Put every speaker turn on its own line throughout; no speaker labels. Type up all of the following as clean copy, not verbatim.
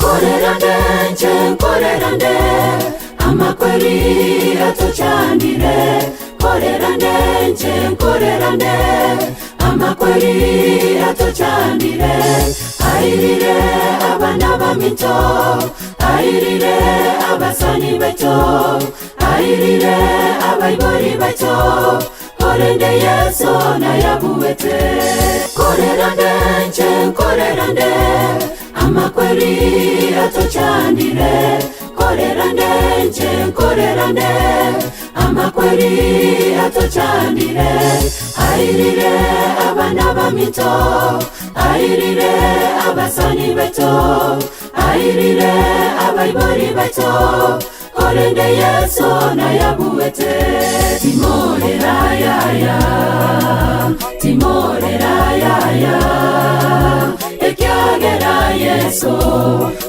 Nkorera nde nche nkorera nde amakweri atochandire nkorera nde nche nkorera nde amakweri atochandire airire abana baminto airire abasani baito airire abaibori baito korende Yeso nayabuete korera nde nche nkorera nde amakweri atochandire korera nde nche nkorera nde amakweri atochandire airire abana baminto airire abasani baito airire abaibori baito korende Yeso nayabuete timorera yaya timorera yaya ekiagera Yeso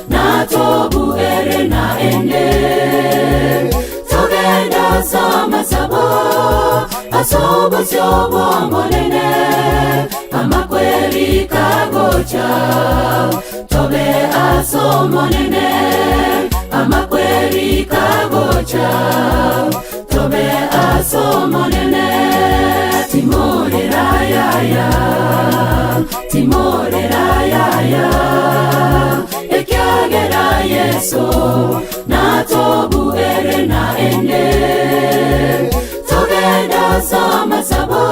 natobuere na ende togenda samasabo asobosyobo monene amakweri kagocha tobe asomonene amakweri kagocha tobe asomonene timorera yaya timorera yaya ekiagera Yeso natobuere na ende togenda samasabo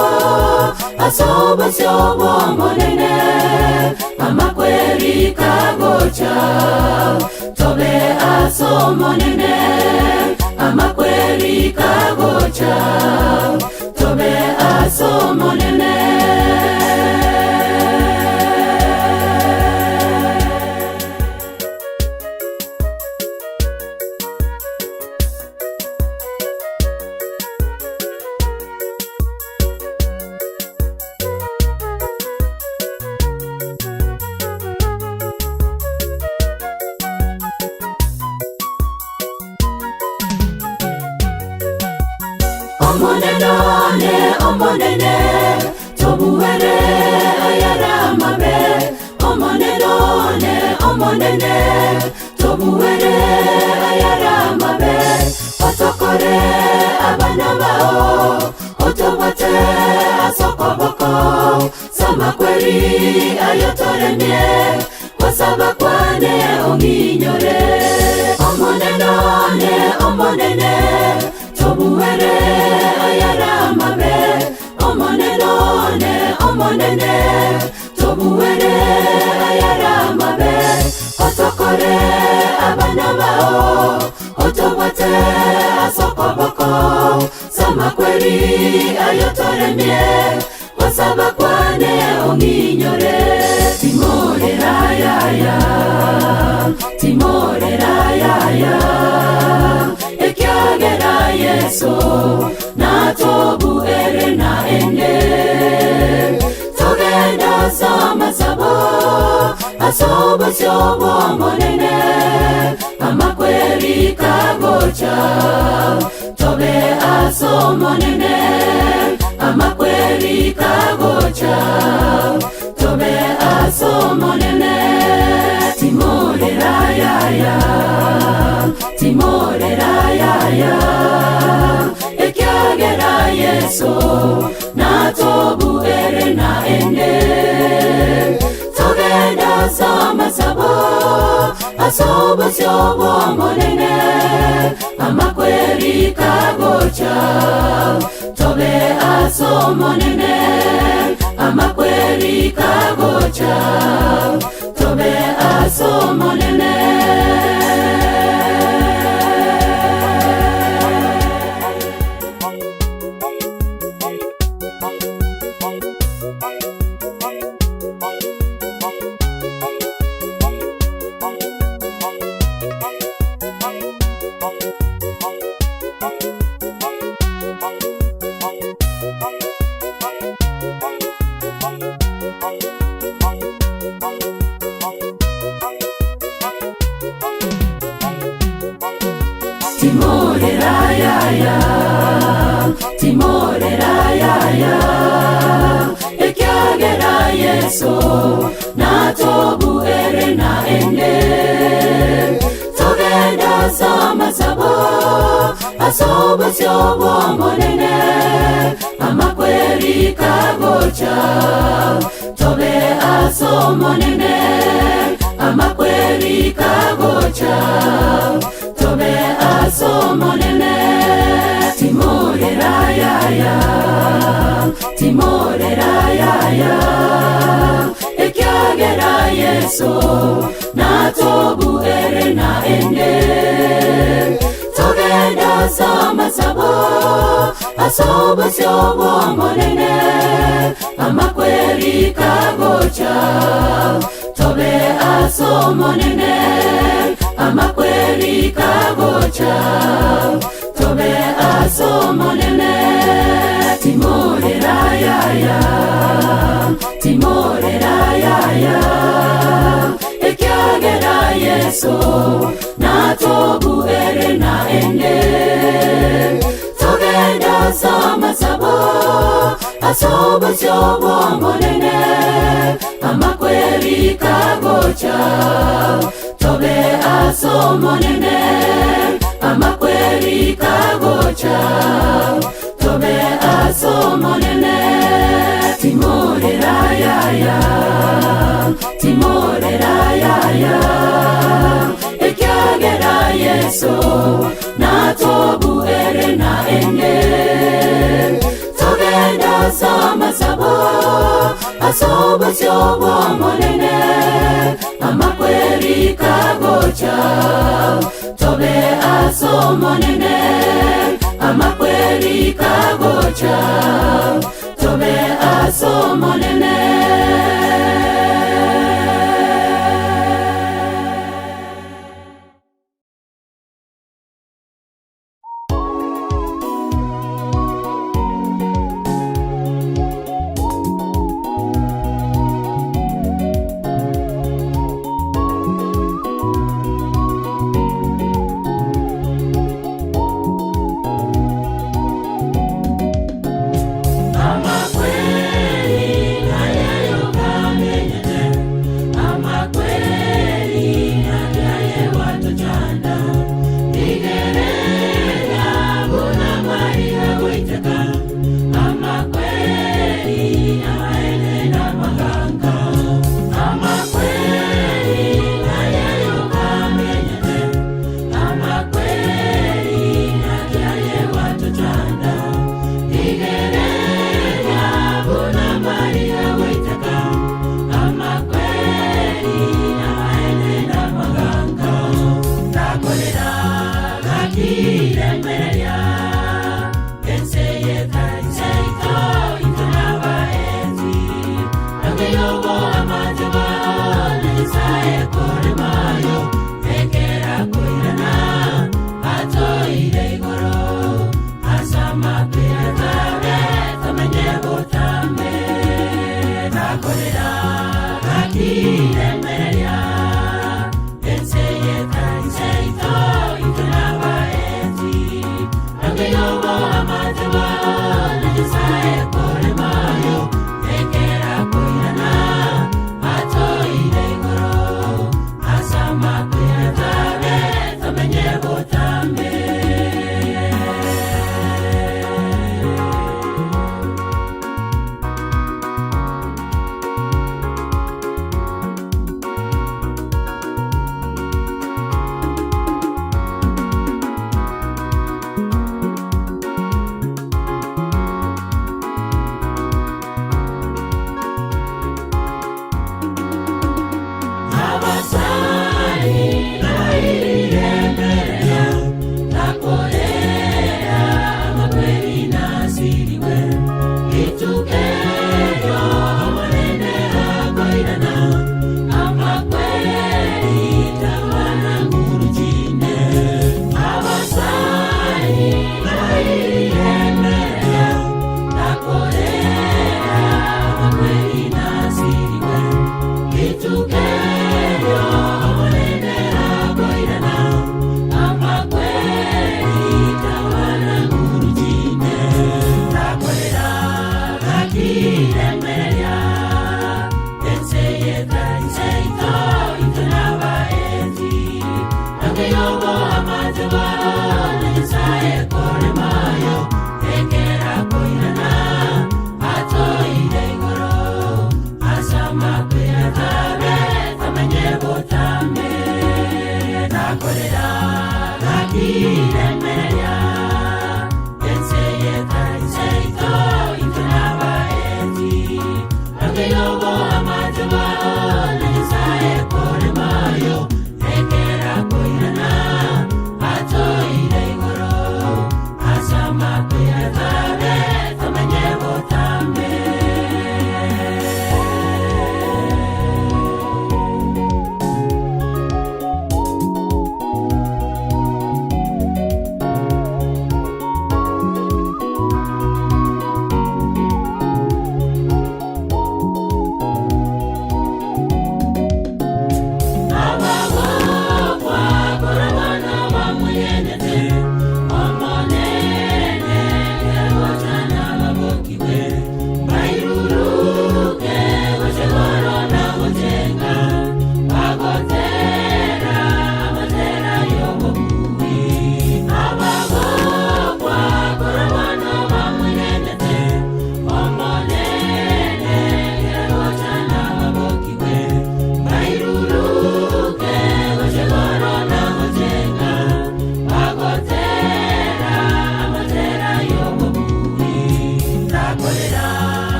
asobosyobo monene amakweri kagocha tobe asomonene amakweri kagocha tobe asomonene. Omonene one omonene tobuere ayaramabe omonene one omonene tobuere ayaramabe otokore abana bao otobwate asokoboko samakweri ayotoremie kwasaba kwane ong'inyore omonene one omonene tobuere ayaramabe omonene one omonene tobuere ayaramabe otokore abana bao otobwate asokoboko samakweri ayotoremie kwasaba kwane ong'inyore timorera yaya timorera yaya ekiagera Yeso natobuere na ende togenda samasabo asobosyobo monene amakweri kagocha tobe asomonene amakweri kagocha tobe asomonene timorera yaya timorera yaya ekiagera Yeso natobuere na ende togenda samasabo asobosyobo monene amakweri kagocha tobe asomonene amakweri kagocha tobe asomonene. Yeso natobuere naende. Togende ase amasabo ase obosio bw'Omonene, amakweri kagocha. Tobe ase Omonene, amakweri kagocha. Tobe ase Omonene, timorera yaya, timorera yaya, ekiagera Yeso natobuere naende. Togende ase amasabo ase obosio bw'Omonene, amakweri kagocha. Tobe ase Omonene, amakweri kagocha. Tobe ase Omonene, timorera yaya, timorera yaya, ekiagera Yeso natobuere naende. Togende ase amasabo ase obosio bw'Omonene, amakweri kagocha. Tobe ase Omonene, amakweri kagocha. Tobe ase Omonene, timorera yaya, timorera yaya, ekiagera Yeso natobuere naende. Togende ase amasabo ase obosio bw'Omonene, amakweri kagocha. Tobe ase Omonene, amakweri kagocha. Tobe ase Omonene.
Amakweri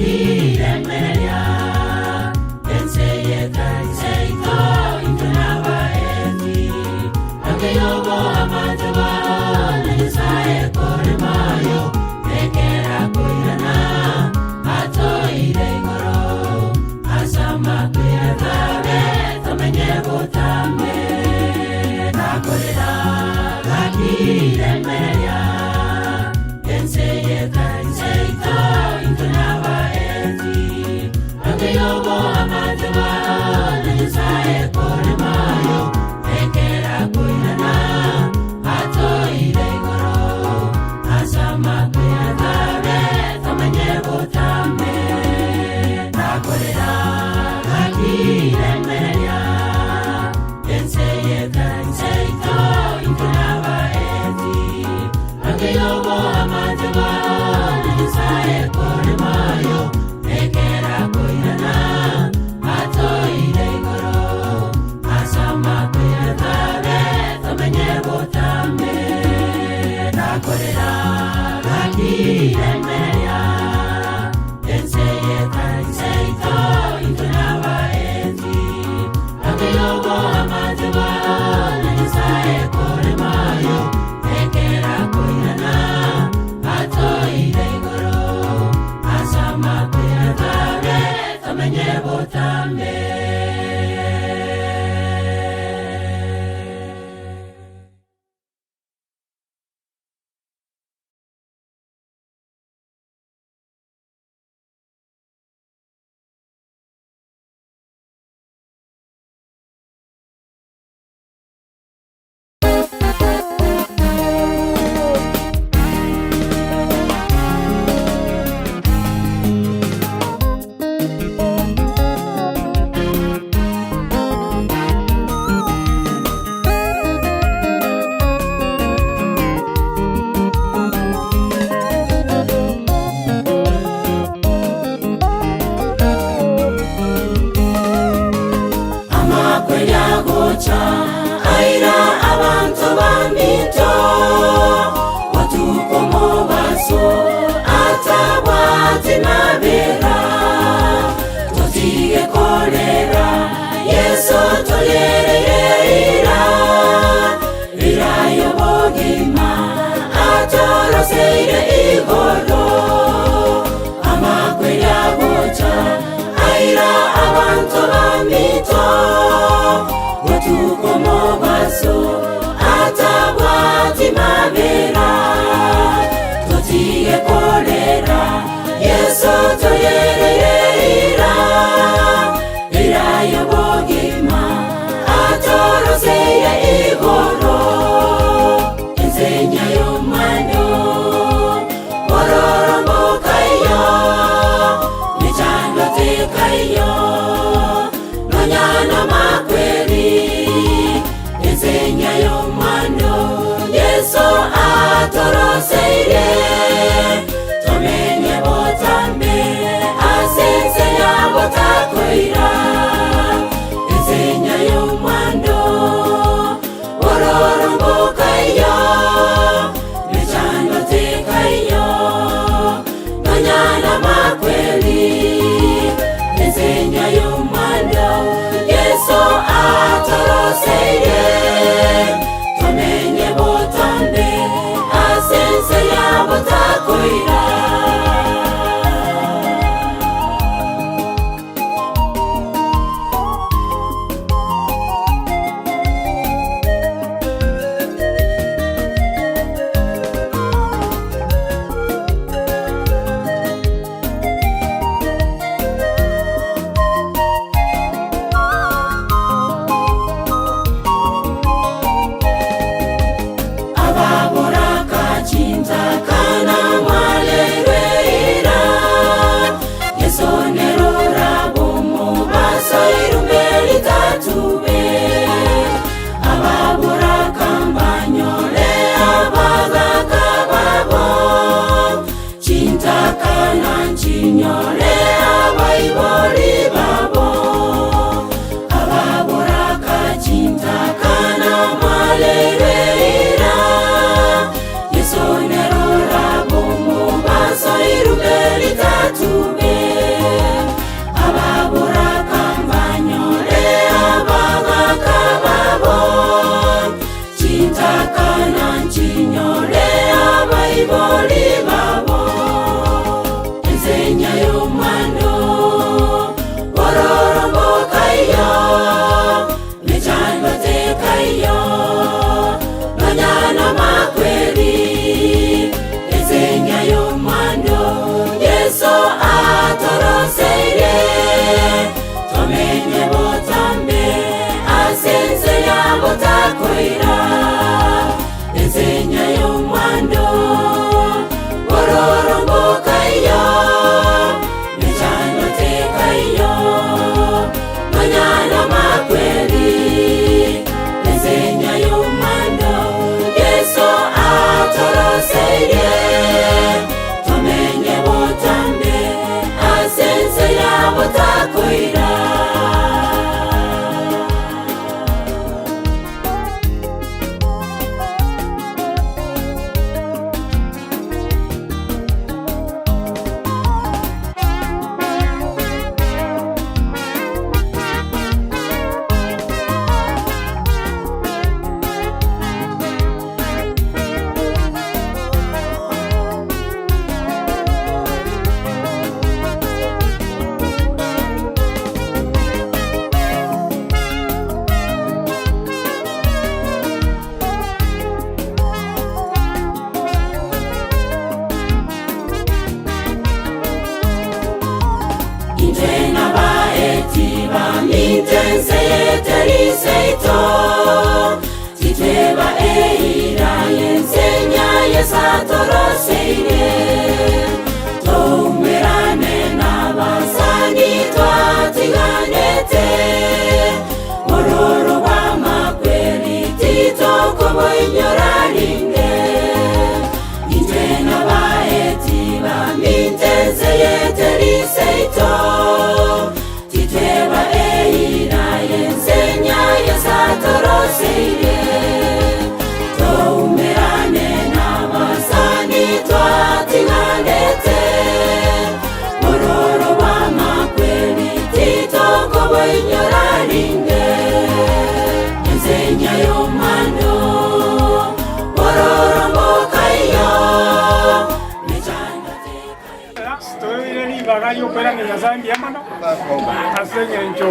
Gakiremereria ense y'etari seito intwe n'abaeti Akeyobo amate baro na Nyasaye koremayo ekera koirana atoire igoro asama kwiratabe tomenye botambe nakorera gakiremereria ense y'etari seito intwe n'abaeti Akeyobo amate baro na Nyasaye koremayo ekera koirana atoire igoro asama kwiratabe tomenye botambe nakorera gakiremereria ense y'etari seito intwe n'abaeti Akeyobo amate baro na Nyasaye koremayo ekera koirana atoire igoro asama kwiratabe tomenye botambe nakorera gakiremereria ense y'etari seito intwe n'abaeti Akeyobo amate baro na Nyasaye koremayo ekera koirana atoire igoro asama kwiratabe tomenye botambe. Amakweryagocha aira abantu baminto batukomobaso atabwati mabera totige kolera Yesu tolerereira irayo bogima atoroseire igoro amakweryagocha aira abantu baminto batukomobaso atabwati mabera totige kolera Yesu toyerereira irayo bogima atoroseire igoro ensenya y'omwando ororombokayo michando tekayo nonyana makweri ensenya y'omwando Yesu atoroseire tomenye botambe asense yabotakoira ensenya y'omwando ororombokayo michando tekayo nonyana makweli ensenya y'omwando Yesu atoroseire tomenye botambe asense yabotakoira. Ababoraka chintakana mwalerweira Yesonerora bomo basoirumbeli tatube ababoraka mbanyole abagaka babo chintakana nchinyole abaibori babo ababoraka chintakana mwalerweira Yesonerora bomo basoirumbeli tatube. seito Titweba eira y'ensenya Yesu atoroseire Toumerane n'abasani twatiganete Bororo bw'amakweri titokoboinyora rinde Intwe n'abaeti bamintense yeteri seito Titweba eira y'ensenya Yesu atoroseire Toumerane n'abasani twatiganete Bororo bw'amakweri titokoboinyora rinde Ensenya y'omwando bororo mbokaiyo Mechando tekayo
Toire ribaga riokoirania Nyasaye mbuya mono ase eng'encho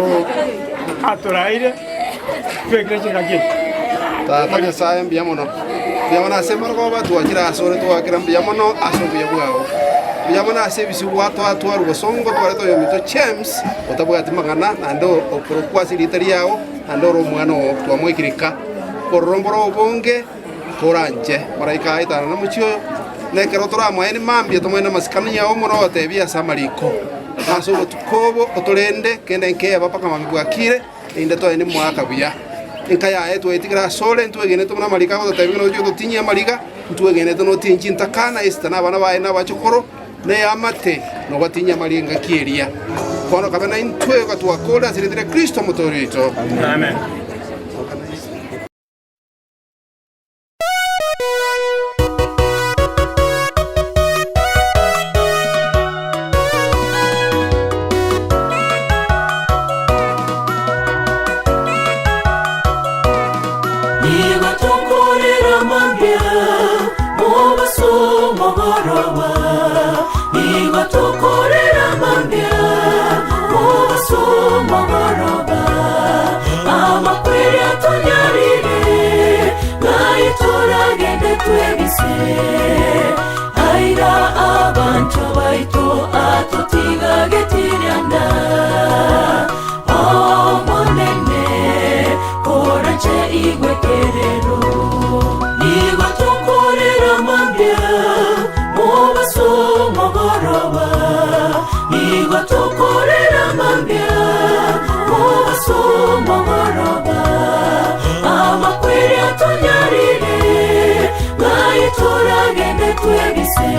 atoraire twekire chingaki echi.
Tata Nyasaye mbuya mono, mbuya mono ase amarogoba twachire asore twakera mbuya mono ase obuya bwao. Mbuya mono ase ebisio gwatoatwarwa bosongo twarete oyominto James otabwati mang'ana naende okorokwa ase erieta riao naende ore omwana oo twamoikire ika. Ororo mboro obonge koranche malaika aetane nomochie oyo na ekero toramoenie mambia tomoe namasikani ao mono ogotebia ase amariko. Ase obotuko obo otorende kende nkeba mpaka mambia bwakire. Erinde toende moaka buya. Enka yaye twetigere asore, ntwegenete buna amariko agototebia ng'a nochie gototinyia amariga, ntwegenete notinye chintakana, Esita na abana baye na abachokoro, na eamate, nobatinyie amariga engaki eria. Bono kabe naintwe gatwakore ase erieta ria Kristo Omotoori oito.
Amen.
Nigo tokorera mambia mobaso mogoroba Nigo tokorera mambia mobaso mogoroba Amakweri atonyarire Ngai toragende twebise Aira abanto baito atotigagetiria-nda Omonene koranche igwekerero Nigo tokorera mambia mobaso mogoroba Nigo tokorera mambia mobaso mogoroba Amakweri atonyarire Ngai toragende twebise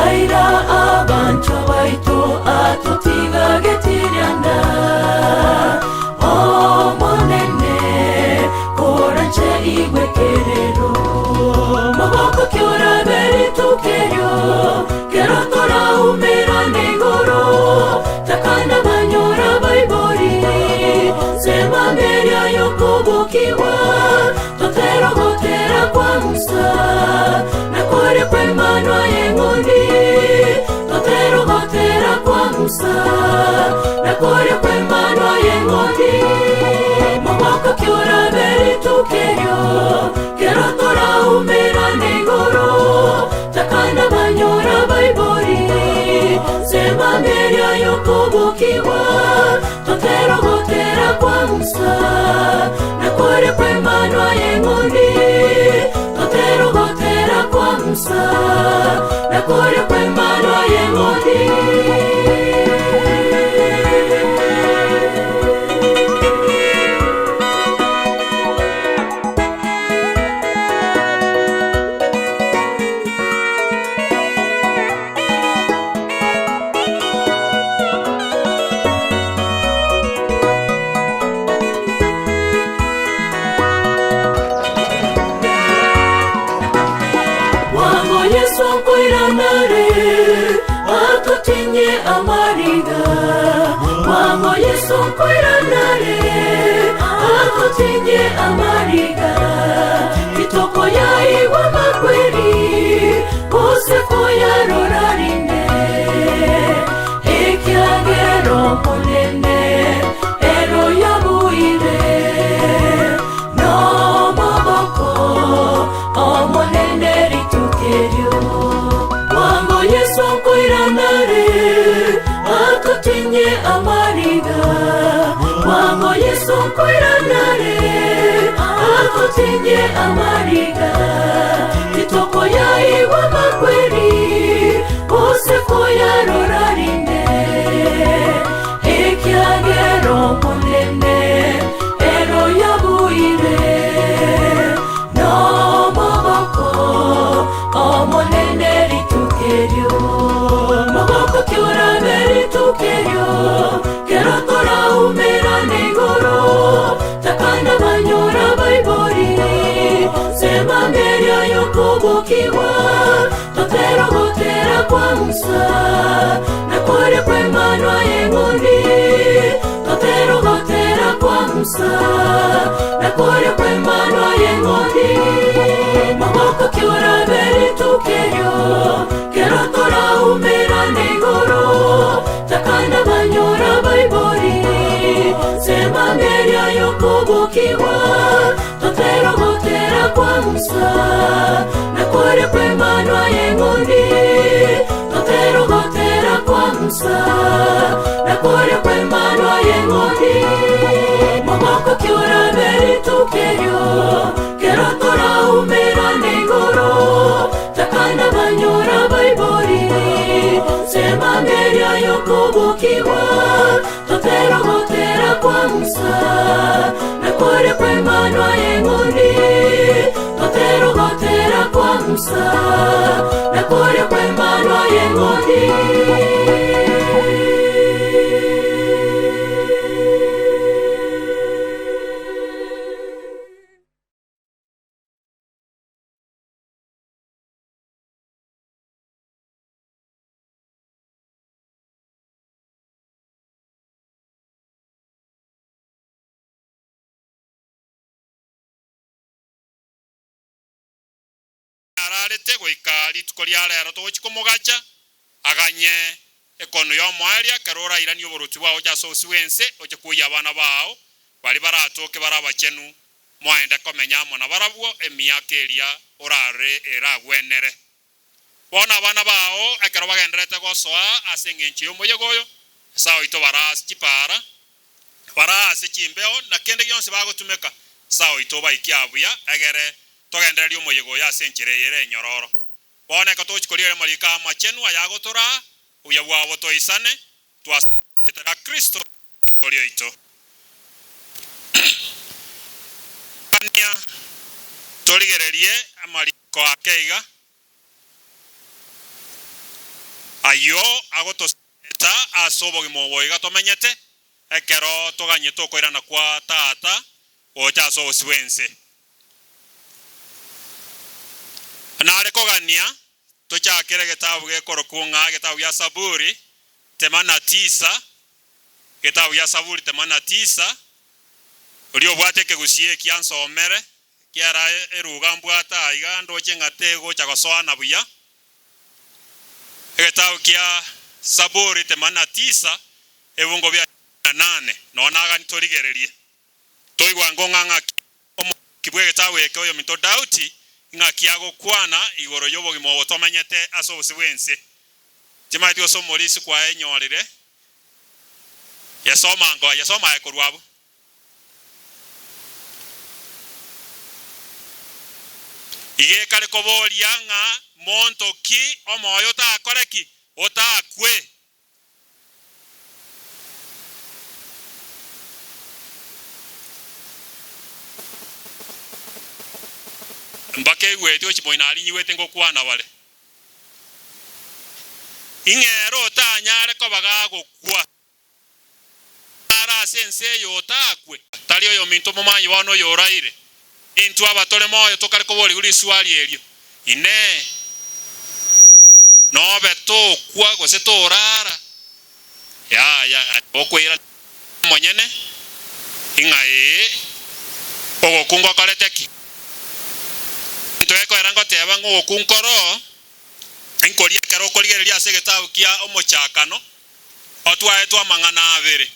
Aira abanto baito atotigagetiria-nda Omonene koranche igwekerero Maboko kioraberi tukerio Kero toraumerane igoro Takanda banyora baibori Sema mberia yokobokiwa Toterogotera kwa Musa Nakore kwemanwa y'eng'ondi Toterogotera kwa Musa Nakore kwemanwa y'eng'ondi Maboko kioraberi tukerio Kero toraumerane igoro Takanda banyora baibori Sema mberia yokobokiwa Toterogotera kwa Musa Nakore kwemanwa y'eng'ondi Toterogotera kwa Musa Nakore kwemanwa y'eng'ondi Wango Yesu nkoiranare atotinye amariga Wango Yesu nkoiranare atotinye amariga Kitoko yaigwa makweri kose koyarorarinde Ekiagero monene ero yabuire Nomaboko omonene ritukerio Wango Yesu nkoiranare atotinye amariga Wango Yesu nkoiranare atotinye amariga Titoko yaigwa makweri gose koyarora rinde Ekiagera Omonene ero yabuire Nomogoko Omonene rituko erio Mogoko ki orabe rituko erio Kero toraumerane igoro Takana banyora baibori Sema mberia yokobokigwa Toterogotera kwa Musa Na koria kw'Emanwa y'eng'ondi Toterogotera kwa Musa Na koria kw'Emanwa y'eng'ondi Mogoko ki orabe rituko erio Kero toraumerane igoro Takana banyora baibori Sema mberia yokobokigwa Toterogotera kwa Musa Na koria kw'Emanwa y'eng'ondi Toterogotera kwa Musa Na koria kw'Emanwa y'eng'ondi Mogoko ki orabe rituko erio Kero toraumerane igoro Takana banyora baibori Sema mberia yokobokigwa Toterogotera kwa Musa Na koria kw'Emanwa y'eng'ondi Toterogotera kwa Musa Na koria kw'Emanwa y'eng'ondi
Ararete goika rituko ria rero togochia komogacha, aganye ekono y'omoerio ekero orairanie oboruoti bwao gocha ase obosio bw'ense, oche koyia abana bao baria baratoke bare abachenu, moende komenya amo nabarabwo emiaka eria orarore eragwenere. Bono abana bao ekero bagendererete gosoa ase engencho y'omoyega oyo, Nyasae oito bare ase chipaara, bare ase chimbeo, na kende gionsi bagotumeka, Nyasae oito obaikie abuya, egere togendererie omoyega oyo ase enchera eye ere enyororo. Bono ekero togochia korigereria amariko amachenu ayagotoraa, obuya bwabo toisane, twasabetere Kristo oria oito. Gania torigererie amariko ake iga, ayio agotoseta ase obogima obo iga tomenyete, ekero toganyete okoirana kwa Tata gocha ase obosio bw'ense. Nare kogania tochakere egetabu gekorokwa ng'a egetabu gia Saburi themanini tisa, egetabu gia Saburi themanini tisa, oria obwate ekegusii eki ansomere, ekiagera eruga mbwate aiga ndoche ng'a tegocha gosoana buya. Egetabu kia Saburi themanini tisa, ebungo bia na nane, nonya nagani torigererie. Toigwa ng'o ng'aki omoaki bw'egetabu eke oyominto Daudi ng'aki agokwana igoro y'obogima obo tomenyete ase obosio bw'ense. Timanyeti gose omorisia kwaenyorire. Yesoma ango, yesoma aye korwa abwo. Iga ekare koboria ng'a monto ki omoyo otakore ki? Otakwe. Mpaka eigweti gochia moino aria nyigwete ngokwana bare. Ing'ere otanyare koba gagokwa are ase ense eye otakwe. Tari oyominto omomanyi bono oyoraire. Intwe abatore moyo tokare koborigwa riswali erio, Inee! Nobe tokwa gose torara? Yaya, aye okoirana omonyene, ing'a ee, ogokwa ngokorete ki? Intwe ekoera ngoteba ng'a ogokwa nkoro, inkoria ekero okorigereria ase egetabu kia Omochakano, otwaetwe amang'ana abere.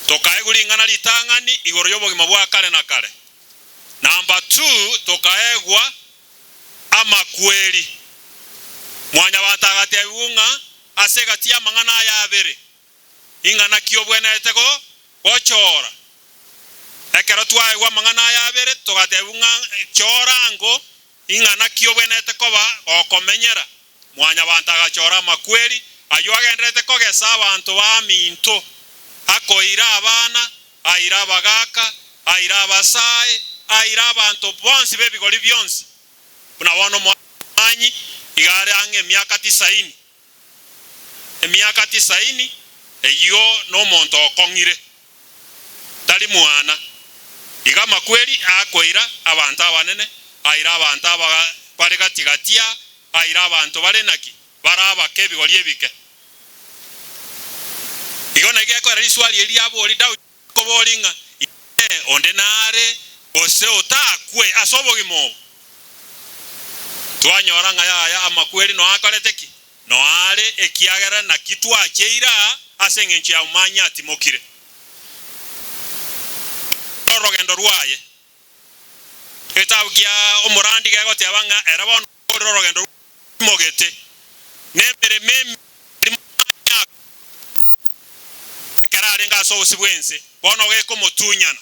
Tokaegwa ring'ana ritang'ani igoro y'obogima bwa kare na kare. Number two, tokaegwa amakweri. Mwanyabanto agatebigwa ng'a ase egati y'amang'ana aya abere, ing'ana ki obwenerete gochora? Ekero twaigwa amang'ana aya abere, togatebigwa ng'a chora ango ing'ana ki obwenerete koba gokomenyera. Mwanyabanto agachora amakweri ayio agendererete kogesa abanto baminto, akoira abana, aira abagaaka, aira abasae, aira abanto bonsi b'ebigori bionsi. Buna bono omoanyi iga are ang'e emiaka tisaini, emiaka tisaini, eyio nomonto okong'ire, tari mwana. Iga amakweri akoira abanto abanene, aira abanto aba bare gati-gati aa, aira abanto bare naki? Bare abake ebigori ebike. Igo naki gekoera riswali eri riabori Daudi akobori ng'a, Inee, onde nare gose otakwe ase obogima obo? Twanyora ng'a yaya amakweri noakorete ki? Noare, ekiagera naki twacheire aa ase engencho ya omanyi atimokire orogendo rwaye. Egetabu kia omorandi gegoteba ng'a ere bono okorire orogendo rw'otimogete, nemeremo emerimo ekero arenge ase obosio bw'ense, bono gekomotunyana.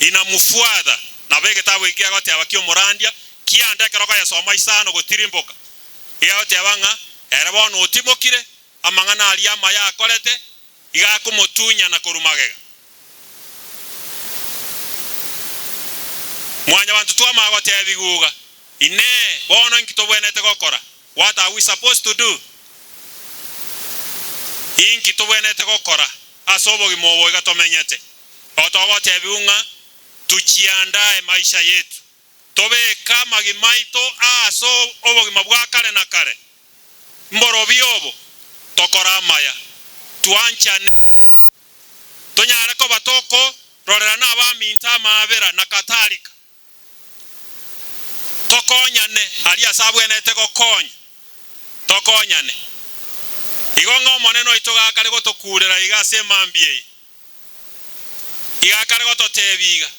Inamufuatha. Nabo egetabu eke gegoteba ki'omorandia kianda ekero okoyesoma isano gotirimboka, gegoteba ng'a ere bono otimokire, amang'ana aria amaya akorete iga akomotunyana korwa magega. Mwanyabanto twamanya gotebigwa iga, Inee, bono inki tobwenerete gokora? What are we supposed to do? Inki tobwenerete gokora ase obogima obo iga tomenyete? Igo togotebigwa ng'a tuchiandae maisha yetu, tobeke amagima aito ase obogima bwa kare na kare. Mborobio obo tokore amaya, twanchane, tonyare koba tokororerana abaminto amaabera na kadhalika. Tokonyane aria ase abwenerete gokonya, tokonyane. Igo ng'a Omonene oito gakare gotokuurera iga ase emambia eye, iga akare gototebia iga,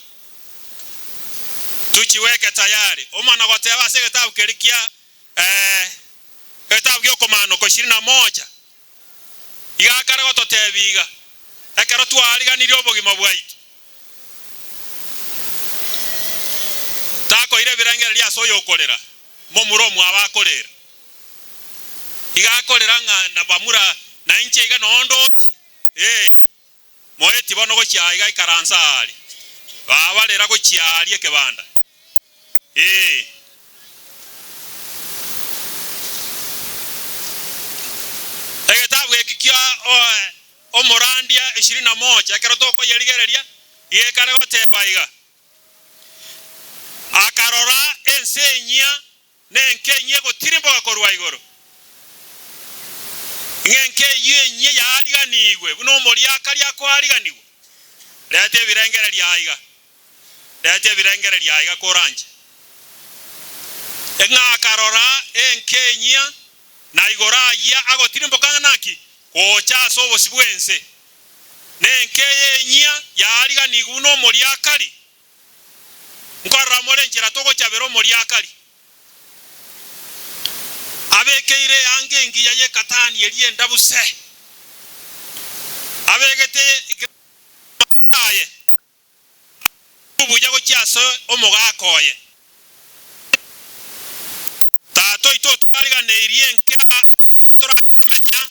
Tuchiweke tayari. Omana goteba ase egetabu keria kia egetabu gi'okomaanoka ishirini na moja, iga akare gototebia iga, ekero twariganirie obogima bwaito, Takoira ebirengererio ase oyokorera, momura omwabo akorera. Iga akorera ng'a na bamura na inche iga noo ndoche, ee, moeti bono gochia aiga ikaransa aaria. Babarera gochia aaria ekebanda, ee. Egetabu eki kia Omorandia ishirini na moja, ekero tokoyerigereria, gekare goteba iga, Akarora ense enyia na enka enyia egotirimboka korwa igoro. Ng'a enka eyio enyia yaariganigwe buna omoriakari akoariganigwa. Reta ebirengererio aiga, reta ebirengererio aiga koranche. Ng'a akarora enka enyia Na igoro ayia agotirimboka ng'a naki? Gocha ase obosio bw'ense. Nenka eye enyia yaariganigwe buna omoriakari. Nkorora more enchera togochabera omoriakari. Abekeire eanga engiya y'ekatani eria endabu se. Abegete aye obuya gochia ase omogaka oye. Tata oito otwariganeirie enka torakomenya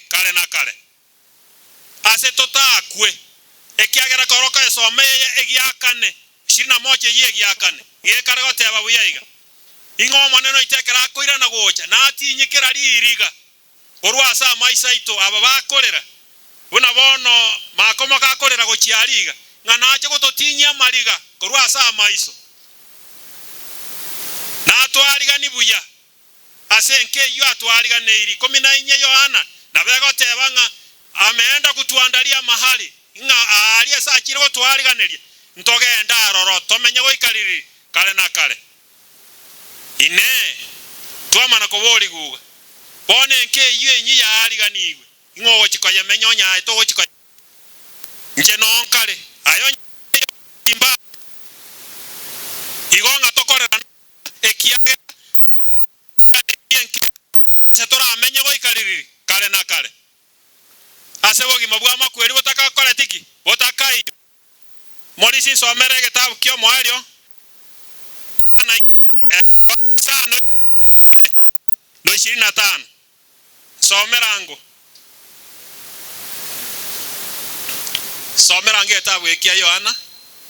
kare na kare, ase totakwe, ekiagera koroka esoma eye egiakane, ishirini na moja eyio egiakane, gekare goteba buya iga, Ing'o Omonene oito ekero akoirana gocha, natinye kera ririga Korwa ase amaiso aito aba bakorera, buna bono makomoka akorera gochia aria iga, ng'a nache gototinyia amariga korwa ase amaiso. Natwarigani buya ase enka eyio atwariganeirie. Ikomi na inye Yohana nabo egoteba ng'a ameenda gotwandaria amahari, ng'a aaria ase achire gotwariganeria, ntogende aroro tomenye goika ririri kare na kare. Inee! Twamana koborigwa iga, Bono enka eyio enyia yaariganigwe, ing'o ogochia koyemenya onye aye togochia koyemenya? Inche nonkare, aye onye timba igo ng'a tokorerane, ekiagera enka ase toramenye goika ririri kare na kare, ase bogima bw'amakweri botakakoreti ki? Botakaiyo. Morisi nsomere egetabu ki'omoerio, isano na ishirini na tano. Nsomera ango. Nsomera ango egetabu eke kia Yohana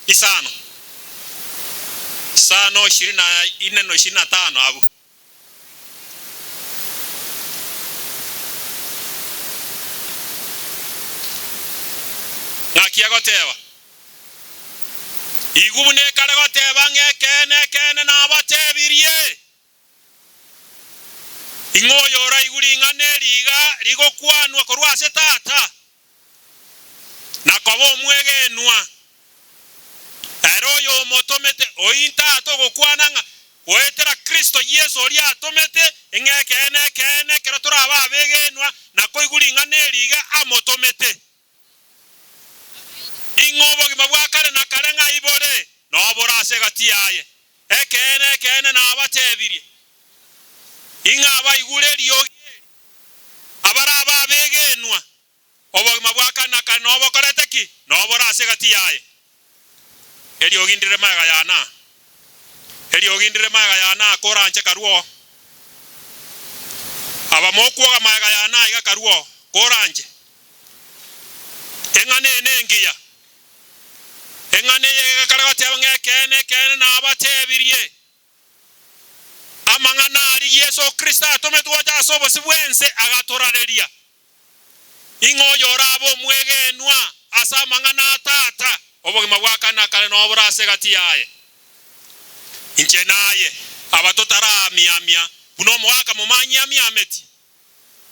isano. Isano ishirini na ine na ishirini na tano abwo. Ng'aki agoteba? Igwa buna ekare goteba ng'a ekeene, ekeene nabatebirie, ing'o oyoraigwe ring'ana eri iga rigokwanwa korwa ase Tata, na koba omwegenwa, ere oyomotomete, oyio Tata ogokwana ng'a goetera Kristo Yeso oria atomete, ng'a ekeene, ekeene, ekero torabe abegenwa na koigwa ring'ana eri iga amotomete. Ing'o obogima bwa kare na kare ng'ai bore? Nobore ase egati yaye. Ekeene, ekeene, nabatebirie, ing'a abaigure eriogi eri, abarabe abegenwa, obogima bwa kare na kare nobokorete ki? Nobore ase egati yaye. Eriogi ndire magega yane aa, eriogi ndire magega yane aa, koranche karue oo. Aba mokwoga magega yane aiga karue oo, koranche. Eng'ana eye nengiya, eng'ana eye egekare goteba ng'a ekeene, ekeene nabatebirie, amang'ana aria Yeso Kristo atometwe gocha ase obosio bw'ense agatorareria. Ing'o oyorabe omwegenwa ase amang'ana a Tata? Obogima bwa kare na kare nobore ase egati yaye. Inche naye, aba totaramiamia buna omogaka momanyi amiametie.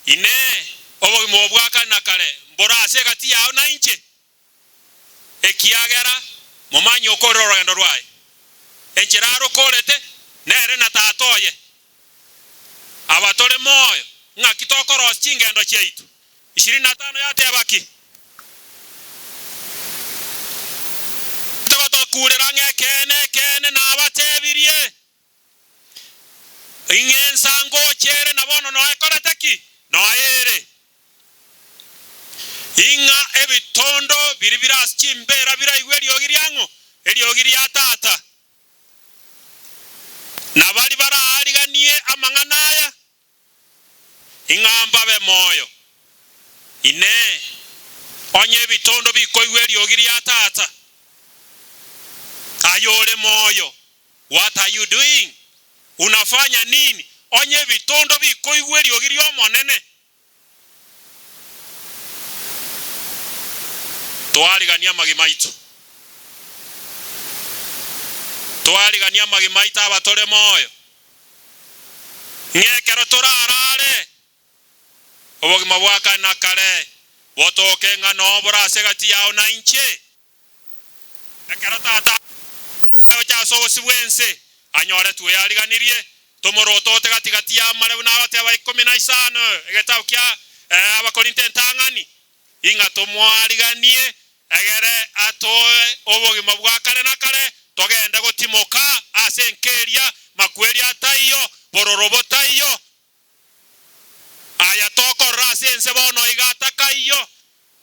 Inee! Obogima obo bwa kare na kare mbore ase egati yao na inche? Ekiagera momanyi okorire orogendo rwaye, enchera arokorete nere na tata oye. Aba tore moyo, ng'aki tokorosia chingendo chiaito? Ishirini na tano yateba ki? Togotokurera ng'a ekeene, ekeene, nabatebirie, Ing'e ensango ochere na bono noekorete ki? Noeere. Ing'a ebitondo biria bire ase chimbeera biraigwe eriogi riang'o? Eriogi ria tata. Na baria baraariganie amang'ana aya, ing'a mbabe moyo. Inee! Onye ebitondo bikoigwa eriogi ria tata, aye ore moyo, what are you doing? Unafanya nini? Onye ebitondo bikoigwa eriogi ri'Omonene, twariganie amagima aito, twariganie amagima aito aba tore moyo, ng'a ekero torarare, Obogima bwa kare na kare botoke ng'a nobore ase egati yao na inche. Ekero tata agocha ase obosio bw'ense, anyoretwe oyariganirie, tomorotote gati-gati y'amare buna agoteba ikomi na isano egetabu kia Abakorinto entang'ani, ing'a tomoariganie egere atoe obogima bwa kare na kare, togende gotimoka ase enka eria, makweri ataiyo, bororo botaiyo. Aya tokorora ase ense bono iga atakaiyo,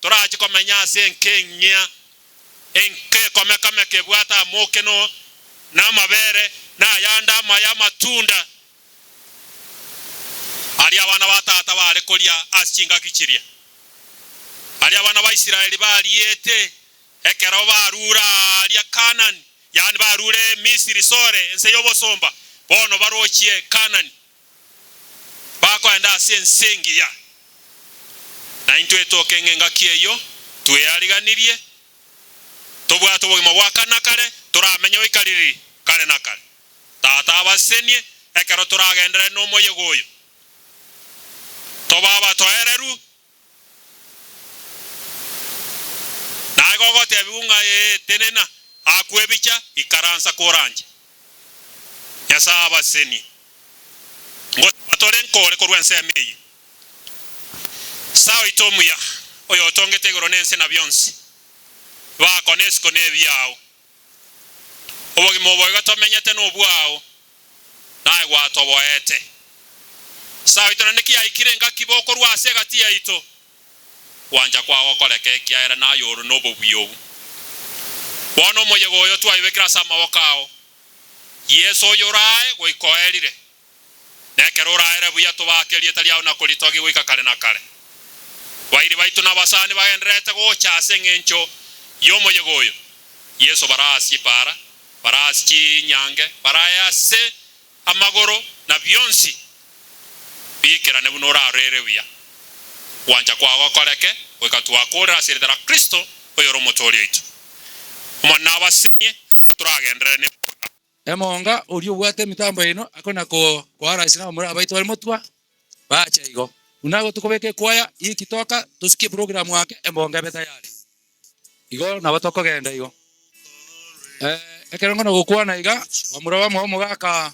torache komenya ase enka enyia, enka ekomeka-meka ebwate amokeno na amabere, na ayande amaya amatunda, aria abana ba tata baare koria ase chingaki chiria, aria abana ba Israeli bariete ekero barure aaria Kaanani, yaani barure Misiri sore, ense y'obosomba, bono barochie Kaanani. Bakoenda ase ense engiya, na intwe toke ng'a engaki eyio tweariganirie, tobwate obogima bwa kare na kare, toramenye goika ririri kare na kare. Tata abasesenie ekero toragenderere nomoyega oyo. Tobe abatoereru, naye gogotebigwa ng'a ee, tenena, akwe ebicha, ikaransa koranche. Nyasae abasesenie. Ngosaba tore nkore korwa ensemo eyio. Nyasae oito omuya, oyotongete igoro na ense na bionsi, bako na esiko nebiao. Obogima obo iga tomenyete nobwao, naye gwatoboete. Nyasae oito naende kiaikire engaki bokorwa ase egati yaito, gwancha kwao gokoreka ekiagera naye ore nobobuya obo. Bono omoyega oyo twaibekire ase amaboko ao, Yeso oyo orae goika oerire, na ekero oraere buya tobaake erieta riao na koritogia goika kare na kare. Bairi baito na abasani bagendererete gocha ase engencho y'omoyega oyo, Yeso barae ase chipaara, barae ase chinyange, barae ase amagoro, na bionsi biikerane buna orarere buya. Gwancha kwao gokoreke goika twakoorere ase erieta ria Kristo, oyore Omotooria oito. Omonene nabasemie, turagenderere ne.
Emonga oria obwate emitambo yaino akona koarasina abamura abaito bare motwa, bacha igo. Buna igo tokobeka ekwaya y'ekitoka tosikie program ake embonga ebe tayari. Igo nabo tokogenda igo. Ekero ngono gokwana iga, bamura bamwabo omogaka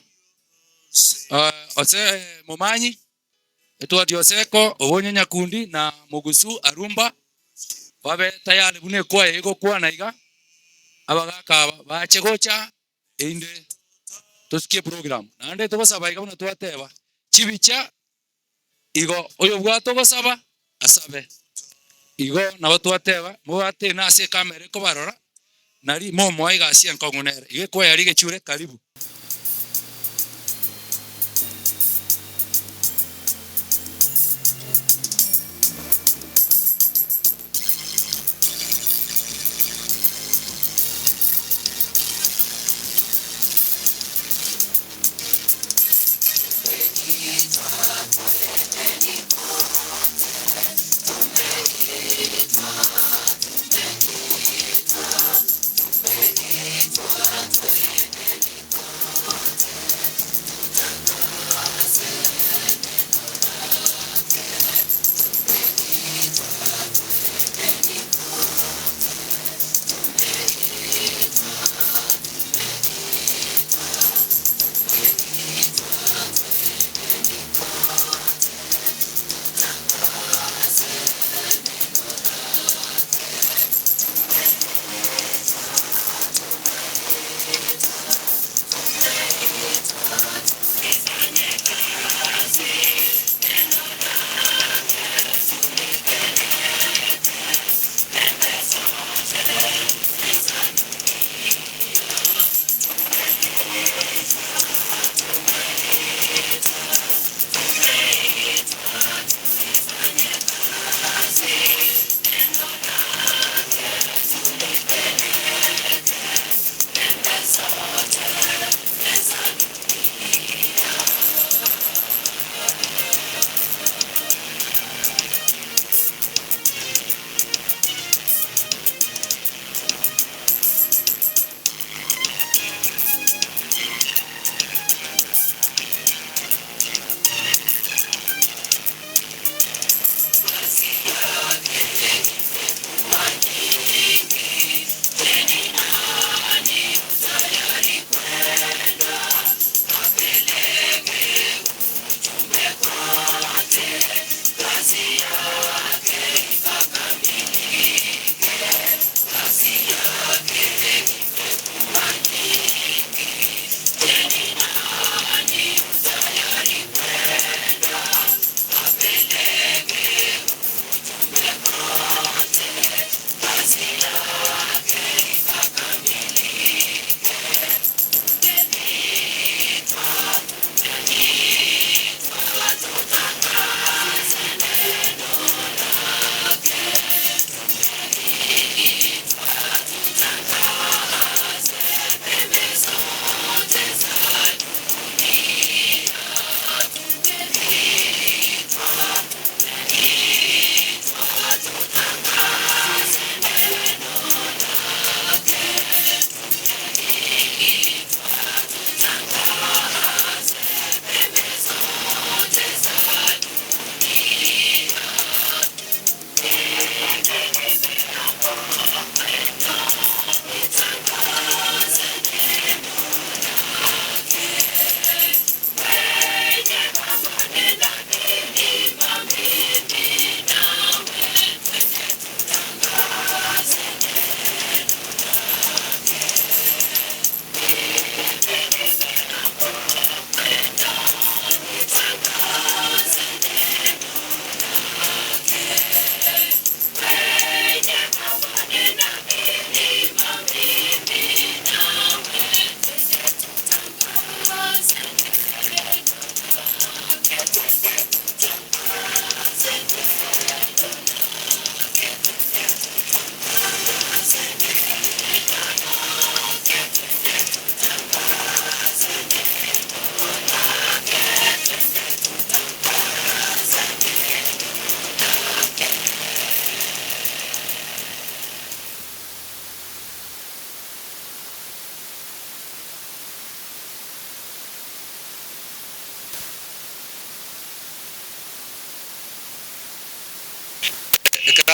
ose momanyi, Edward Oseko, Obonyo Nyakundi na Mogusu Arumba babe tayari buna ekwaya egokwana iga, abagaka aba bache gocha erinde tosikie program. Naende togosaba iga buna twateba, chibicha igo oyobwate ogosaba asabe. Igo nabo twateba, mobatene ase ekamera ekobarora, nari momoe egasi enkong'u nere. Igo ekwaya rigechure karibu.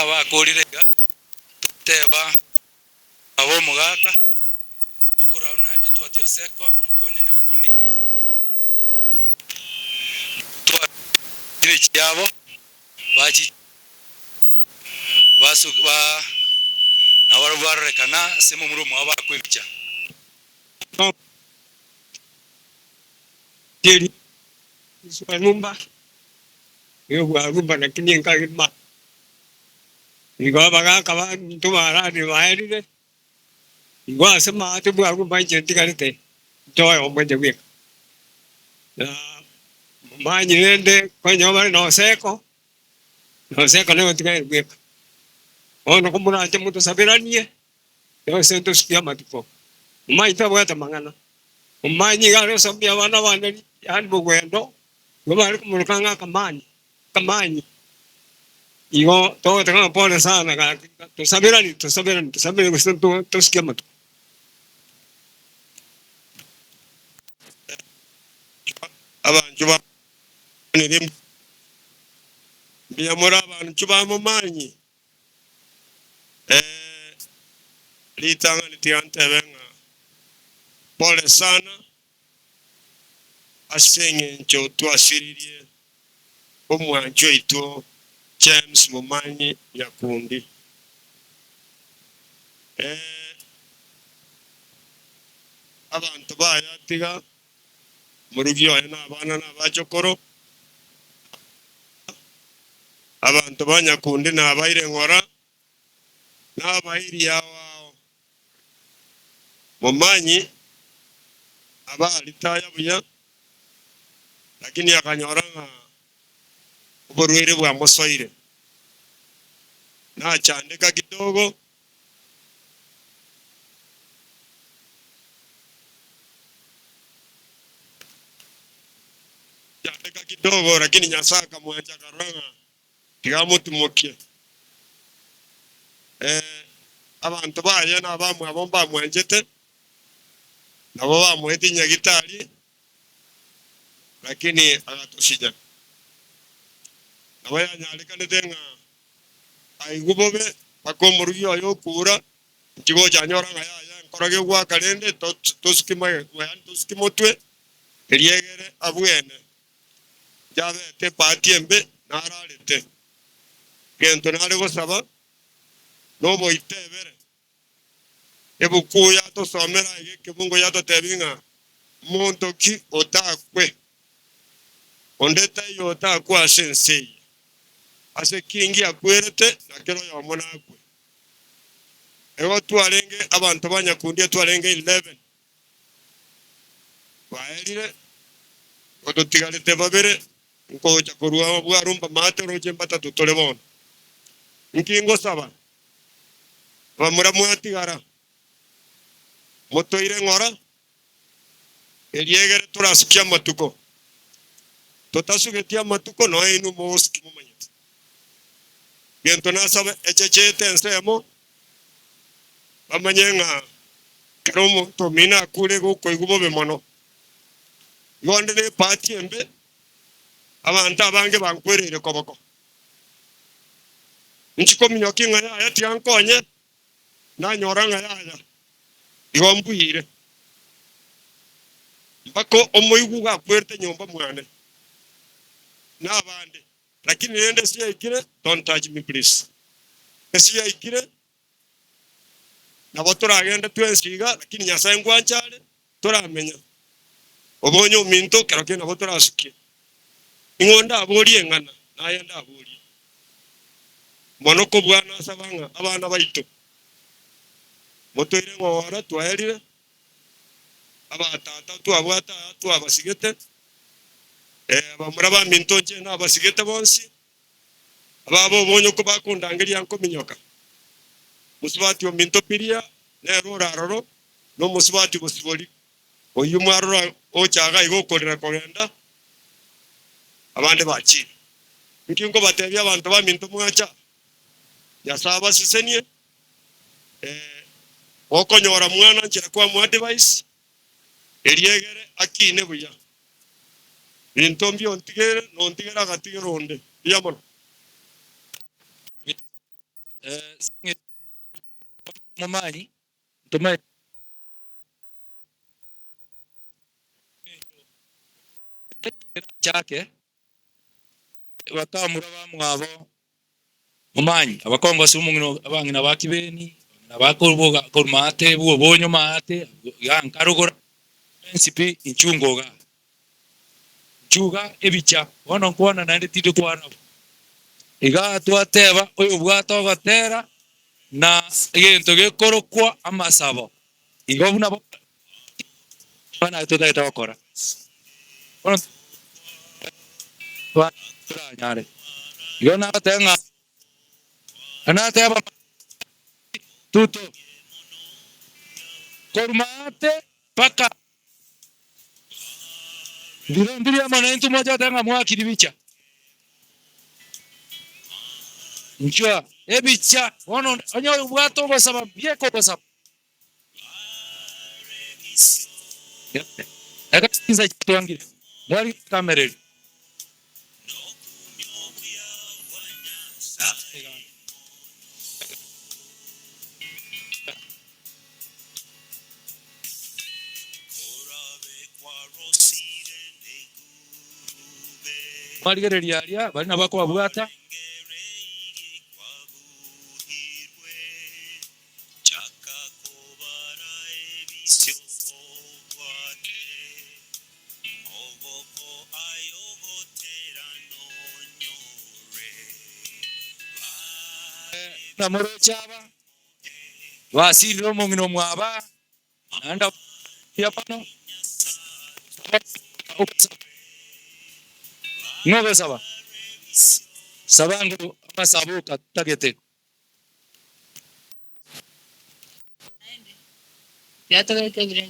Kabakorire iga, toteba aba omogaka bakorauna etwati Oseko na obonye nyakundi, twatire chiabo bachi basu ba nabarabwo barorekana ase momura omwabo bakwebicha.
Nigo lakini nkagima. Igo abagaaka baminto bararire baerire, igo ase maate bwarumba inche ntigarete inche oyomo inche bweka. Na momanyi rende konya bare na Oseko, na Oseko nere otigaire bweka. Bono komoranche motosaberanie, Gose ntosukie amatuko, omanyi tabwate mang'ana. Omanyi iga are gosomia abana bane yaani bogwendo, igo bare komoroka ng'a akamanyi, akamanyi. Igo togoteba ng'a pole sana gaki, tosaberani, tosaberani, tosaberani gose tosukie amatuko.
Abanchwa ba mbuya more abanchwa ba momanyi. Ee, ritang'ani tiga ntebe ng'a pole sana ase eng'encho twasiririe omwanchi oito James Momanyi Nyakundi. Ee, abanto baye atiga Omorugi oye na abana na abachokoro, abanto ba nyakundi na abaire ng'ora, na abairi ao ao. Momanyi abaritaya buya, lakini akanyora ng'a oborwaire bwamosoire, nachandeka kidogo. Yandeka kidogo lakini Nyasae akamwancha akarora ng'a tiga amotimokie. Eh, abanto baye na abamwabo mbamwanchete, nabo bamoete nyagitari, lakini agatosinya. Nabo yanyarekanete ng'a Aigwe bobe mpaka omorugi oye okura, inchi gocha anyora ng'a yaya enkoro gegoaka rende tosuki magega, yaani tosuki motwe, eriegere abwene. Inche abete ebahati embe nararete. Egento nare gosaba noboitebere. Ebuku yatosomera aiga ekebungo yatotebia ng'a monto ki otakwe? Onde taiyo otakwe ase ense eye. Ase ki ngiakwerete na kera oyomo nakwe. Igo twarenge abanto ba nyakundi etwarenge 11 baerire, igo totigarete babere nkocha korwa bwarumba maate oroche mbatato tore bono. Nki ngosaba? Bamura mwatigara, motoire ng'ora, eriegere torasukie amatuko. Totasugetie amatuko nonya inwe mogosukia momanyete. Gento nasabe echechete ensemo, bamanye ng'a kera omonto omino akure igo okoigwa bobe mono. Igo onde nebahati embe, abanto abange bankwereire koboko. Inche kominyokia ng'a yaya tiga nkonye, nanyora ng'a yaya, igo mbuire. Mpaka omoigwa gakwerete nyomba mwane na abande, lakini rende ase yaikire, don't touch me please. Ase yaikire nabo toragende twensi iga, lakini Nyasae ngwancha are, toramenya. Obonye ominto kero kende nabo torasukie. Ning'o ndaborie eng'ana? Naye ndaborie. Mono kobua nasaba ng'a abana baito motoire ng'oora twaerire, abatata twabwate aya twabasigete, abamura baminto inche nabasigete bonsi, Ababa obonyoko bakondangeria nkominyoka. Mosubati ominto Piria nere ore aroro, na omosubati bosibori, oyio mwarora ocha iga iga okorera kogenda, abande bachire. Inki nkobatebia abanto baminto mwacha? Nyasae abasesenie, ee, gokonyora mwana nchera kwamoa advice, erio egere akine buya. Binto mbiontigere, nontigere agatigera onde. Mbuya mono.
Momanyi ntomanye. Chake bakamura bamwabo momanyi abakongosi omong'ina abang'ina ba kibeni abang'ina ba koruboga korwa maate bw'obonyo maate iga nkarogora ensi pi inchungo igaa nchuga ebicha bono nkwana naende tindi kwana bo. Igaa twateba oyobwate ogotera na egento gekorokwa amasabo igo buna bo. Bono totagete gokora, bono toranyare. Igo nagoteba ng'a nateba tuto korwa maate mpaka mbiro mbiria amo naintwe moche goteba ng'a mwakiri bicha. Inchwa ebicha bono onye obwate ogosaba mbieka ogosaba. Chinsa chiatwangire, mwari kamereri. Mwarigereria aria baria nabakobabwata.
Chaka kobara ebisio obwate, Mogoko aye ogotera nonyore.
Buna moroche aba, basirire omong'ina omwabo aa, naende abaria bono ng'o ogosaba? Saba nguru amasabo oka totagete.
Naende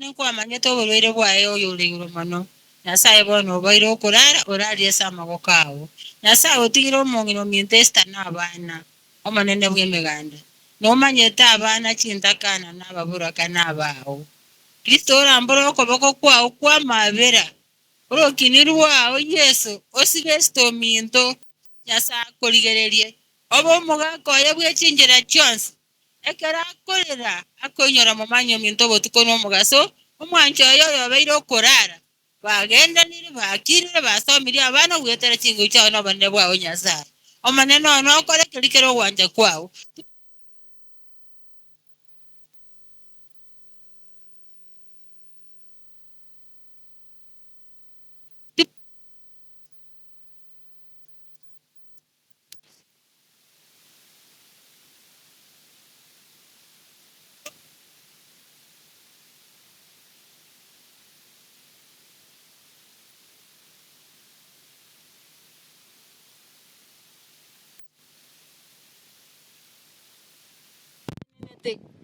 nkwamanyete oborwaire bwaye oyore igoro mono. Nyasae bono obaire okorara, orarie ase amaboko ao. Nyasae otigire omong'ina ominto Esther na abana, omonene bw'emeganda. Nomanyete abana chintakana na ababoraka na abao. Kristo orambore okoboko kwao kw'amabera, orokini rwao Yeso, osibe Esther ominto. Nyasae akorigererie, obe omogaka oye bwe chinchera chionsi. Ekero akorera, akoinyora omomanyi ominto obotuko na omogaso, omwanchi oye oyobeire okorara. Bagendanire, bakirire, basomirie abana goetera chinguru chiao na obonene bwao Nyasae. Omonene one okore keria kere ogwancha kwao.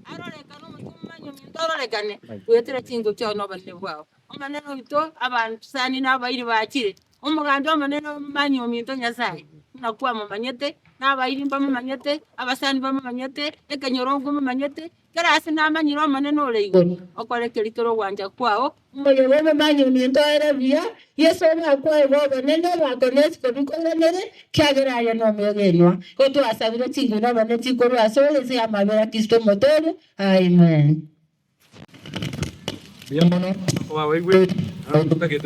Arorekane omochie omomanyi ominto ororekane goetera chingo chiao na obonene bwao. Omonene oito, abasani na abairi bachire, omoganda omonene omomanyi ominto Nyasae, buna kwamomanyete, na abairi mbamomanyete, abasani mbamomanyete, ekenyoro nkomomanyete, kera ase namanyire Omonene ore igoro, okore keria kere ogwancha kwao. Omoyega omomanyi ominto ere buya, Yeso obakwae bw'obonene, obakone isiko bikoiranere, kiagera aye nomwegenwa. Igo twasabire chinguru na obonene chikorwa asore inse y'amabera a Kristo Omotoori. Amen.
Mbuya mono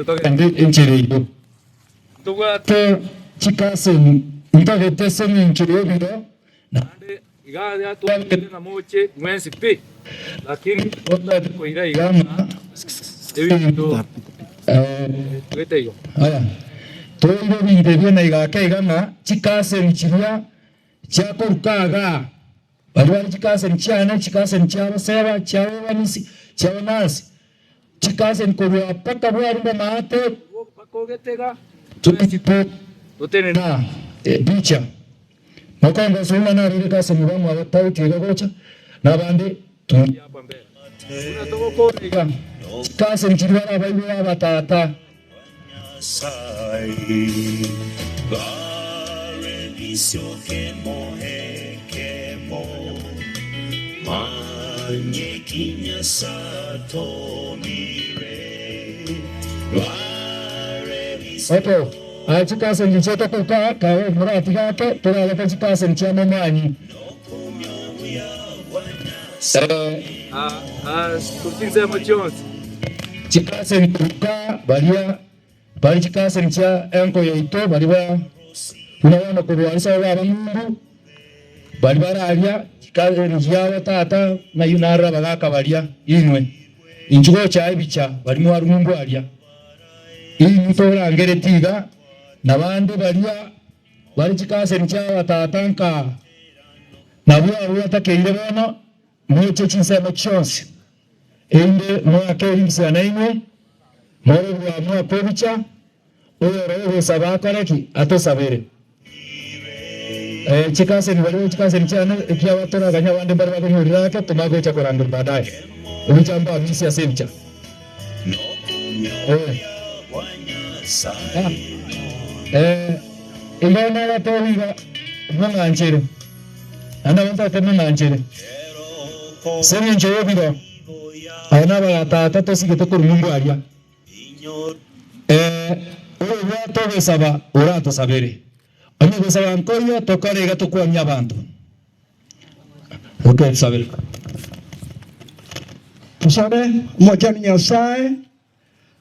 togende enchera eyio. Ntobwate chikaseni ntagete ase eng'encho y'ebiro, naende iga yatwabete ng'a moche mwensi pi, lakini totagete koira iga ng'a ebinto tugete igo. Aya, toire ebinto ebio na iga ake iga ng'a chikaseni chiria chiakoruka igaa. Baria bare chikaseni chiane, chikaseni chiabo Seba, chiabo Ebanisi, chiabo Nasi, chikaseni korwa mpaka bwarumba maate, na bicha. Mokongoso buna narire kaseni bamwabo tauti iga gocha, na abande iga, chikaseni chiria barabaigwe abatata.
Okay, aya chikaseni chiaito toka kabe moratiga ake torarete chikaseni chia momanyi. Chikaseni toka baria bare chikaseni chia enko yaito baria ba buna bono korwa ase abo abang'umbu baria bare aria chikaseni chiabo tata ng'ai narora abagaka baria inwe inchuo gocha ebicha baria mwarung'umbu aria. Inwe torangereti iga, na bande baria bare chikaseni chi'abatata nka nabwo abwo batakeire bono, moche chinsemo chionsi, erinde moake ring'isa nainwe, more bwamua kw'ebicha, oyore ogosaba akore ki? Atosabere. Chikaseni baria chikaseni chiane ekiagera toraganye abande mbare bakonyorera ake, tomanye gocha korangerwa baadaye. Ebicha mbamisia ase ebicha. Igo nabateebie iga, Mong'anchere, naende abwo ntagete mong'anchere. Ase engencho y'ebiro, aya nabagatata tosigete korwa ng'umbu aria. Oyobwate ogosaba oratosabere. Onye gosaba nkoiyo, tokore iga tokwanie abanto. Okay, tusabere.
Tosabe, Omochenu Nyasae,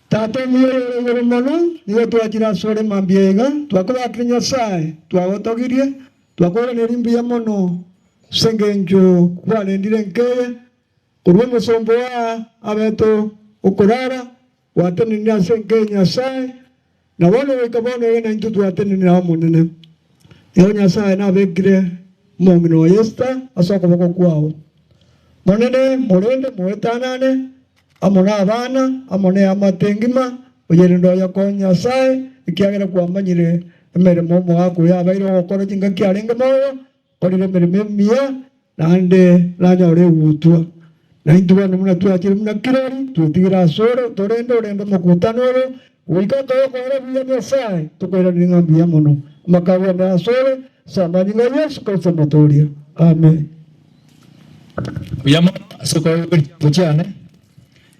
Tata omuya oyore igoro mono, nigo twachire asore mambia iga, twakobakire Nyasae, twagotogirie, twakoiraneria mbuya mono ase engencho kwarendire enka eye, korwa omosomba oo abete okorara, gwatenenire ase enka ya Nyasae, Na bono goika bono iga naintwe twatenenire Omonene. Igo Nyasae nabekire omong'ina o Esther ase okoboko kwao. Monene, morende, moetanane amo nabana, amo neamate engima, oyerende oyokonye Nyasae, ekiagera kwamanyire emeremo omogaka oyo abeire ogokora chingaki arenge moyo, Nkorire emeremo emiya, naende nanyore egutwa. Na intwe bono buna twachire buna kirori, twetigire asore, torende orende omokutano oyo, goika okoe okore buya Nyasae, tokoiraneria ng'a mbuya mono. Amakagu ane asore, ase amanyinga a Yeso Kristo Omotooria. Amen.
Mbuya mono ase okoigwa chiango chiane.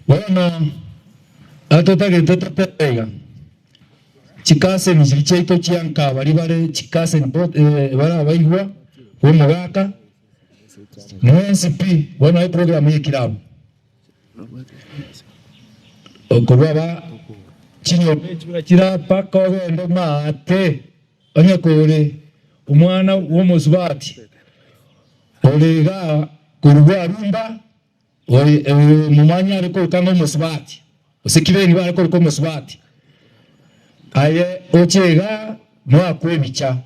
Bono totagete totebe iga. Chikaseni chiria chiaito chia nka baria bare chikaseni bare abaigwa b'omogaka mwensi pi bono eprogram y'ekirabu okorwa aba chinyomba echi buna chira mpaka ogende maate onye kore omwana bw'omosubati ore igaa korwa bwarumba Oyo omomanyi are korokwa ng'a omosubati, gose kibeni bare korokwa omosubati, aye oche igaa moakwe ebicha.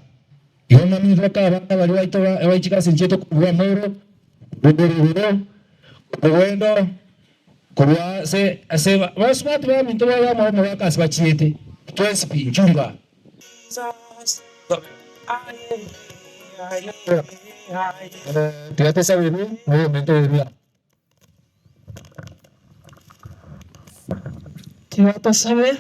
Igo ng'amini baka abana baria baito baichire ase enchera tokorua amoro, korwa rogoro, korwa rogendo, korwa ase ase abasubati baminto baye amo omogaka ase bachiete, twensi pi nchunga. Tiga tosabe ebi noyominto oria.
Tiga tosabe,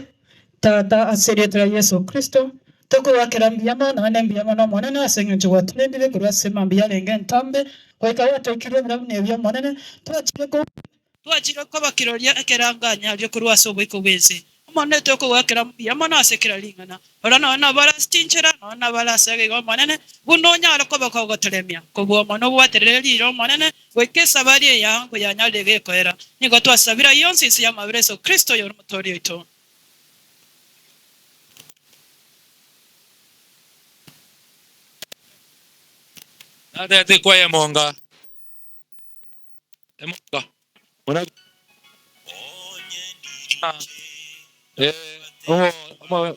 Tata, ase erieta ria Yeso Kristo, tokogoakera mbuya mono, naende mbuya mono Omonene, ase engencho gwatorendire korwa ase mambia yarenge entambe, goika gwatoikire ebiro buna ebi Omonene, twachire ko. Twachire koba kiroria ekeranganyario korwa ase oboiko bw'ense. Omonene tokogoakera mbuya mono ase kera ring'ana. Ora nonya nabare ase chinchera, nonya nabare ase agaiga Omonene, buna onyare koba kogotoremia. Kobua mono obwaterere riire Omonene, goika esabari eye yaango yanyarire gekoera. Nigo twasabire ayio onsi inse y'amabera Yeso Kristo oyore Omotooria oito.
Natete kwayemonga. Emoka buna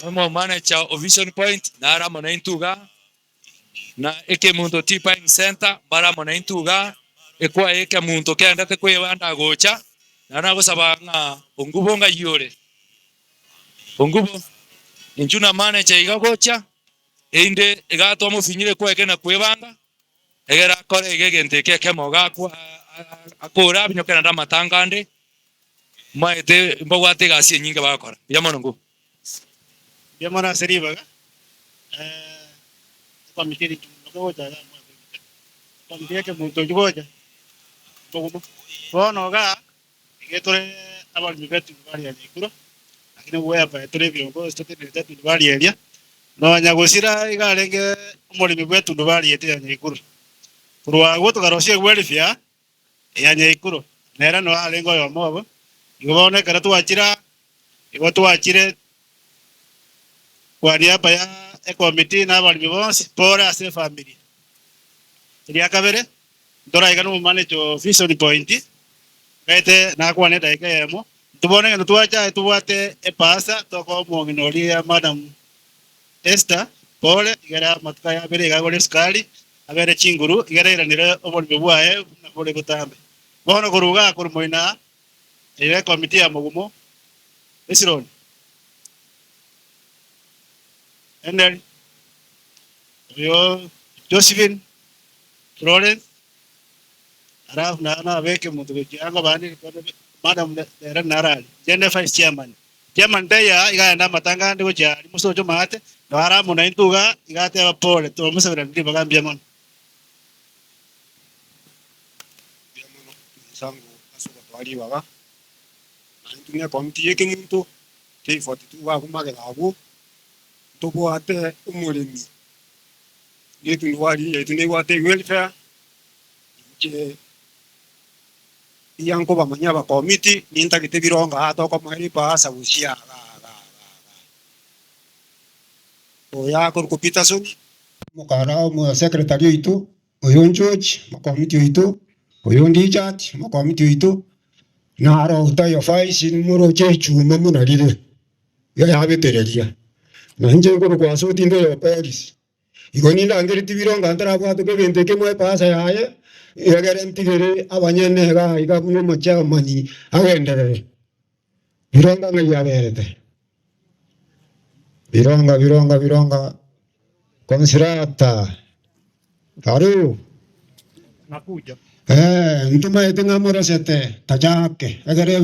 omo manager o Vision Point nare amo naintwe igaa, na ekemunto Tea Buying Centre mbare amo naintwe igaa, ekwaye ekemunto keendete koebanda gocha, naende nagosaba ng'a ongubo ng'ai ore? Ongubo, inchuo na manager iga gocha, erinde iga twamofinyire kwegena kwebanga. Egere akore iga egento eke ekemo gakwa akore abinyoke naende amatanga ande, mmaete mbabwate egasi enyinge bagokora. Mbuya mono nguru.
Mbuya mono ase ribaga, ekomiti eri gocha iga mwaka egocha, ekomiti ya ekemunto gocha. Mogumo. Bono iga, nigo tore abaremi b'etundubari ya Nyaikuro, lakini ogweapa tore ebiongozi totenenete etundubari eria, nonya gosira iga arenge omoremi bw'etundubari yaito ya Nyaikuro. Korwa agwo tokarosia egwelifia ya Nyaikuro, nere noyo arenge oyomo obo. Igo bono ekero twachire aa, igo twachire kwa niaba ya ekomiti na abaremi bonsi, pore ase efamiri. Eria kabere, Ntoraika nomomanecha o Vision Point, ngaete nakwane edaika eyemo, ntobone ng'a twacha aye tobwate epasa tokoa omong'ina oria Madam Esther pole igere amatuko aya abere iga agore esukari abere chinguru igere airanere oborimo bwaye buna bore botambe. Bono korwa igaa korwa moino aa ere ekomiti ya mogumo Hezron, Henry, oyo Josephine, Florence, alafu na nabeke omonto gochia ango bande rikoro madam nere narari inche nde vice chairman. Chairman taiyo aa iga aende amatanga ande gochia aria mosocho maate, nabo are amo naintwe igaa, iga ateba pole twamosabera ribaga mbuya mono.
Mbuya mono mwenzangu ase ogotoa ribaga, naintwe ne ekomiti ya ekeminto K42 iga abwo magega abwo, ntobwate omoremi. Netundubari yaito nebwate ewelfare, inche mbuya nkobamanyia abakomiti, nintagete birongo aa tokomoera epasa gochia iga iga iga iga. Oyo akorokwa Peterson.
Omokara omosekretari oito, oyo George, omokomiti oito, oyo Richard, omokomiti oito, naro Otayo Vice nimoroche echuma buna rire, iga yabetereria. Na inche nkorokwa ase otinde oyo Peris. Igo nindangeretie birongo ntarabwatoka egento ekemo epasa yaye, egere ntigere abanyene iga iga buna omochairman agenderere. Birongo ng'ai aberete? Birongo birongo birongo Consolata, Aru, eh, ntomaete ng'a morosete tachake egere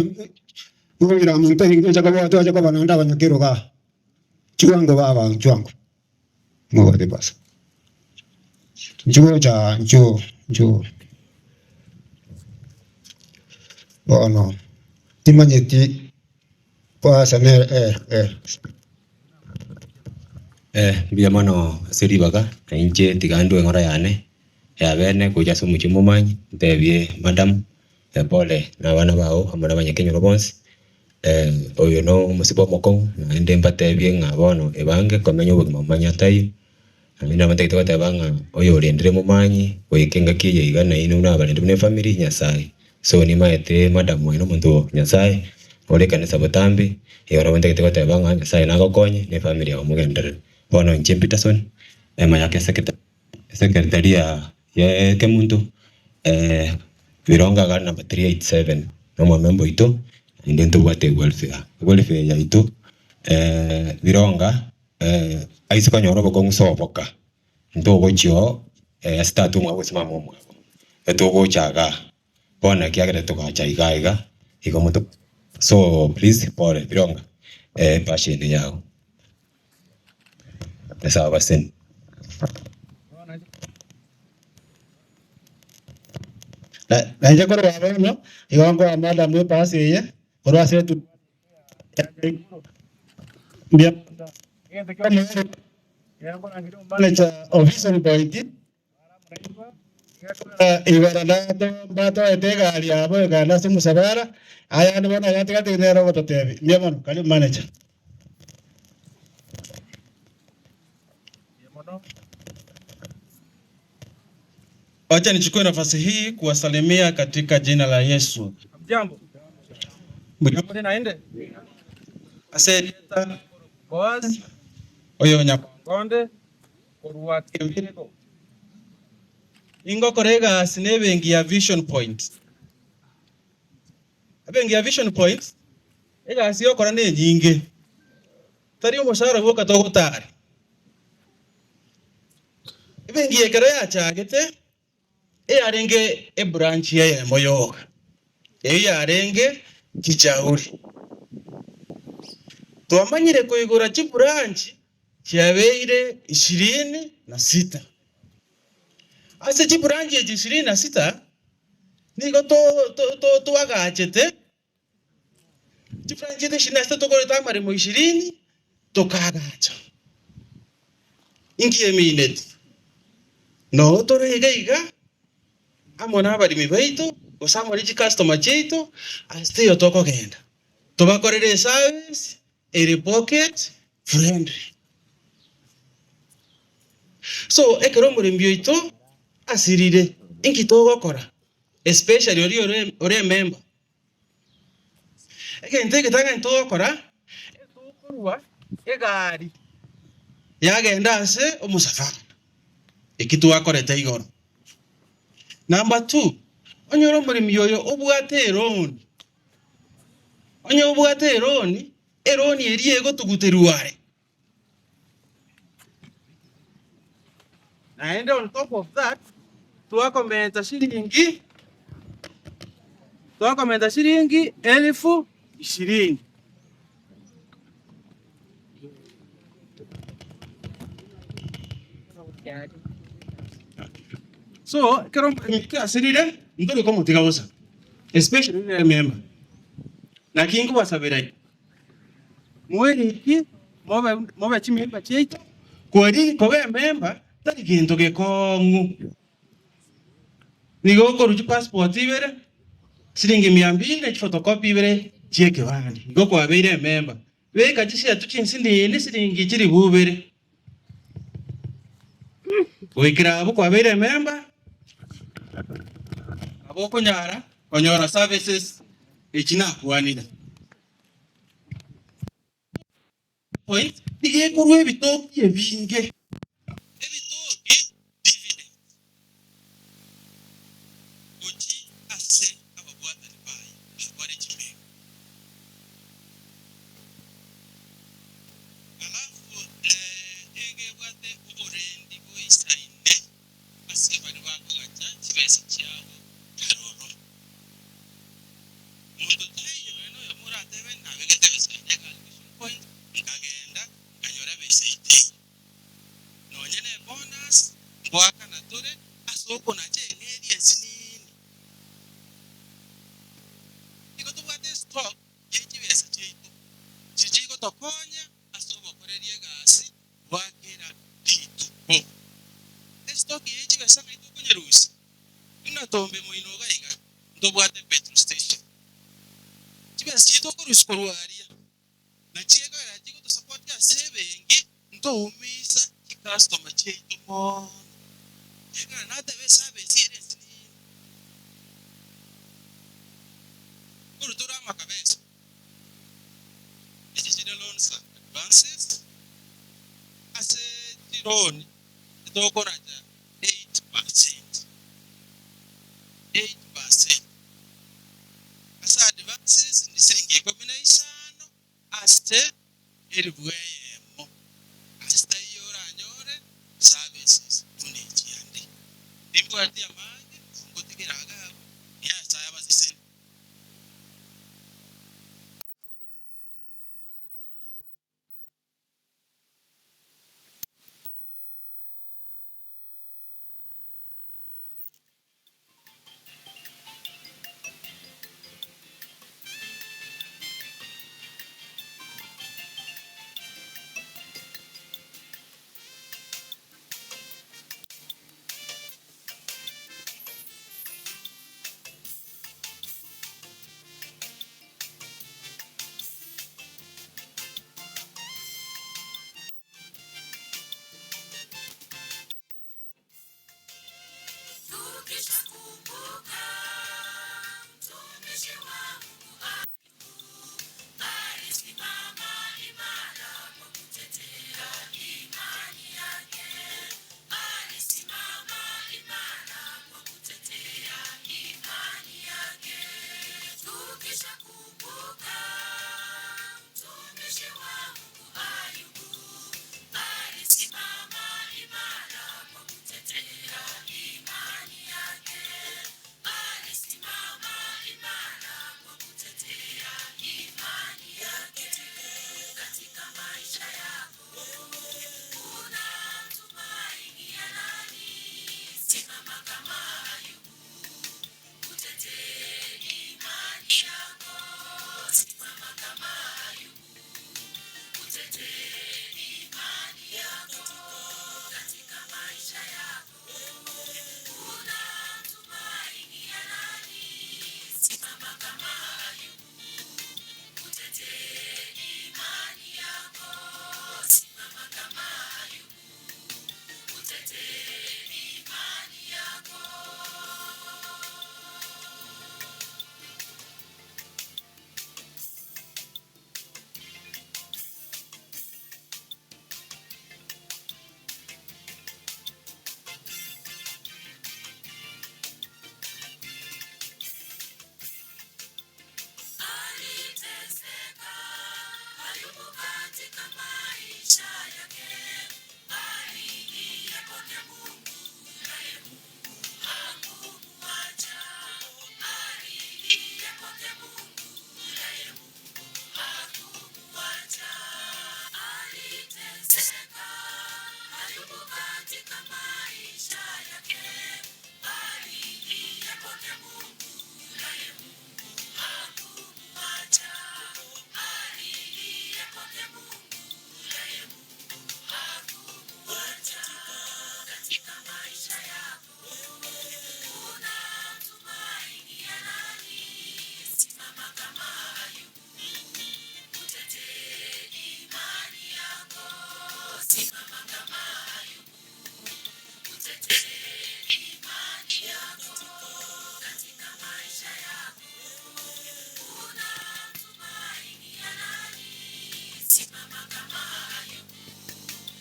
boira omonto oinche koba twacha koba naende abanyakerogo aa. Chwango baba chwango. Ng'ogote basa. Nchoo cha nchoo nchoo. Bono timanyeti basa nere eh eh.
Eh, mbuya mono ase ribaga, na inche tiga ndue eng'ora yane ya bene gocha ase omochie omomanyi, ntebie madam pole na abana bao amo na abanyakenyoro bonsi. Oyo nomosibwa omokong'u, naende mbatebie ng'a bono ebange komenya obogima momanye ataiyo, naende nabo ntagete goteba ng'a oyorendire momanyi goika engaki eye iga nainwe buna abarende buna efamiri Nyasaye. So nimaete madam oyo nomonto o Nyasaye, ore ekanisa botambe, igo nabo ntagete goteba ng'a Nyasaye nagokonye na efamiri yago mogenderere. Bono inche Peterson, mayaka eseketa Esekeretari ya ekemonto Birongo iga number 387 na omwamemba oito naende ntobwate ewelfare. Ewelfare yaito Bironga aise konyora obokong'u soboka ntogochia oo ase tata omwabo gose mama omwabo, etogocha igaa bono ekiagera togacha igaa iga igo moto so please pole Bironga epassion yago. Nyasae abaseni.
Na inche korwa bono igo nkoa madam epasi eye korwa ase etuka ya igoro. Mbuya mono. Egento kia omoerio, ekero nkorangeria omanager o Vision Point, Igoro mbatoete egari yabo ekagenda ase omosabara, ayande bono ayatigatigete nere ogototebia. Mbuya mono, karibu manager.
Wacha nichukue nafasi hii kuwasalimia katika jina la Yesu.
Hamjambo.
Mbuya
Naende
ase erieta
Boaz
oyo Nyakongo
Onde korwa Kembiriko.
Ningokora egasi nebenki ya Vision Point. Ebenki ya Vision Point egasi yokora nenyinge, tari omoshahara bwoka togotara. Ebenki eye ekero yachagete eyarenge ebranch eyemo yoka, eyio yarenge Kijauri. Twamanyire koigora chibranch chiabeire ishirini na sita. Ase chibranch echi ishirini na sita, Nigo to- to- to- twagachete chifranchi chiaito ishirini na sita togorete amaremo ishirini, tokaagacha. Inki emineti? Noo tore iga iga amo nabaremi baito, gose amo ne chicustomer chiaito, ase teiyo tokogenda. Tobakorere eservice ere pocket friendly. So ekero omorembi oito asirire, inki togokora? Especially oria ore ore emember. Egento egetang'ani togokora, etokorwa egari yagenda ase omosafara, eki twakorete igoro. Number two, onyore omoremi oyo obwate eloan, onye obwate eloan, eloan eria egotuguterwa are. Naende on top of that, twakomenta shilingi, twakomenta shilingi elfu ishirini. So, ekero omonto asirire, ntori komotiga bosa, especially rire ememba. Naki nkobasabera Mweriki mobe mobe chimemba chiaito, kweri koba ememba tari gento gekong'u. Nigo okorwa chipassport ibere, siringi mia mbili ne chiphotocopy ibere chi'ekebande, igo kwabeire ememba. Beka chisiatu chinsinini siringi chilifu ibere. Goikera abwo kwabeire ememba, nabo okonyara konyora services echi nakwanire. Point, nigo ekorwa ebitoki ebinge. Ebitoki dividends gochia ase ababwatani baye abare chimemba. Alafu egebwate oborendi boisaine ase baria bakogacha chibesa chiabo aroro. Monto taiyo nonya noyomo oratebe, Nabegete ebesa yane egalvation point, nkagenda nkanyora ebesa eye teiyo. Nonya nebonus ngoakana tore ase okonacha eng'eria ensinini. Nigo tobwate estock ye chibesa chiaito, chiria chigotokonya ase obokoreria egasi bwa kera rituko. Estock ye chibesa ng'ai tokonyerusia? Buna tombe moino iga iga, ntobwate petrol station. Chibesa chiria tokorusia korwa aria, nachi ekogera chigotosapotia ase ebenki, ntoumisa chicustomer chiaito mono. Ekero nateba eservice ere ensinini, nkorwa tore amakabesa, echi chire loans and advances, ase chiloan tokoracha 8%, 8%, ase advances ni siringi ikomi na isano ase elifu eyemo, ase taiyo oranyore services buna echiande. Timbwati amange, ngotigera iga abwo, Nyasaye abasesenie.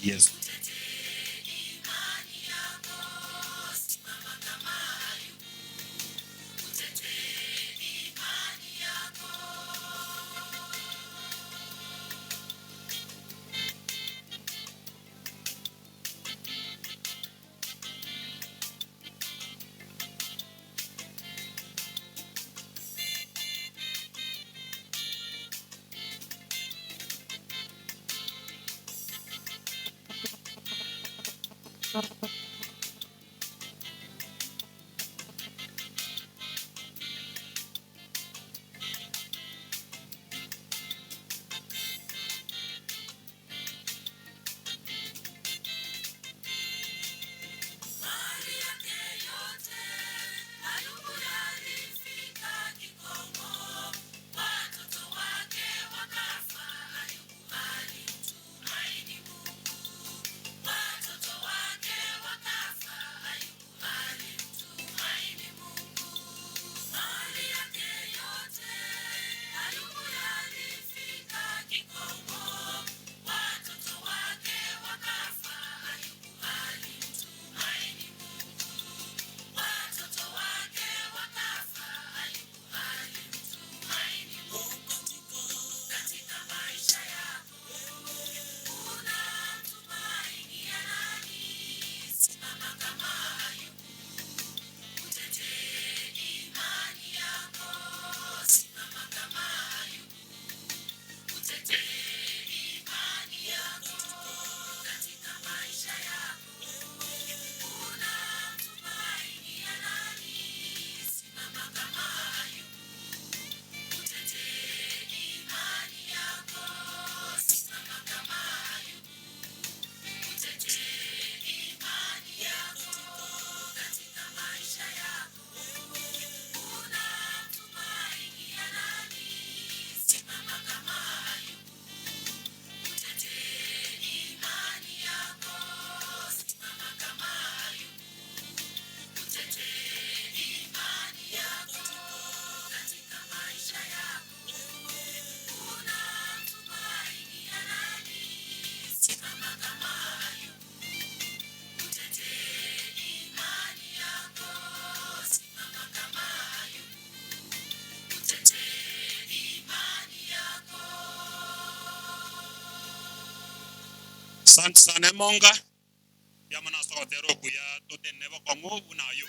Yes. Asante sana emonga, mbuya mono ase ogotera okuya totene bokong'u buna ayio.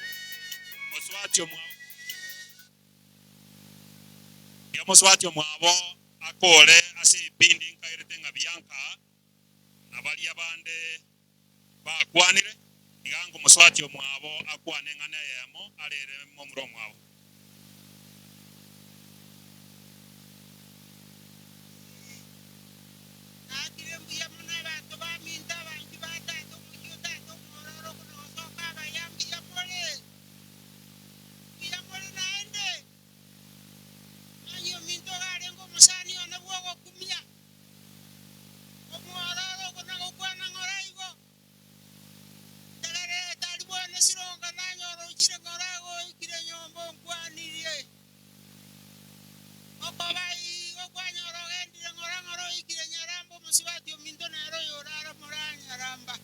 Mosubati omwabo, Mbuya mosubati omwabo akore ase ebipindi nkairete ng'a Bianca na baria bande bakwanire, iga ango mosubati omwabo akwane eng'ana eyemo arere momura omwabo.
Naakire mbuya mono abanto baminto abanchwa ba tata omochie o tata omwororo buna osoka abaya mbuya more, mbuya more naende. Manya ominto iga arenge omosani one bw'ogokumia, omwororo okona gokwana ng'ora igo. Tegerera tari bwane sironga nanyora ochire ng'ora agoikire nyomba onkwanirie. Okoba igo kwanyora ogendire ng'ora ng'ora oikire Nyaramba omosubati ominto nere oyorara moraa Nyaramba.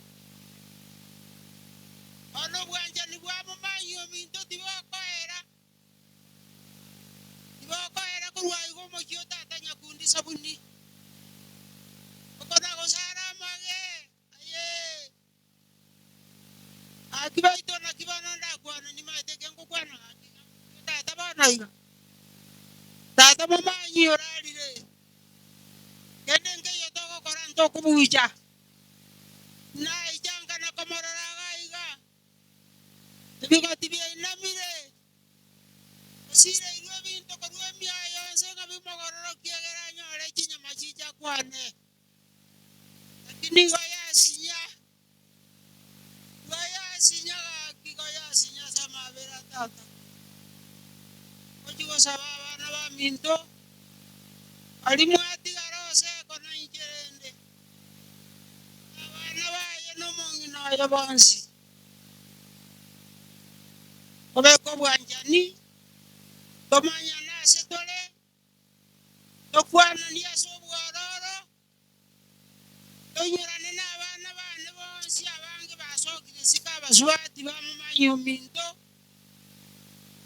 Bono obwanchani bwa momanyi ominto tibokoera, tibokoera korwa igo omochie o tata Nyakundi Sabuni. Okona gosara amage aye. Gaki baito naki bono ndakwane nimaete eke ngokwana gaki tata bono iga. Tata momanyi orarire. Kende nkeiyo togokora ntokobucha. Naichanka na komorora iga iga. Ebigoti biainamire. Osireirwe ebinto korwa emiayo yonsi ng'a bimogororokie egere anyore chinyama chicha kwane. Lakini igo yasinya, igo yasinya. tata. Ngochia gosaba abana baminto, baria mwatigara ose na inche rende, na abana baye na omong'ina oye bonsi, tobeke obwanchani, tomanyane ase tore, tokwananie ase obwororo, Toinyorane nabana baane bonsi abange basokire isiko abasubati bamomanye ominto,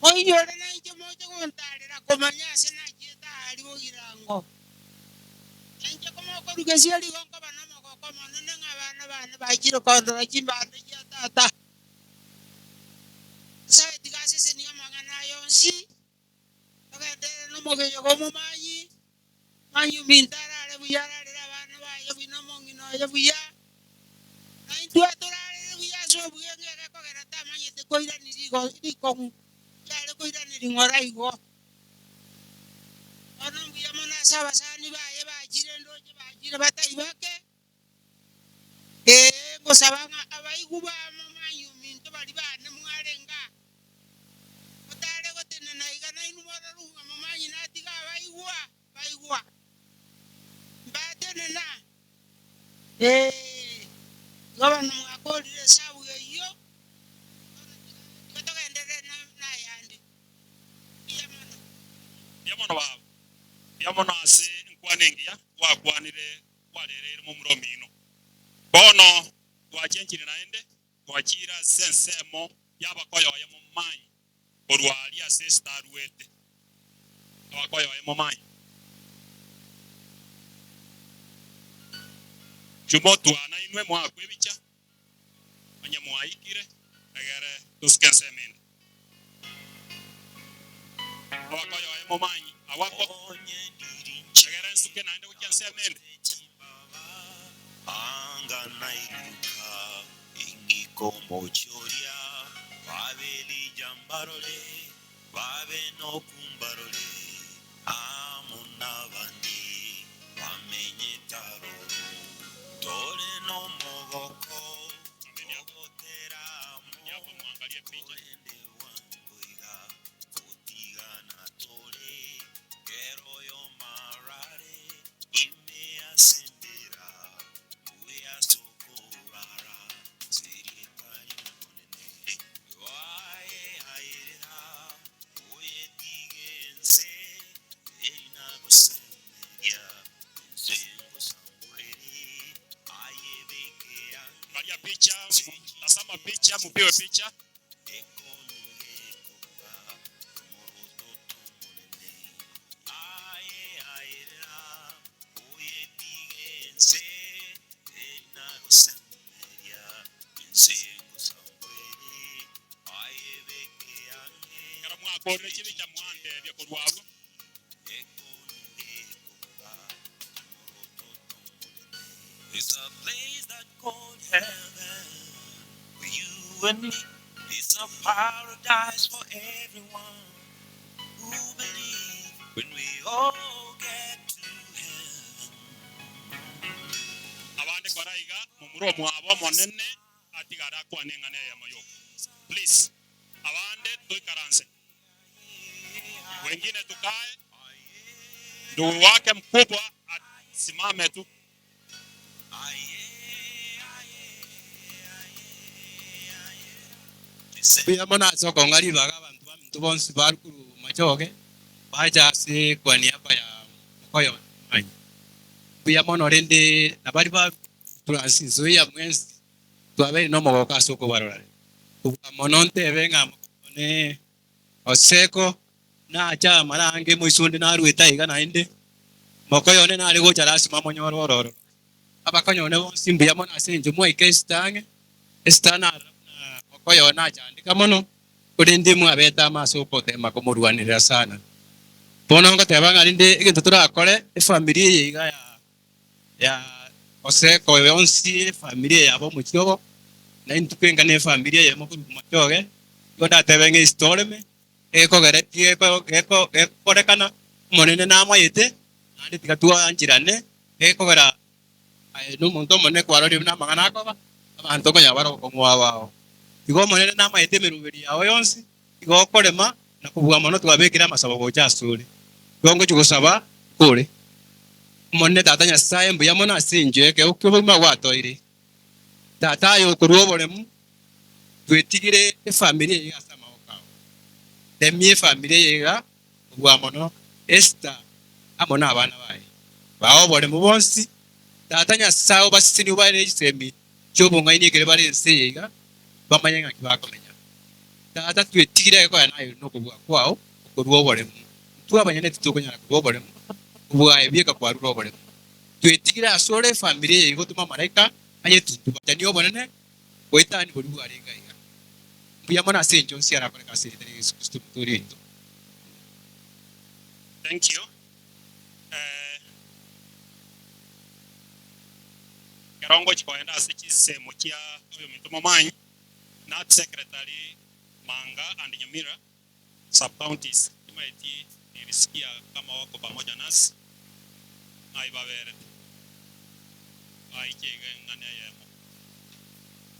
moinyore nainche moche gontaarera komanya ase nachiete aaria bogirango. Nainche komokorugesia rigo nkoba nomogoko omonene ng'a abana baane bachire kondora chimbande chia tata. Nyasae tiga asesenie amang'ana aya onsi, togenderere nomogenyo bw'omomanyi. Manya ominto arare buya, ararere abana baye buya, na omong'ina oye buya, na intwe torarere buya ase obweng'e, egekogera tamanyete koirania rikong'u, yare koiraneria ng'ora igo. Bono mbuya mono ase abasani baye bachire ndoche bachire batai bake, Ee, ngosaba ng'a abaigwa b'amomanyi ominto baria baane mwarenge aa, motare gotenena iga nainwe morore ng'a momanyi natiga abaigwa baigwa, mbatenena. Ee, igo bono mwakorire esabu eyio, bono tiga togenderere nayande. Mbuya mono.
Mbuya mono baba, mbuya mono ase enkwana engiya gwakwanire kwarereire momura omino. Bono twachenchire naende twachiire ase ensemo y'abakoyoye momanyi korwa aria ase esita aruete. Abakoyoye momanyi. Chumotwa nainwe moakwe ebicha, onye mwaikire, egere tosuke ensemo ende. Abakoyoye momanyi agwo egere nsuke naende gochia ensemo ende. Angalia picha, tazama picha, mupewe picha. Ekero mwakorire chibicha mwantebia korwa agwo. Abande kora iga, momura omwabo omonene atigare akwane eng'ana eyemo yoka. Please, abande toikaranse. Wengine tukae, ndugu wake mkubwa asimame tu.
Mbuya mono ase okong'a ribaga abanto baminto bonsi ba Rukuru Machoge bacha ase kwa niaba ya mokoyo one Momanyi. Mbuya mono rende nabaria ba Trans Nzoia mwensi twabeire nomogoko ase okobarora. Kobua mono ntebe ng'a mokoyo one Oseko nache amara ange moisonde naruete aiga naende, mokoyo one nare gocha lasima monyore ororo. Abakonyi one bonsi mbuya mono ase engencho mwaika esita ang'e, esita narora buna mokoyo one achandeka mono, korende mwabete amo ase ogoteema komorwanerera sana. Bono ngoteba ng'a rende egento torakore efamiri eye iga ya ya Oseko yonsi efamiri eye yabo omochie obo, na intwe twengane efamiri eyemo korwa omochie oye, nigo ndatebe ng'a ase toreme, egekogera gekorekana, Omonene namoete, naende tiga twancherane, egekogera aye nomonto omonene kwarorire buna amang'ana akoba, abanto nkonya bare obokong'u bwabo. Igo Omonene namaete emeroberi yao yonsi.
Igo okorema na kobua mono twabekire amasabo gocha asore. Igo ngochia gosaba kore. Omonene Tata Nyasae mbuya mono ase enchera y'ekeegwa ki'obogima gwatoire. Tata aye okorua oboremu, twetigire efamiri eye ase amaboko ao. Remia efamiri eye iga kobua mono Esther amo nabana baye. Bae oboremu bonsi, Tata Nyasae obasesenie obae ne chisemi chi'obong'aini ekero bare ense eye iga, bamanye ng'aki bakomenya. Tata, twetigire egekoya naye ore nokobua kwao okorua oboremu. Intwe abanyene titokonyara korua oboremu, kobua aye bweka kwarure oboremu. Twetigire asore efamiri eye igotoma amalaika aye tuntubatanie obonene goetania boria bwarenge aiga. Mbuya mono ase enchwa onsi arakoreke ase erieta ria Yesu Kristo Omotoori oito.
Thank you. Eh, ekero ngochia kogenda ase chinsemo chia oyominto Momanyi, Nat Secretary Manga and Nyamira sub counties, timaeti nilisikia kama wako pamoja nasi, ng'ai baberete baiche iga eng'ana eyemo.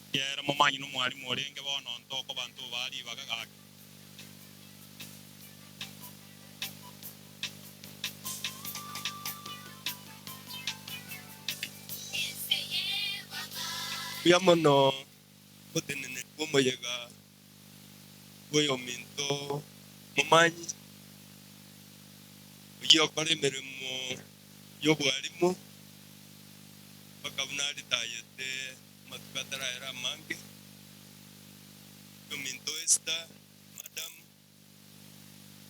Ekiagera Momanyi nomwalimu orenge bono ntokoba ntobaa ribaga gaki.
Mbuya mono oteneneri bw'omoyega bw'oyominto momanyi, oyio okora emeremo y'obwarimu mpaka buna aritayete amatuko ataraera amange. Oyominto Esther, madam,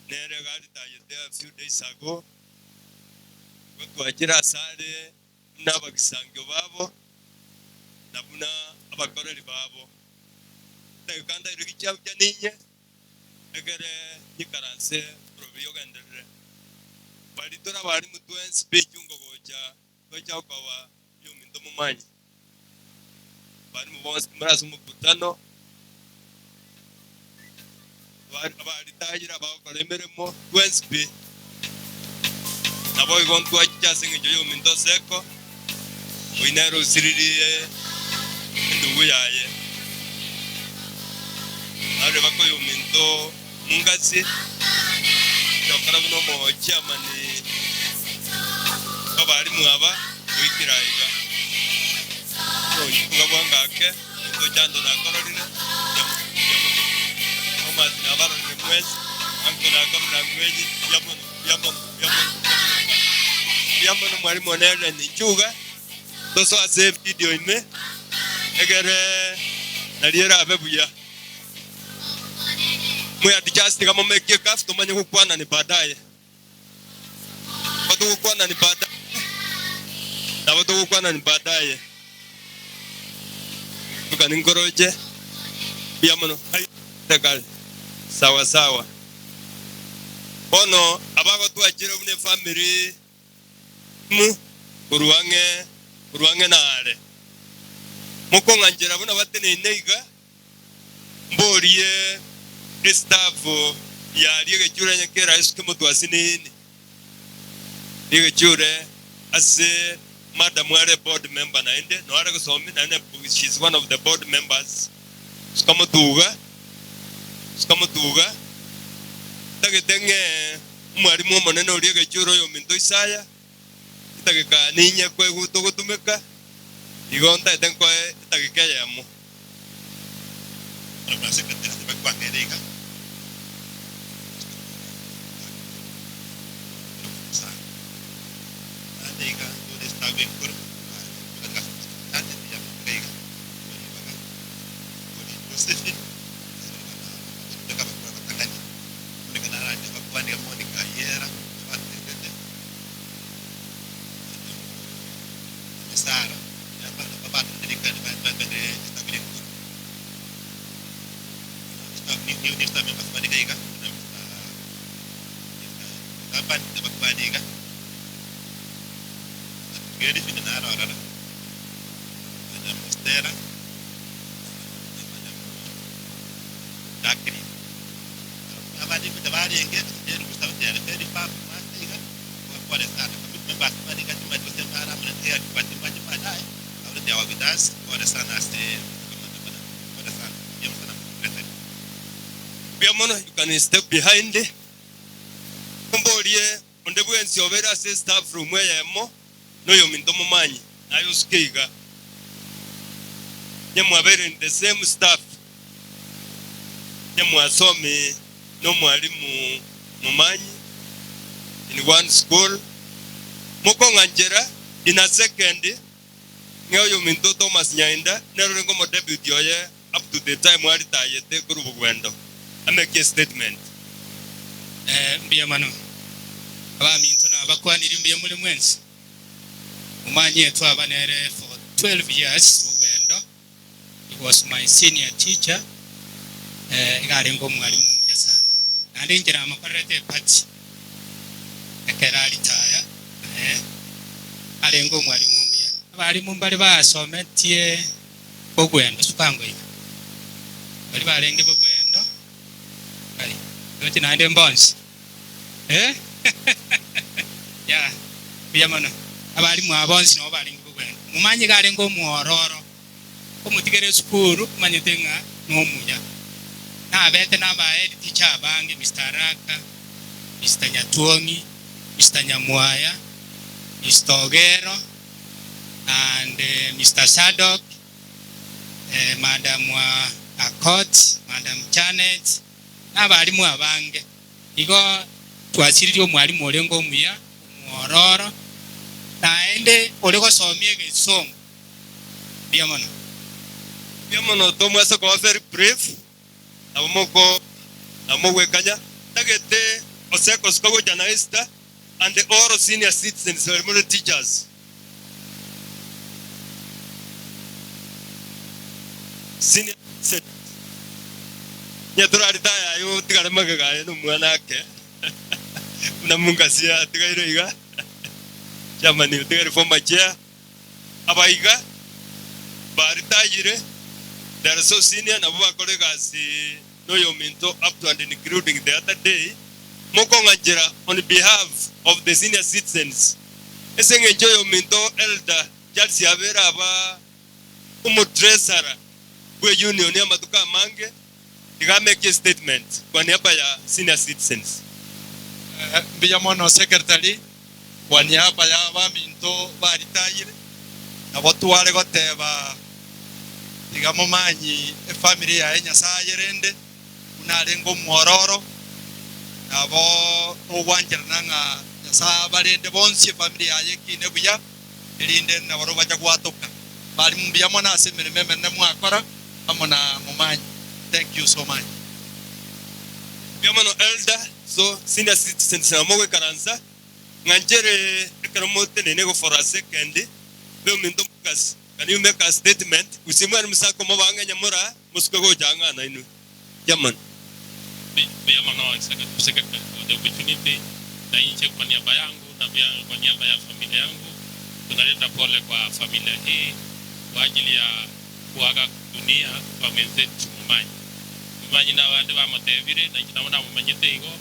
nere iga aritayete a few days ago, igo twachire asare buna abagisangio babo na buna abakoreri babo. Chidakika ndaire chiabucha ninye, egere nyikaranse oroberio ogenderere. Baria tore abarimu twensi b'echungo gocha tocha koba oyominto momanyi. Abarimu bonsi timore ase omokutano, abaritayire abagokora emeremo twensi pi. Naboigo ntwachiche ase engencho y'ominto Seko, oyio nere osiririe endugu yaye. Narebe koyominto Mungasi, oyokora buna omochiamani bw'abarimu aba goikera aiga. Oyochunga bwangake, ominto Chando nakororire, mbuya mono. Thomas nabarorire mwensi, Uncle nakororire Angwenyi, mbuya mono, mbuya mono, mbuya mono, mbuya mono sana. Mbuya mono mwalimu one Ellen Nchuga, tosoe ase evidio ime, egere nario erabe buya. Mwe-adjust iga momekie curf tomanye gokwanani baadaye. Nabo togokwanani baadaye, nabo togokwanani baadaye. Tuka ninkoroche, mbuya mono. Ai, kare. Sawa sawa. Bono abagotwachire buna efamiri mu korwa ang'e korwa ang'e na are. Mokong'anchera buna bateneine iga. Mborie estaff yaria egechure onye kera ase omotwasi nini egechure ase madam are board member naende no are gosomi naende she is one of the board members sikamotuga sikamotuga ntagete ng'e omwalimu omonene oria egechure oyominto Isaya etageka ninye togotumeka igo ntagete nkoe etageka eyemo. Mbuya mono, you can step behind. Mborie onde bwensi obeire ase staff room eyemo noyominto momanyi, naye osuke iga. Onye mwabeire in the same staff, onye mwasomi nomwalimu momanyi in one school, mokong'anchera in a second ng'a oyominto Thomas Nyainda nere orenge omodeputy oye up to the time aritayete korwa bogwendo. Ameke statement.
Mbuya mono, abaminto na abakwanirie mbuya more mwensi. Omanyie twaba nere for 12 years bogwendo, he was my senior teacher, iga arenge omwalimu omuya sana. Naende inche namokorerete eparty ekero aritaya, arenge omwalimu omuya. Abalimu mbare basometie bogwendo sukango iga, baria barenge bogwendo bari roche naende mbonsi eh ya mbuya mono. Abalimu aba bonsi nabo barenge bogwendo. Momanye iga arenge omwororo, omotigere esukuru omanyete ng'a nomuya. Nabete na aba head teacher abange, Mister Araka, Mister Nyatuong'i, Mister Nyamwaya, Mister Ogero, and Mister Sadok, Madam Akot, Madam Janet, na abalimu abange. Igo twasiririe omwalimu orenge omuya, omwororo, naende ore gosomia egesongo. Mbuya mono.
Mbuya mono tomwase koba very brief, nabo moko nabo mogwekanya. Ntagete osekosuka gocha na Esther and all senior citizens baria more teachers. Senior citizens onye toraretire aye otigare magega aye na omwana ake buna Mungasi atigaire iga chairman otigaire former chair abaiga baritayire they are so senior nabo bakora egasi noyominto up to and including the other day mokong'anchera on behalf of the senior citizens ase eng'encho oyominto Elder Charles abere aba omotreasurer bwe union amatuko amange iga ameke statement kwa niaba ya senior citizens.
Mbuya mono secretary kwa niaba ya abaminto baritayire, nabo tware goteba tiga momanyi efamiri yaye Nyasaye ayerende buna arenge omwororo, nabo togwancherana ng'a Nyasaye abarende bonsi efamiri yaye ekine buya, erinde nabarobwo bacha gwatoka. Barimu mbuya mono ase emeremo emenene mwakora amo na momanyi. Thank you so much.
Mbuya mono Elder, so senior citizens nabo mogoikaransa ng'a nchere ekero motenene igo for a second, be ominto mokasi, can you make a statement gose mwari mosake omoba ang'e nyamora mosuke gocha ang'e aa nainwe. Chairman.
Mbuya mono Executive Secretary for the opportunity, na inche kwa niaba yangu na kwa niaba ya familia yangu tunaleta pole kwa familia hii kwa ajili ya kuaga dunia kwa mwenzetu Momanyi. Momanyi nabande bamotebire na inche nabo namomanyete igo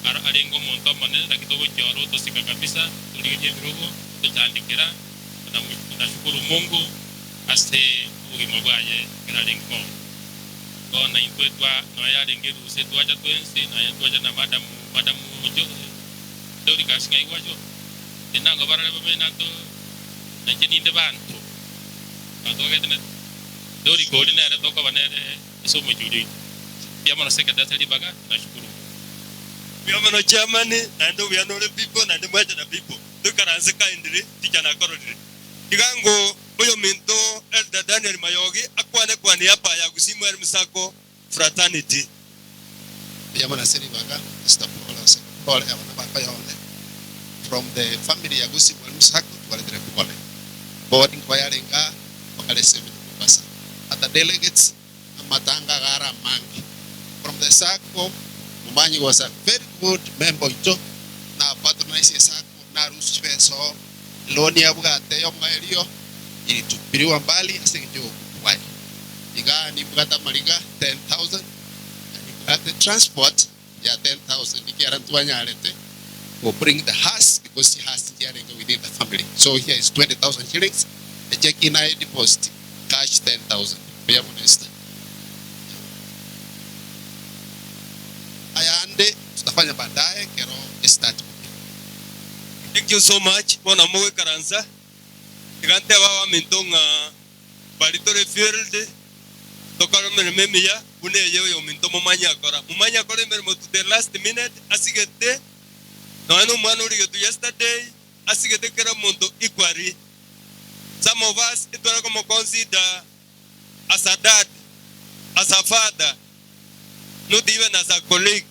arenge omonto omonene naki togochia oro otosika kabisa torigerie ebirogo otochandikera tunashukuru Mungu ase obogima bwaye ekero arenge moyo. Bono intwe twa nonya yarenge erusa etwacha twensi, naye twacha na madam madam Jo Doricas ng'ai gwacha oo? Enango barore bamenye nanto nainche ninde banto banto bagete na Dorica oria nere tokoba nere ase omochie oria oito. Mbuya mono secretary ase ribaga, nashukuru.
Mbuya mono chairman, naende obuya nore people naende mwacha na people. Toikaranse kindly, teacher nakororire. Tiga ng'o oyominto Elder Daniel Mayogi akwane kwa niaba ya Gusii Mwalimu Sacco Fraternity.
Mbuya mono ase ribaga, Pastor Paul ase pole abana bakoyone from the family ya Gusii Mwalimu Sacco twaretire pole. Board nkoba yarenge aa bakare semina Mombasa. Ata delegates amatanga iga are amange from the sacco Momanyi was a very good member oito na patronize esacco narusu chibesa oo Loan yabwate y'omoerio ilitupiliwa mbali ase engencho y'obokuku bwaye. Iga nimbwate amariga 10,000 na nimbwate transport ya 10,000 ekiagera ntwanyarete go bring the hearse because chihearse nchiarenge within the family. So here is 20,000 shillings, echeki naye deposit cash 10,000. Mbuya mono Esther.
Tutafanya baadaye ekero estart gokina.
Thank you so much, bono mogoikaransa, tiga ntebe abaminto ng'a baria tore field tokore emeremo emiya buna eye oyominto momanye akora. Momanye akore emeremo to the last minute asigete nonya na omwana origetwe yesterday asigete kera omonto equally. Some of us etware komoconsider as a dad, as a father, not even as a colleague,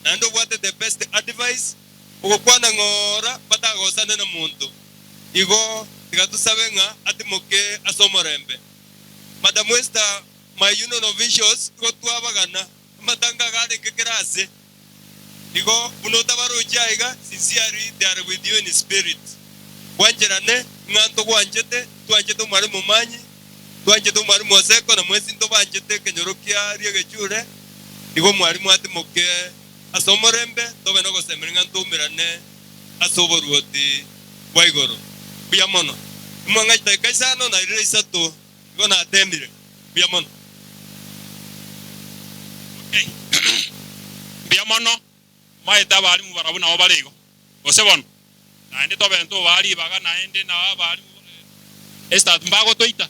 naende obwate the best advice, ogokwana ng'ora batagosane na monto. Igo tiga tosabe ng'a atimoke ase omorembe. Madam Esther, my union officials, igo twabagana, amatanga iga arenge kera ase. Igo buna otabarochi aiga, sincerely they are with you in spirit. Bwancherane ng'a ntogwanchete, ntwanchete omwalimu Omanyi, ntwanchete omwalimu Oseko, na mwensi ntobanchete ekenyoro kia Riegechure, igo omwalimu atimoke ase omorembe, tobe nogosemeria ng'a ntoumerane ase oboruoti bwa igoro. Mbuya mono. Imwang'a chidakika isano na irire isato, igo natemire. Mbuya mono.
Okay. Mbuya mono. Maete abalimu barabwo nabo bare igo. Gose bono? Naende tobe ntobaa ribaga naende nao abalimu Esther mbagotoita.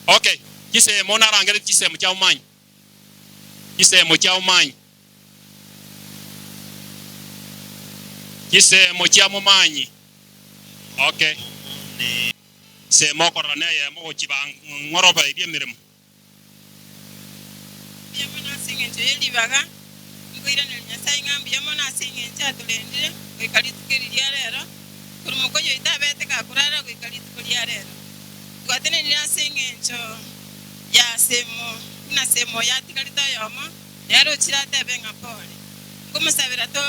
Okay. Chisemo narangeretie chisemo chia omanyi. Chisemo chia omanyi. Chisemo chia momanyi. Okay. Semo okorora neyemo gochia bang'oroba eria emeremo.
Mbuya mono ase engencho ye ribaga, nkoiraneria Nyasae ng'a mbuya mono ase engencho atorendire goika rituko eri ria rero, korwa mokoyo oito abete gakorara goika rituko ria rero. Twatenenire ase engencho ya Semo, buna Semo oyo atigarete oyomo, nere ochire atebe ng'a pole. Nkomosabera to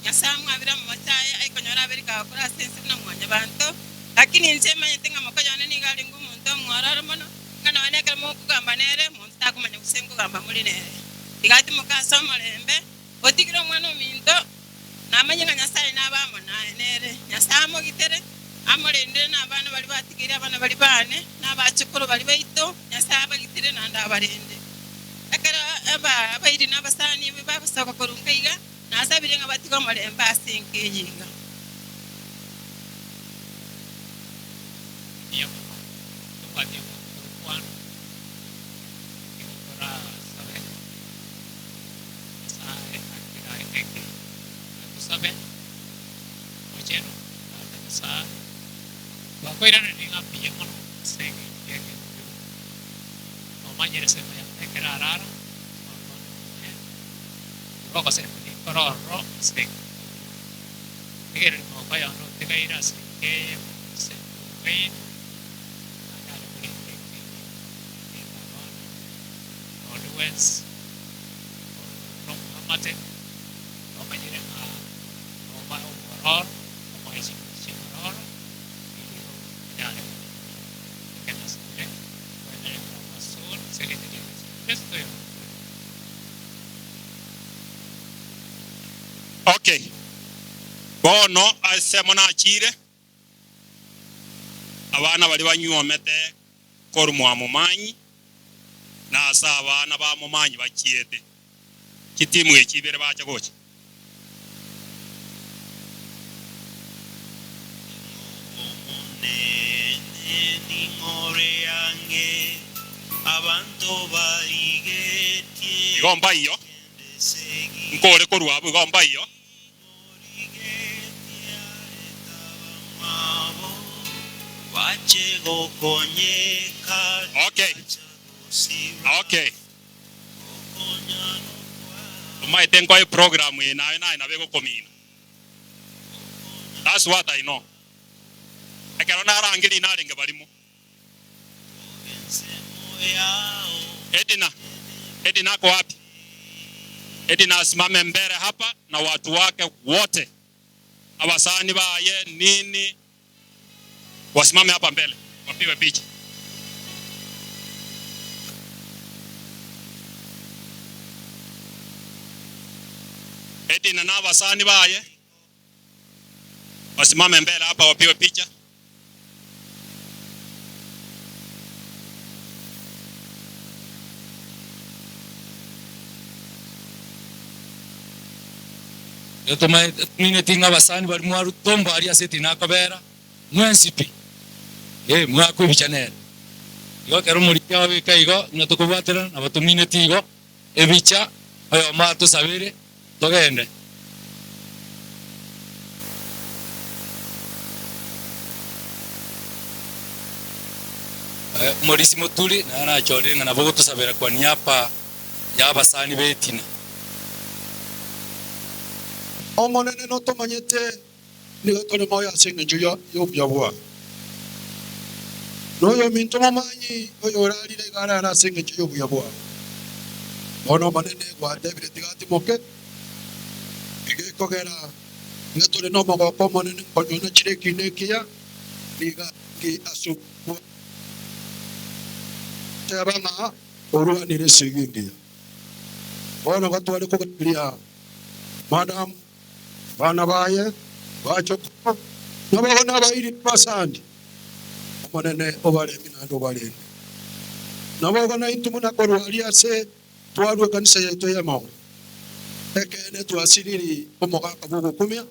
Nyasae amwabere amamocho aye aikonyora abere kagokora ase ense buna mwanyabanto. Lakini inche manyete ng'a mokoyo one nigo arenge omonto omwororo mono, Ng'a nonya nekero mokogamba nere, monto takomanya gose nkogamba more nere. Tiga atimoke ase omorembe, otigire omwana ominto, namanye ng'a Nyasae nabe amo naye nere. Nyasae amogitere, amorendere na abana baria batigeire abana baria baane, na abachokoro baria baito, Nyasae abagitere naende abarende. Ekero abairi na abasani bagosoka korwa nka iga, nasabire ng'a batige omorembe ase enka eye iga.
Mbuya mono, tobwati omonto togokwana, nigo torasabe Nyasae akira eke tosabe omochenu Tata Nyasae, twakoiraneria ng'a mbuya mono ase eng'encho y'egento ekio, nomanyire ensemo yane ekero arara, twakwana nonya, igo ogosemia nkore ororo ase eng'encho eyio. Rigereria mokoyo one otigaire ase enka eye ase obong'aini, nanyare korenda enka eye, rende abana, na onde bwensi ore nomoamate, bamanyire ng'a noba omwororo, omoe chinguru chi'omororo, erio anyare komenya buya. Eke nasabire, kwenere korwa asore ase erieta ria Yeso Kristo oyominto.
Okay. Bono asemo nachire, abana baria banyuomete korwa mwa momanyi, na ase abana ba momanyi bachiete, chitimu echi ibere bacha gocha. Igo mbaiyo, nkore korwa abwo, igo mbaiyo. Okay. Okay. Omaete nkoe program eye naye naye nabo egokomina. That's what I know. Ekero narangerie narenge barimo. Edina, Edina ako wapi? Edina asimame mbele hapa na watu wake wote, abasani baye nini, wasimame hapa mbele wapigwe picha. Edina na abasani baye Wasimame mbele hapa wapigwe picha.
Igo tomaete tomineti ng'a abasani baria mwarutwa mbaria ase etina akobera, mwensi pi, ee, mwakwa ebicha nere. Igo ekero omoriki ababeka igo, ng'a tokobwaterana, nabo tomineti igo, ebicha, oyomo atosabere, togende. Omorisia moturi naye nachorire ng'a nabo ogotosabera kwa niaba y'abasani b'etina.
Omonene notomanyete, nigo tore moyo ase engencho y'obuya bwao. Na oyominto momanyi oyorarire iga arare ase engencho y'obuya bwao. Bono Omonene gwatebire tiga atimoke, iga ekogera ng'a tore nomogoko omonene nkonywa chire ekiina ekiya, nigo arenge ase obuya bwao. Teba ng'a orwanire esegi engiya. Bono gatware koganeria Madamu, abana baye, bachokoro, naboigo nabairi nabasani. Omonene obaremie naende obarende. Naboigo naintwe buna korwa aria ase twarua ekanisa yaito y'emao, ekeene twasiriri omogaka bw'ogokumia,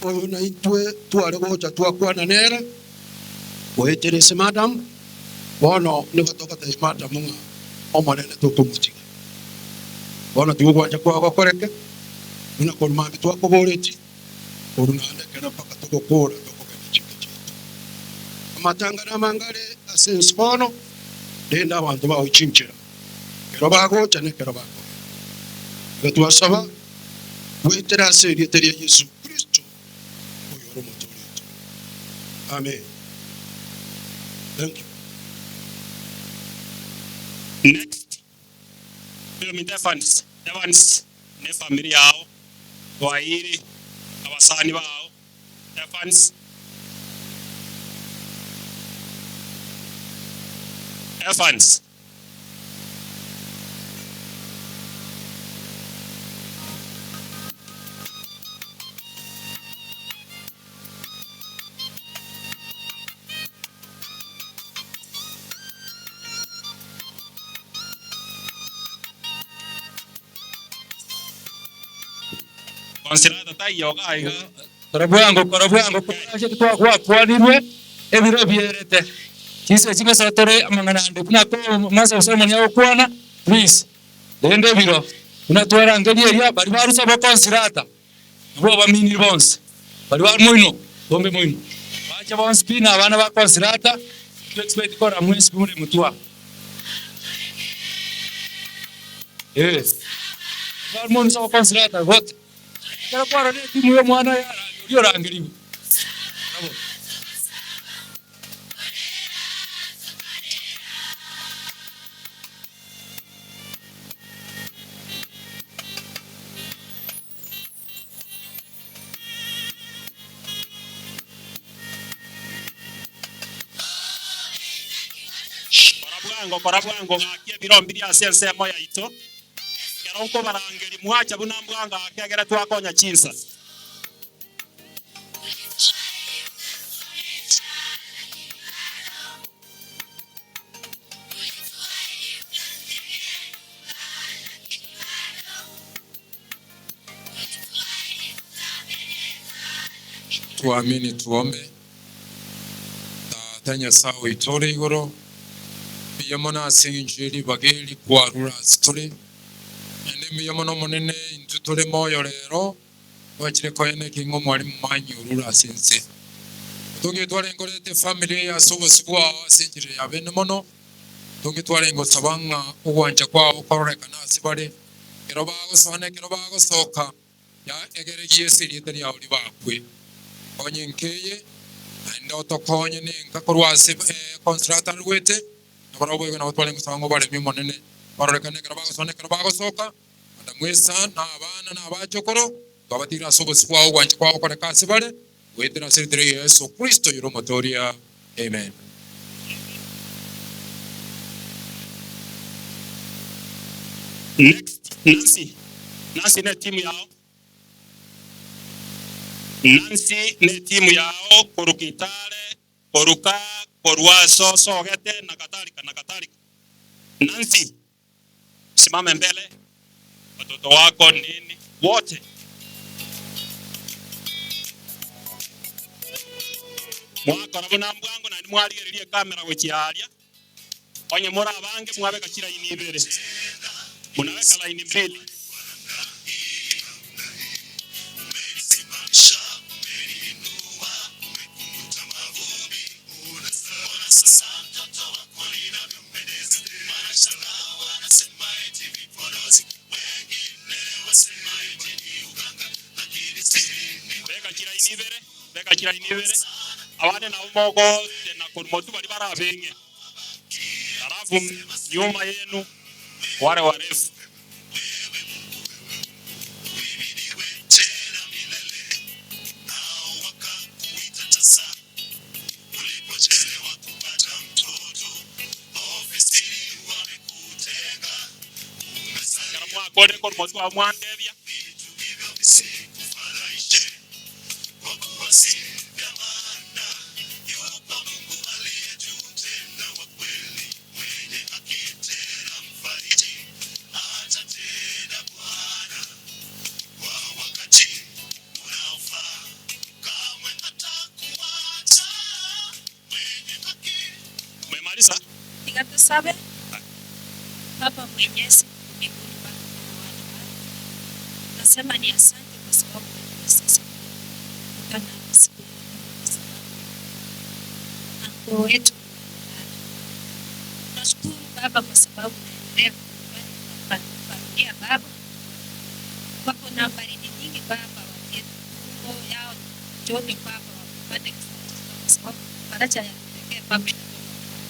oyo naintwe tware gocha twakwana nere, goetera ase Madamu, bono nigo togotebia Madamu ng'a Omonene tokomotiga. Bono tiga ogwancha kwao gokoreke, buna korwa mambia twakoboretie. Korwa naende ekero mpaka togokoora tokogenda chinka chiaito. Amatanga namange are ase ense bono, rende abanto bagoichinchera ekero bagocha na ekero bakogenda. Iga twasaba goetera ase erieta ria Yeso Kristo, oyore Omotoori oito. Amen. Thank you.
Next. Oyominto Evans, Evans ne efamiri yao, twaeire abasani bao, Evans, Evans. Consolata taiyo iga iga.
Kora bwango, kora bwango, korache twagwakwanirwe ebiro bierete. Chinsa echi ngosoa tore amang'ana ande buna Master Solomon agokwana, please rende ebiro buna twarangeria eria baria barusa bo Consolata. Nabwo abaminiri bonsi baria bare moino, bombe moino, bache bonsi pi na abana ba Consolata, to expect korora mwensi pi more motwa. Eh, bare moino ase Consolata gote. Ekero kwarorire etimu ya omwana oyo yarange oria orangerigwe. Nabo.
Kora bwango, kora bwango, gaki ebiro mbiria ase ensemo yaito, ekero nkobarangeria mwacha buna mbwango ake egere twakonya chinsa.
Tuamini tuombe. Tata Nyasae oito ore igoro, mbuya mono ase engencho ye ribaga eri kwarure ase tore, naende mbuya mono Omonene intwe tore moyo rero, twachire koena ekeng'u omwalimu manyi orure ase ense. Otonge twarenge koreta efamiri eye ase obosio bwao ase enchera ya bene mono, otonge twarenge gosaba ng'a ogwancha kwao kororekane ase bare, Ekero bagosoa na ekero bagosoka, yaegeregie ase erieta riao ribakwe. Konya enka eye, naende otokonye nenka korwa ase Consolata arwete, na barabwo boigo nabo twarenge gosaba ng'a obaremie Omonene, barorekane ekero bagosoa na ekero bagosoka, Adamu Esa, na abana, na abachokoro, twabatigire ase obosio bwao ogwancha kwao gokoreka ase bare, goetera ase erieta ria Yeso Kristo oyore Omotoria. Amen.
Next, Nancy. Nancy ne team yao. Nancy ne team yao korwa Kitale, koruka korwa ase osogete na kadhalika na kadhalika. Nancy, simame mbele, watoto wako nini wote. Mwakora buna mbwango naende mwarigereria ekamera gochia aaria. Onye more abange mwabeka chilaini ibere, munaweka laini mbili. Beka chilaini ibere, beka chilaini ibere, abande nabo mogotena korwa motwe baria barabeng'e. Alafu nyuma yenu wale warefu. Ekero mwakorire korwa motwe abwo mwantebia. Mmemaliza?
Tiga tosabe, Baba Mwenyezi Mungu mbinguni, Baba kama wana wako, tunasema ni asante kwa sababu umetuwezesha kukutana hapa siku ya leo kwa sababu ya uncle wetu amelala. Tunashukuru Baba kwa sababu unaendelea kufanya familia Baba. Wako na baridi nyingi Baba, watie tumbo yao joto Baba, wapate kufarijika kwa sababu faraja ya pekee Baba inatoka kwako.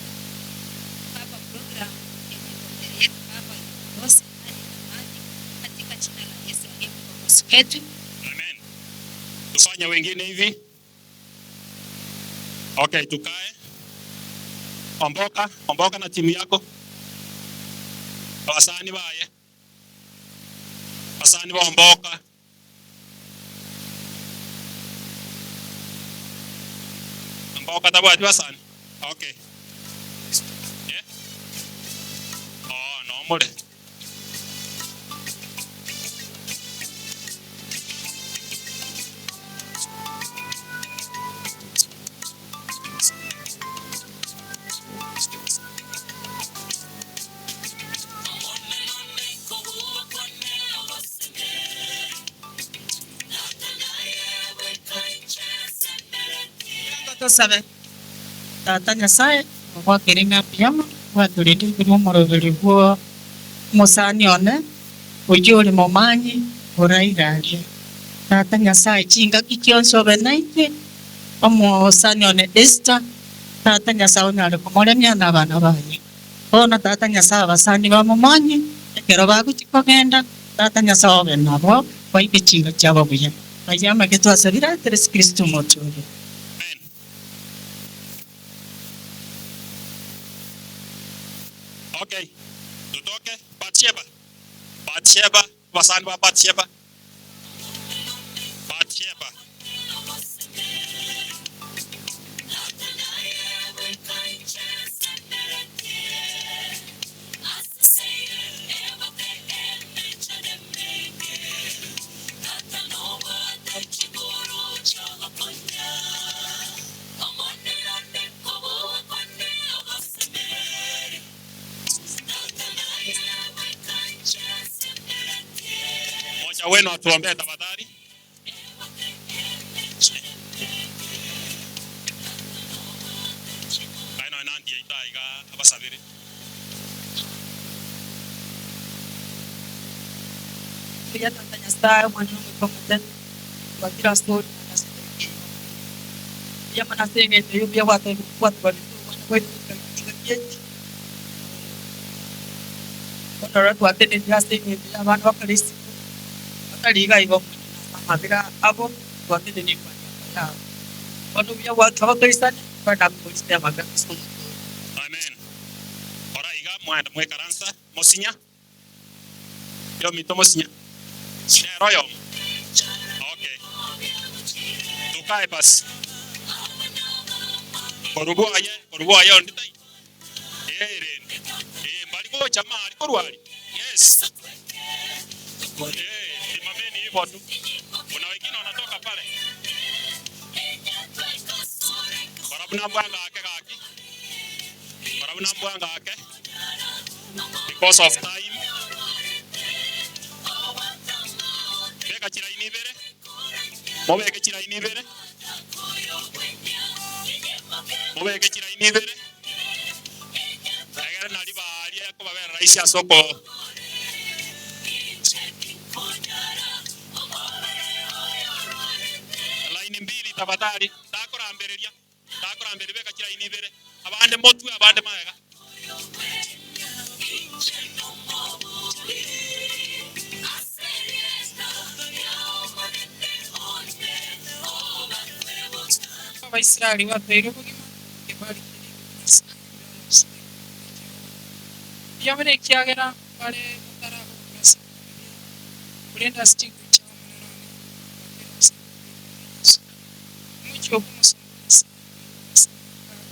Baba, program yenye iko mbele yetu Baba, iongoze hadi tamati katika jina la Yesu aliye mkombozi wetu.
Amen. Tufanye wengine hivi. Okay, tukae. Omboka, omboka na timu yako. Abasani baye. Abasani ba omboka. Omboka tabwati basani. Okay. Yeah. Oh, no more.
Tosabe. Tata Nyasae, ogwakere ng'a mbuya mono gwatorendire korwa omoroberi bwo omosani one, oyio ore momanyi oraire aria. Tata Nyasae, chingaki chionsi obe naintwe, omosani one Esther, Tata Nyasae onyare komoremia na abana baye. Bono Tata Nyasae abasani bamomonye, ekero bagochia kogenda, Tata Nyasae obe nabo, baike chinga chiabo buya. Ayio amake twasabire ase Yeso Kristo Omochori.
Okay, totoke. Bathsheba, Bathsheba, abasani ba Bathsheba, Bathsheba. Mmoja wenu atuombee tafadhali. Kae nonya nanti yaito aiga abasabere.
Mbuya Tata Nyasae, Omwana na Omoika Omochenu, twachire ase ore naende ase etariki eye y'omoerio. Mbuya mono ase eng'encho y'obuya gwatobaretie obwana bwaito goika chingaki echi. Bono rero twatenenire ase eng'encho y'abana bakare isiko, batari iga igo Omonene ase amabera abo, twatenenire kwa niaba yabo. Bono obuya gwatobakorisane, tore nakoborisania amabera ase Omotoori.
Amen. Kora iga, mwaenda mwekaransa, mosinya. Yominto mosinya. Nere oyomo. Okay. Tukae basi. Korwa bwaye, korwa bwaye onde taiyo. Ee rende. Ee mbari gocha mari korwa aria. Yes. Ee, simameni hivyo tu. Kuna wengine wanatoka pale. buna mbwanga ake gaki, kora buna mbwanga ake, because of time. Beka chilaini ibere, mobeke chilaini ibere, mobeke chilaini ibere, egere nari baria ekobabera rahisi ase oko. Laini mbili tafadhali, takorambereria, takorambereria beka chilaini ibere, abande motwe abande magega.
Abaisraeli batoire obogima, ekebari keria ekebe Nyasae oria orosire korwa Jehova. Mbuya mono ekiagera mbare bataragokora ase ebibe biabo, korende ase chinguru chiao Omonene one, batoire obosemi korwa igoro ria Yeso. Omochie obwo omosomba o Nyasae okoigwa ase amatuko abo,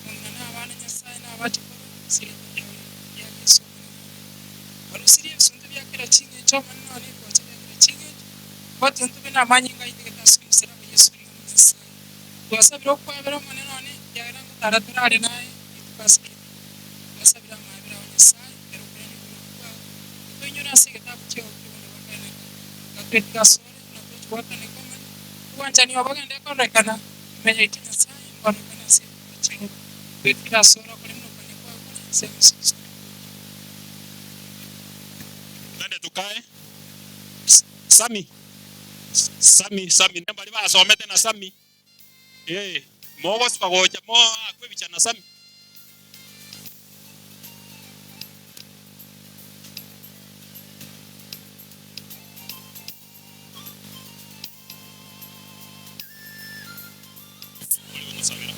omong'ina na abana Nyasae nabache korwa ase erieta riao ria Yeso Omonene one. Barusirie ebisunte bia kera ching'encho Omonene one ebigocha bia kera ching'encho, batuntume namanyinga aitegete ase omosalaba Yeso oria Omonyasae. Twasabire okwabera Omonene one, ekiagera ngotara torare naye rituko ase rituko. Twasabire amaabera ao Nyasae, ekero okoirana oboronge bwao, otoinyore ase egetabu kiao ki'obonda bwa kare na kare. Gatwetiga asore, buna tochi goataneka Omonene, obwanchani obo bogende kororekana ime yaito Nyasae, mbororekane ase ebikorwa chiabo. Twetigire asore okore buna okwania kwao kore ase emesusu.
Twende tukae. Sami, Sami, Sami, ne mbaria basomete na Sami, ee, mogosuka gocha moakwe ebicha na Sami. Ore gotosabera.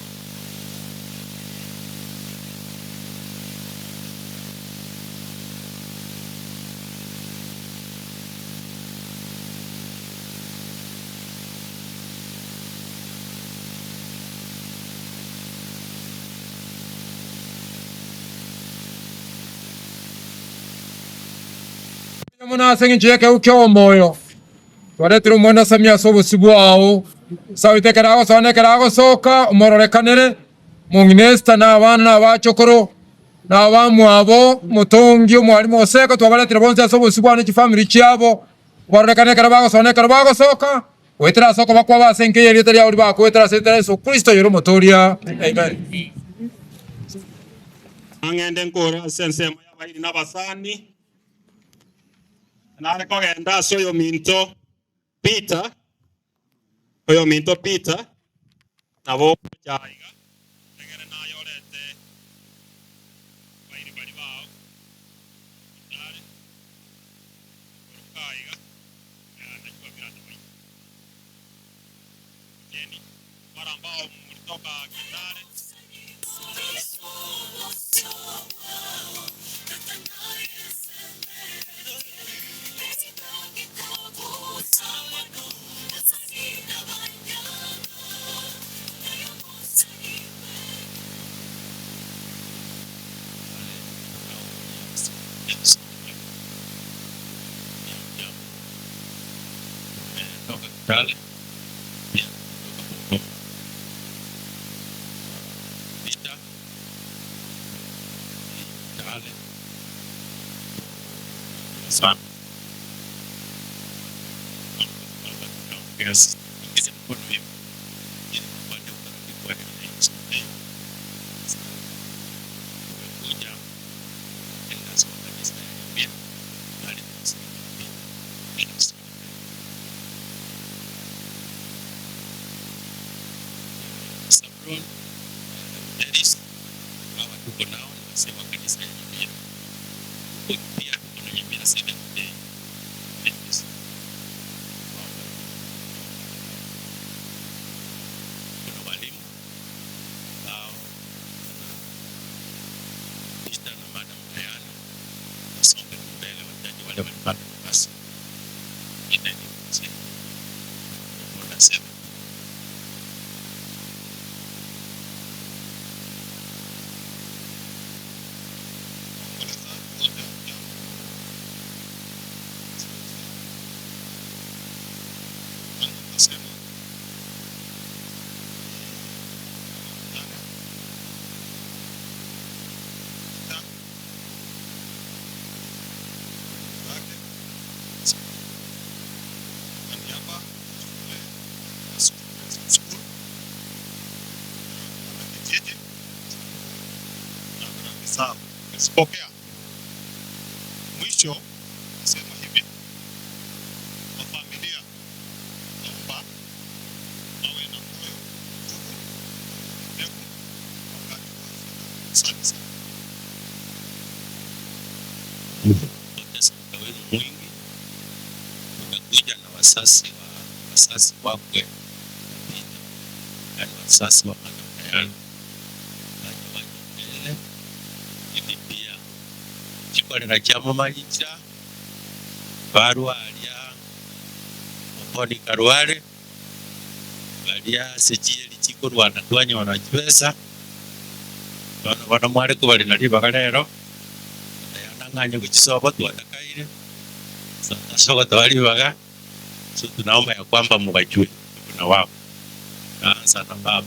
Mono ase engencho y'ekeegwa ki'omoyo. Twaretire omwana Samia ase obosio bwao, Sauti ekero agosoa na ekero agosoka, omororekanere, Mong'ina Esther na abana na abachokoro, na abamwabo, omotongi, omwalimu Oseko, twabaretire bonsi ase obosio bwao ne chifamiri chiabo, obarorekane ekero bagosoa na ekero bagosoka, goetera ase okoba kwabo ase enka y'erieta riao ribakoetera ase erieta ria Yeso Kristo oyore Omotoria. Amen.
Nang'ende nkore ase ensemo y'abairi na abasani. Nare kogenda ase oyominto Peter, oyominto Peter, nabo ogocha aiga, egere naye orete abairi baria bao, otare koruka aiga, najua vile atabaita. Cheni, wale ambao mlitoka Kitale.
Toka Kitale pia kutoka Bungoma. Peter Kitale sana tunaongea ingize mkono hivi ili tupate utaratibu wa NH. Tumekuja elders wa kanisa ya Nyambia bali tunasimama pia Sabron Dennis hawa tuko nao ni wasee wa kanisa ya Nyamira. Huko pia tuko na Nyamira Seventh Day Adventist. Kuna walimu ambao Peter na Madam Diana wasonge tu mbele, wachache wale walipata nafasi. Wengine ni mzee boda seven.
Pokea. Mwisho nasema hivi, kwa familia naomba wawe na moyo nguvu mbegu wakati wa shida. Asante sana.
Poteza muda wenu mwingi, tumekuja na wasasi wa wasasi wakwe Peter, yaani wasasi wa Madam Diana, waje waje mbele ili pia chikolera chia mumalicha barwaria oponi karware baria ase chieri chikorwana twanyora chibesa bono bono mware kobari na ribaga rero Diana ng'anye gochisoba twatakaire ase ogotoa ribaga so tunaomba ya kwamba mubachwe na wao sana baba.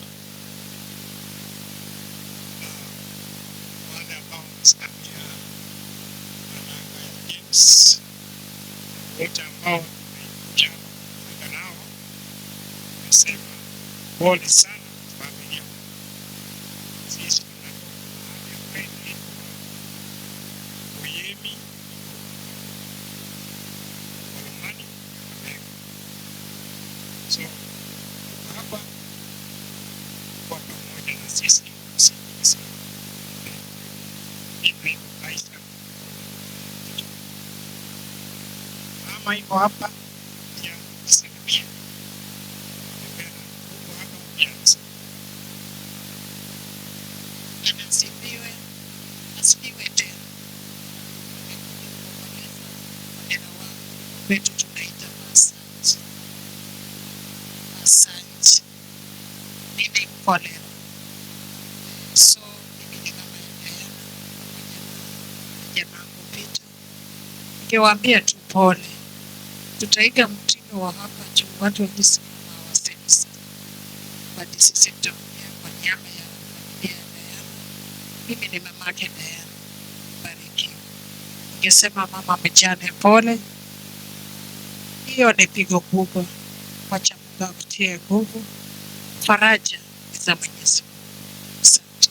Wale ambao wamesimamia matanga ya James, wote ambao tumekuja kufika nao, tumesema pole sana familia. Sisi tunatoka mahali ambayo inaitwa Uyemi, Kolomani, Kakamega. So tuko hapa kwa pamoja na sisi kusindikiza mimi naitwa Isaac. Mama iko hapa pia asalimie. Uko hapa pia asalimie.
Bwana asifiwe. Asifiwe tena. Nimekuja kuomboleza pamoja na wao. Kwetu tunaita Maasai. Maasai. Mimi Kolera. So mimi ni mama ya Diana pamoja na jamangu Peter. Ningewaambia tu pole. Tutaiga mtindo wa hapa juu, watu wakisimama hawasemi sana. But sisi tutaongea kwa niaba ya familia ya Diana. Mimi ni mamake Diana. Barikiwa. Ningesema mama mjane pole. Hiyo ni pigo kubwa. Wacha Mungu akutie nguvu. Faraja ni za Mwenyezi Mungu. Asante.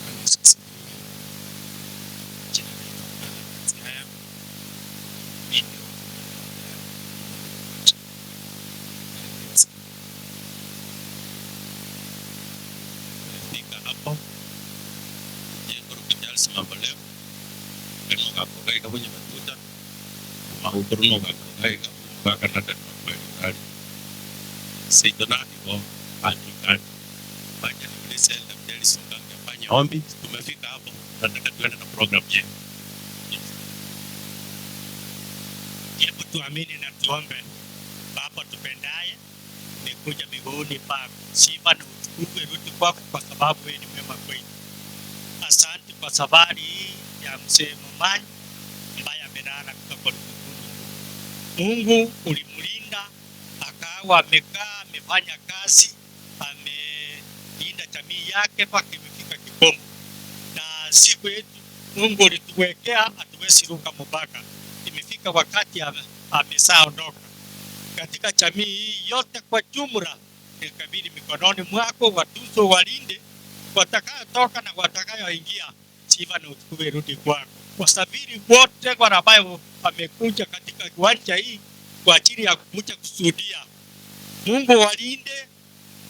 Bwana Yesu asifiwe. Jina naitwa Brother Mathiaya. Mimi ndio
Tumefika hapo jengoro Charles Mamboleo kano gakoga bunye matuta mahukuru no gakoga gakanada no seito na ibo andikani fanya niulize daktari Sungange afanye ombi. Tumefika hapo, tunataka tuende na program yetu.
Hebu tuamini na tuombe. Baba tupendaye, tumekuja miguuni pako, sifa na utukufu irudi kwako, kwa sababu wewe ni mwema kwetu. Asante kwa safari hii ya mzee Momanyi ambaye amelala kutoka ulimwenguni. Mungu ulimlinda akawa amekaa, amefanya kazi, amelinda jamii yake mpaka imefika kikomo, na siku yetu Mungu ulituwekea hatuwezi ruka mpaka. Imefika wakati ameshaondoka katika jamii hii yote kwa jumla, nikabidhi mikononi mwako, watuzo walinde, watakayotoka na watakayoingia, sifa na utukufu irudi kwako. Wasafiri wote wale ambao wamekuja katika kiwanja hii kwa ajili ya kuja kushuhudia, Mungu walinde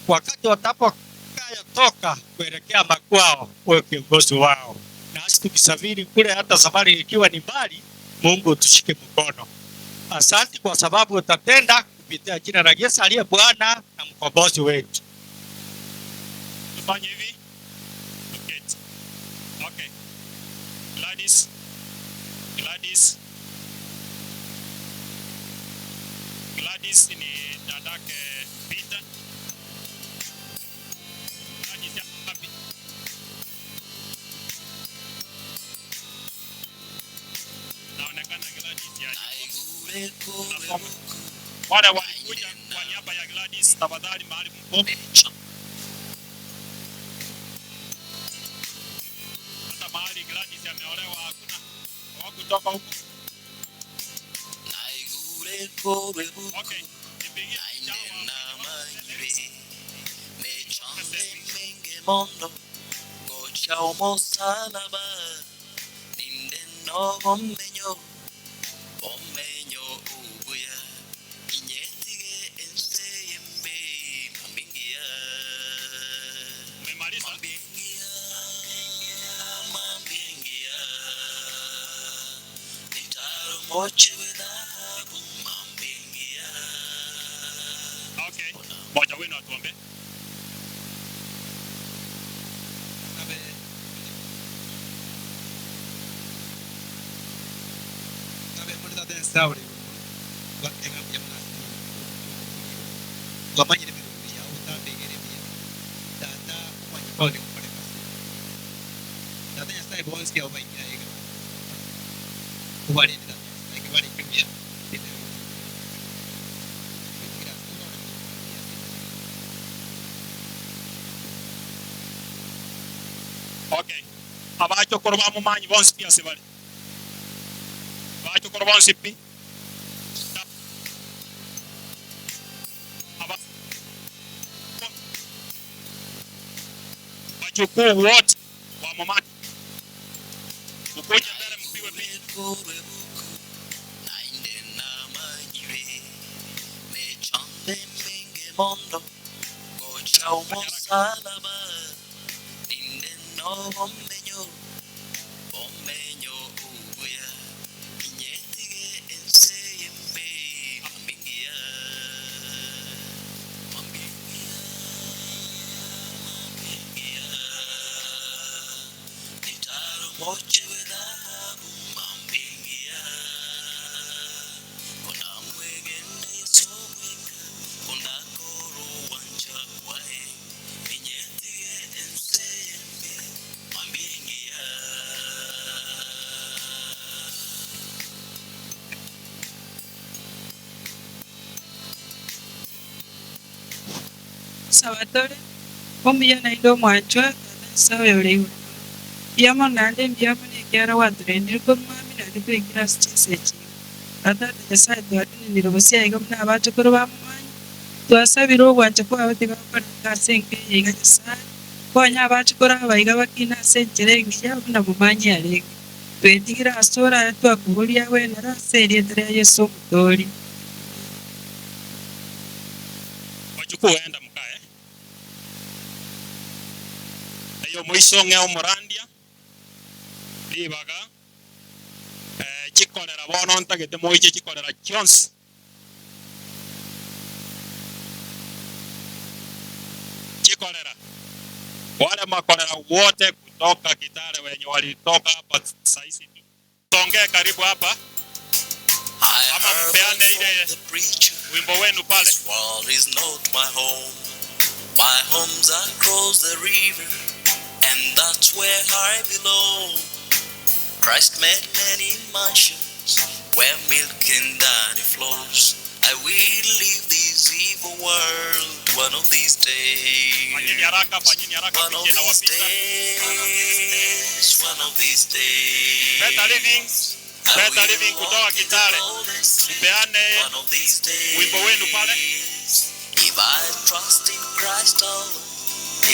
wakati watakapotoka kuelekea makwao, wewe kiongozi wao, nasi tukisafiri kule, hata safari ikiwa ni mbali, Mungu tushike mkono. Asante kwa sababu utatenda kupitia jina la Yesu aliye Bwana na mkombozi wetu.
Tufanye hivi, tuketi. Okay. Gladys, Gladys, Gladys ni dadake Peter. Gladys ya wapi? Naonekana Gladys ya Tunasoma. Wale walikuja kwa niaba ya Gladys, tafadhali mahali mpo. Hata mahali Gladys ameolewa hakuna, hawakutoka huko. Okay, nipigie
Gocha omosalaba, ninde nobomenyo, bomenyo obuya, inyetige ense y'embe, mambia engiya, mambia engiya, mambia engiya, nintare omochie bw'ethahabu, mambia engiya.
Okay, moja wenu atuombe.
Ngabe muri tata Nyasaye ore igoro mono, twateba ng'a mbuya mono ase twamanyire emeremo yao botambe iga ere emiya. Tata omwanyabondo gokora egasi eye. Tata Nyasaye bonsi abo baikire aye ekero obarende tata Nyasaye ekero barenge buya rende gotigera ase orore buya ase
Okay. Abachokoro bamomanyi bonsi pi ase bare. Abachokoro bonsi pi. Wajukuu wote wa Momanyi. Mukuje mbele mpigwe picha.
Gocha omosalaba, ninde nobomenyo, bomenyo obuya, inyetige ense y'embe, mambia engiya, mambia engiya, mambia engiya, nintare omochie bw'ethahabu, mambia engiya, konamwegene Yeso bweka, kondakora ogwancha kwaye, inyetige ense y'embe, mambia engiya.
Nsaba tore, omuya naende omwanchwa, Tata Nyasae oyore igoro mono. Mbuya mono naende mbuya mono ekiagera gwatorendire korwa mwami naende twaikire ase chinsa echi iga. Tata Nyasae twatenenire bosio aiga buna abachokoro bamomanye, twasabire ogwancha kwao tiga gokoreka ase enka eye iga Nyasae, konya abachokoro aba iga bakine ase enchera engiya buna momanyi arenge. Twetigire asore aye twakoboria agwenere ase erieta ria Yeso Omotoori.
Wajukuu enda mokae. Eyomoiso ng'e omorandia ribaga chikorera bono ntagete moiche chikorera chionsi. Chikorera. Wale makorera wote kutoka Kitale wenye walitoka hapa sahizi tu. Songee karibu hapa
I
ama
heard
mpeane
from
ile
the preacher,
wimbo wenu pale.
this world is not my home. My home's across the river, and that's where I belong. Christ made many mansions where milk and honey flows. I will leave this evil world one of these
Fanyeni
days.
haraka, fanyeni haraka,
One of
picha
these
inawapita.
days, one of these
Better Living,
days. I
Better
will
Living kutoka
walk in the
Kitale,
golden street
mpeane
one of these
wimbo wenu pale.
days. If I trust in Christ alone,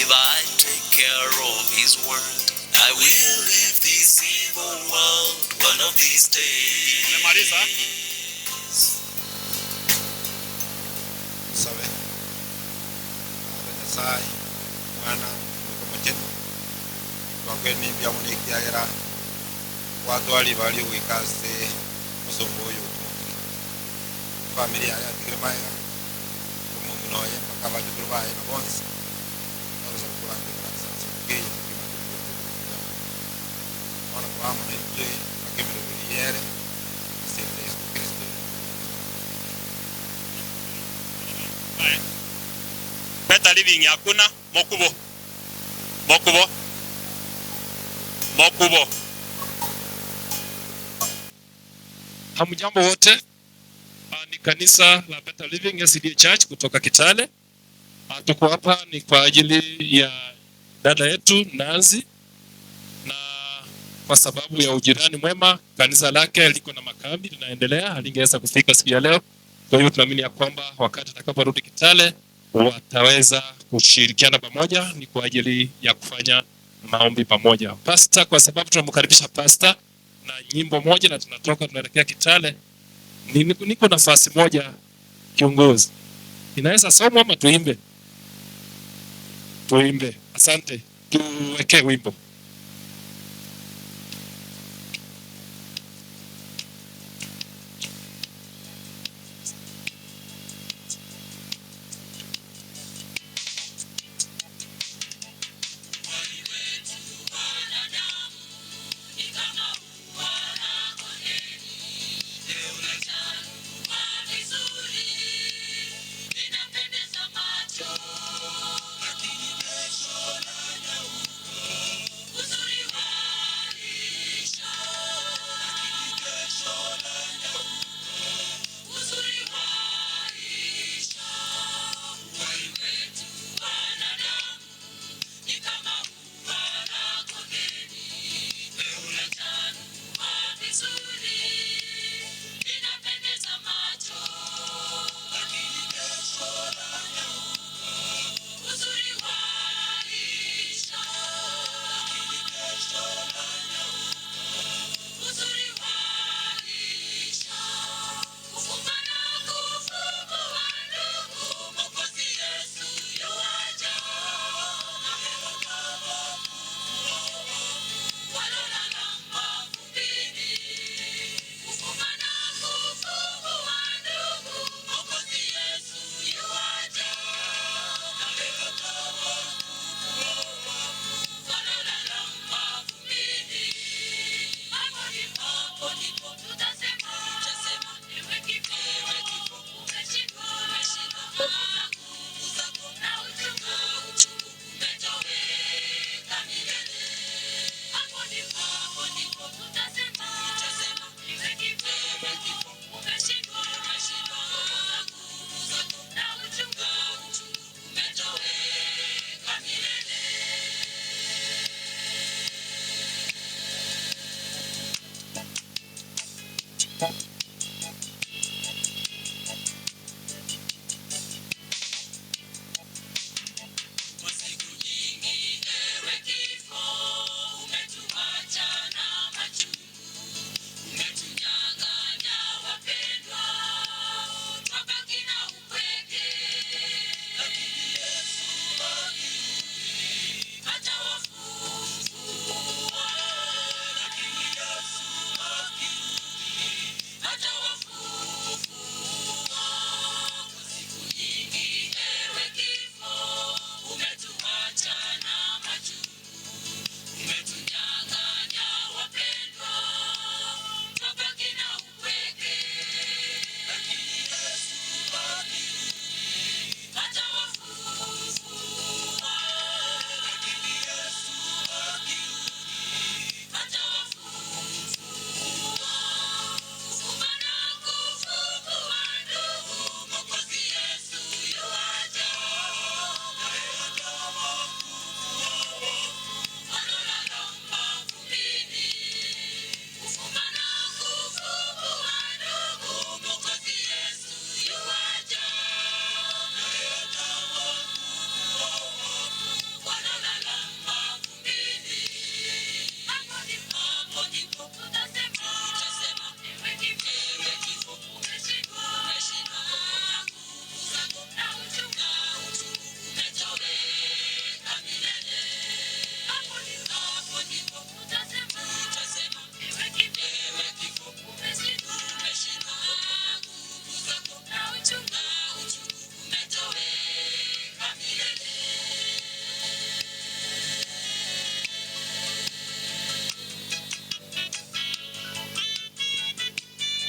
if I take care of His word, I will leave this evil world one of these
Tumemaliza.
days.
Nsabe Tata Nyasaye Mwana Omoika Omochenu twakweni mbuya mono ekiagera gwatwara ribaga riogoika ase omosomba oyo otumokire. Efamiri yaye yatigire magega, omong'ina oye mpaka abachokoro baye na bonsi torosa korangerera ase ase eye kegima mbuya mono. Bono koba amo naintwe mpaka emeremo eyio ere ase erieta Yeso Kristo.
Better Living hakuna mokubo mokubo mokubo.
Hamjambo wote. Ni kanisa la Better Living SDA Church kutoka Kitale. Tuko hapa ni kwa ajili ya dada yetu Nancy, na kwa sababu ya ujirani mwema kanisa lake liko na makambi linaendelea, halingeweza kufika siku ya leo. Kwa hiyo tunaamini ya kwamba wakati atakaporudi Kitale wataweza kushirikiana pamoja, ni kwa ajili ya kufanya
Maombi pamoja. Pastor, kwa sababu tunamkaribisha pastor na nyimbo moja na tunatoka tunaelekea Kitale. Niko nafasi moja kiongozi. Inaweza somwa ama tuimbe? Tuimbe. Asante. Tuwekee wimbo.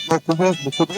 Mukube, mukube.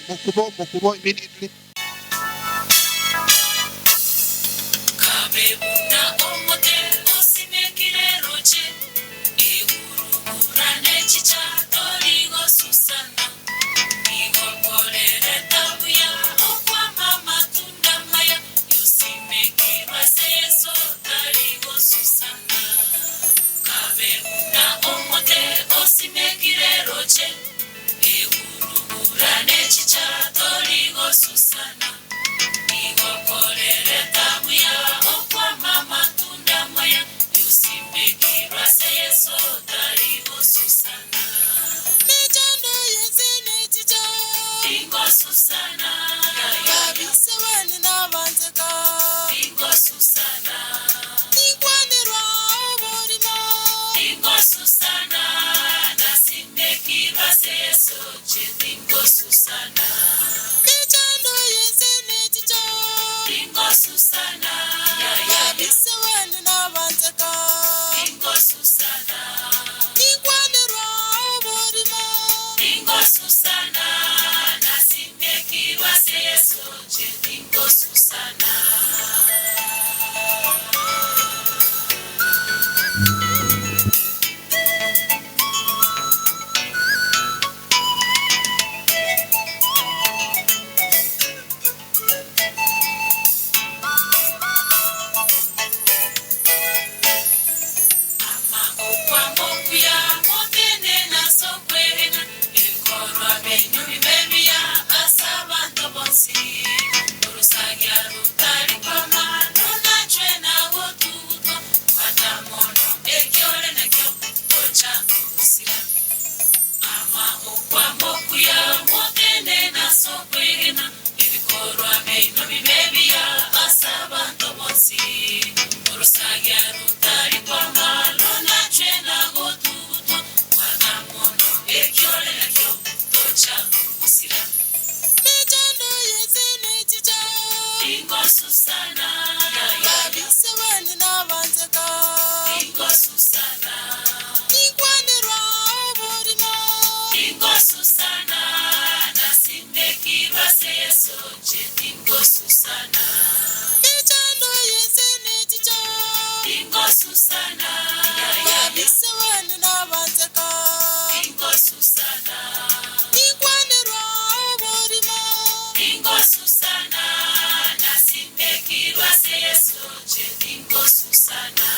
Mokubo Mokubo immediately.
Kabe buna omote osimekire roche, egurugura ne chicha tori gosusana. Nigo korereta buya okwama amatunda amaya, yosimekirwe ase Yeso tari gosusana. Kabe buna omote osimekire roche, egurugura ne chicha tori gosusana. Nigo korereta buya okwama amatunda amaya, yosimekirwe ase Yeso tari gosusana.
Mechando yense nechicha
Tingosusana,
Babisa bane nabanzeka
tingosusana,
Tinkwanirwa oborimo
tingosusana, nasimekirwe ase Yeso che tingosusana.
Mechando yense nechicha
Tingosusana,
Babisa bane nabanzeka
tingosusana,
Tinkwanirwa oborimo
tingosusana, nasimekirwe ase Yeso che tingosusana. Okwamokuya motene nasokwena ebikorwa binyu bibe biya ase abanto bonsi orusagia rutari kwama runachwe nagotugutwa bata mono ekiore nakio tocha gusira ama okwamokuya motene nasokwena ebikorwa binyu bibe biya ase abanto bonsi orusagia rutari kwama runachwe nagotugutwa bata mono ekiore nakio tocha gusira
Mechando yense nechicha
Tingosusana,
Babisa bane nabanzeka
tingosusana,
Tinkwanirwa oborimo
tingosusana, nasimekirwe ase Yeso che tingosusana,
Mechando yense nechicha
tingosusana,
Babisa bane nabanzeka
tingosusana,
Tinkwanirwa oborimo
tingosusana, nasimekirwe ase Yeso che tingosusana.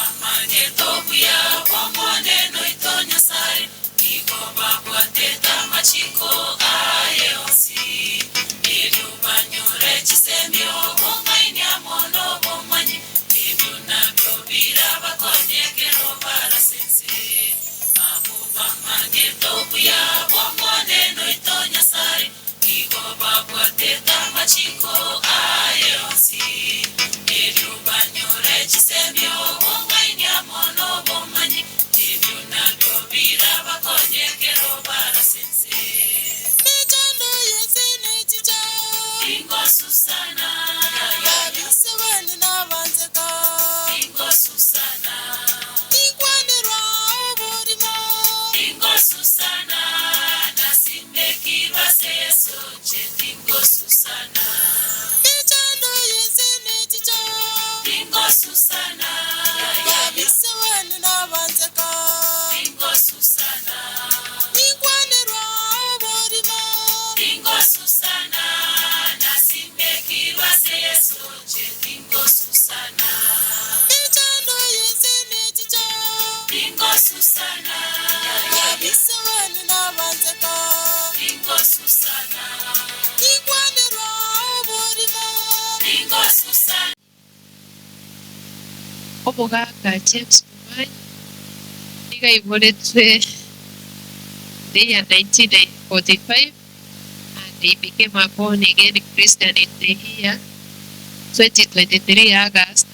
Bamanyetobuya bomoneno ito Nyasaye nigo babwatete amachiko aye onsi ebyo banyure chisemio bong'ainia mono bomanyi ebyo nabyo birabakonyekero barasense abo bamanyetobuya bomoneno ito Nyasaye nigo babwatete amachiko aye onsi ebyo banyure chisemio bong'ainia mono bomanyi ebyo nabyo birabakonyekero barasense
Mechando yense nechicha
Tingosusana,
Babisa bane nabanzeka
tingosusana,
Tinkwanirwa oborimo
tingosusana, nasimekirwe ase Yeso che tingosusana,
Mechando yense nechicha
tingosusana,
Babisa bane nabanzeka
tingosusana,
Tinkwanirwa oborimo
tingosusana, nasimekirwe ase Yeso che tingosusana,
Mechando yense nechicha
tingosusana,
Babisa bane nabanzeka
tingosusana,
Tinkwanirwa oborimo
tingosusana.
Omogaka James Momanyi nigo aiboretwe the year 1945 and he became a born again Christian in the year 2023 August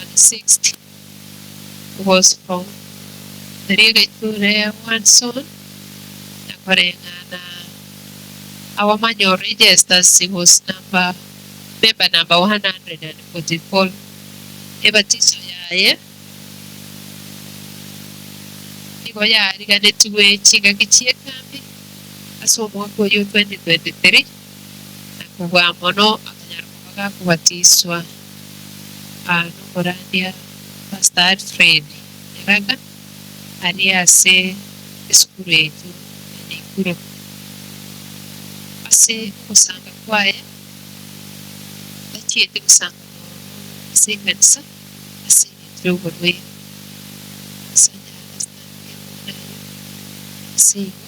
and 6th was from Rigature one son na koreng'ana our manual registers he was number member number 144 ebatiso yaye nigo yariganetigwe chingaki chi'ekambi ase omwaka oyio 2023, na kobua mono akanyara koba gakobatiswa nomorandia Pastor Alfred Nyaraga aria ase esukuru yaito ya Naikuru. Ase ogosanga kwaye tachieti gosanga nonya ase ekanisa ase engencho y'oborwaire. Ase anyare ase amang'ana ayio, ase igo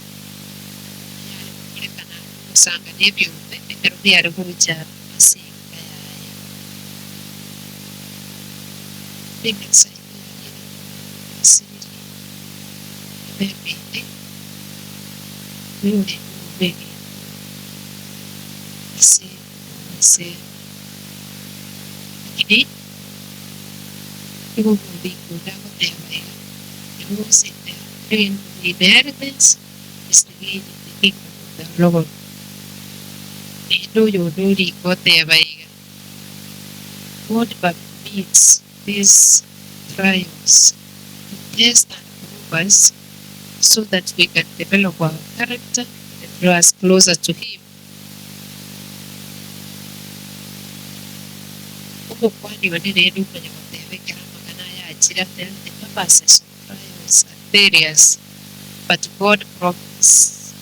anyare gokorekana ogosanga nebiombe ekero biare gocha ase enka yaye. Ekanisa yaito yariire asiririe ememba ende oyorenge omobegeni ase ase Lakini nigo omoriki onde agoteba iga, The most inheritance is the gain in the kingdom of the Lord. Naende oyonde orike oteba iga, God permits these trials to test and prove us so that we can develop our character and draw us closer to him. Omokuani one rende omanya goteba ekero amang'ana aya achire ate, The purposes of trials are various, but God promise,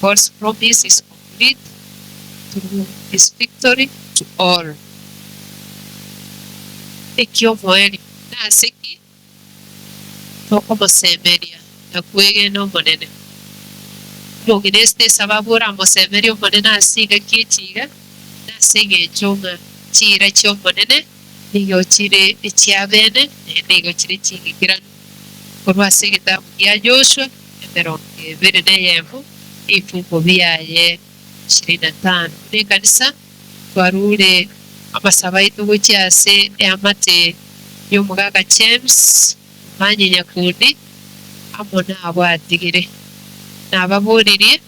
God's promise is complete through His victory to all. Ekiomoerio, nase ki Tokomosemeria na kwegena Omonene. Omong'ina Esita esababu oramosemerie Omonene ase engaki echiga, nase engencho ng'a chiira chi'Omonene nigo chire echi'abeene, naende nigo chire ching'ikeranu. Korwa ase egetabu gia Joshua emerongo ebere neyemo, ebifungo biaye ishirini na tano. Buna ekanisa twarure amasabo aito gochia ase eamate y'omogaka James Omanyi Nyakundi amo nabwo atigire. Nababoririe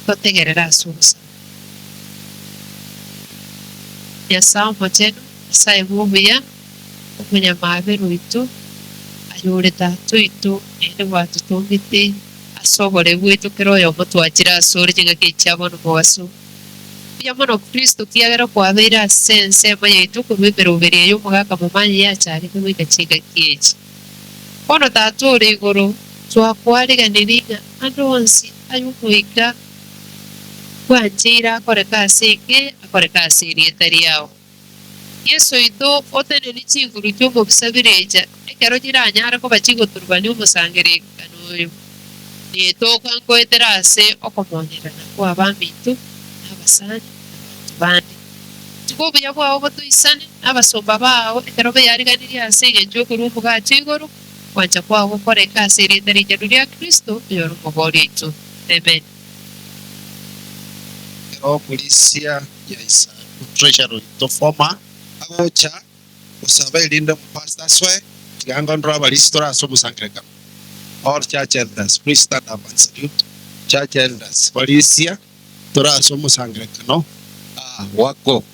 totegerere ase ogosaba. Nyasae Omochenu, Nyasae bw'obuya, omonyamaabera oito, aye ore Tata oito, naende gwatotongete ase oboreu bwaito kera oyomo twachire asore chingaki echi chia bono mobaso. Mbuya mono Kristo, kiagera kwabeire ase ensemo yaito korwa emeroberio eye omogaka momanyi yachagete goika chingaki echi. Bono Tata ore igoro, twakoariganirie ng'a ande onsi ay'Omoika bwancheire akoreke ase enka eye, akoreke ase erieta riao. Yeso oito otenenie chinguru chi'omobisa birecha, ekero chiranyare koba chigoturubania omosangererekano oyo, netoka nkoetera ase okomonyerana kw'abaminto, na abasani, na abanto bande. Tiga obuya bwao botoisane nabasomba bao ekero beyariganirie ase engencho y'okorua omogati o igoro, gwancha kwao gokoreke ase erieta richenu ria Kristo, oyore Omobori oito. Amen.
Ekero omorisia ya Isaku, treasurer oito former, agocha gosaba erinde omopastor asoe, tiga ngondore abarisia tore ase omosangererekano. All church elders, please stand up and salute. Church elders, barisia tore ase omosangererekano, ah, wako.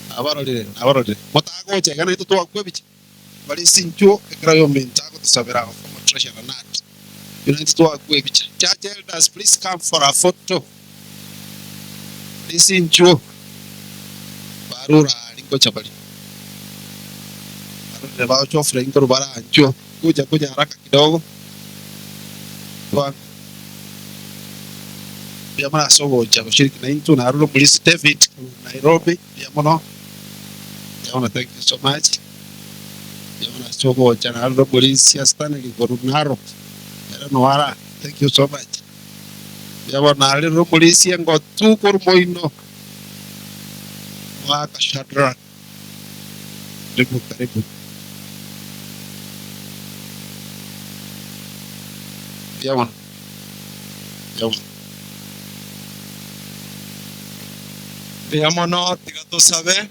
Nabarorire, nabarorire. Motagocha iga naintwe twakwa ebicha. Barisia inchuo ekero oyominto agotosabera our former treasurer Nat. Inwe naintwe twakwa ebicha. Church elders, please come for a photo. Barisia inchuo. Barure aria ngocha bare. Barorire bagocha ofurahi nkorwa bare aa inchuo. Kuja kuja haraka kidogo. Twang'e. Mbuya mono ase ogocha goshiriki naintwe. Narure omorisia David korwa Nairobi. Mbuya mono. Mbuya mono thank you so much. Mbuya mono ase ogocha narure omorisia Stanley korwa Narok. Ere noyo ara. Thank you so much. Mbuya bono narire omorisia ngotu korwa moino. Mwaka Shadrack. Karibu karibu. Mbuya mono. Mbuya mono.
Mbuya mono, tiga tosabe.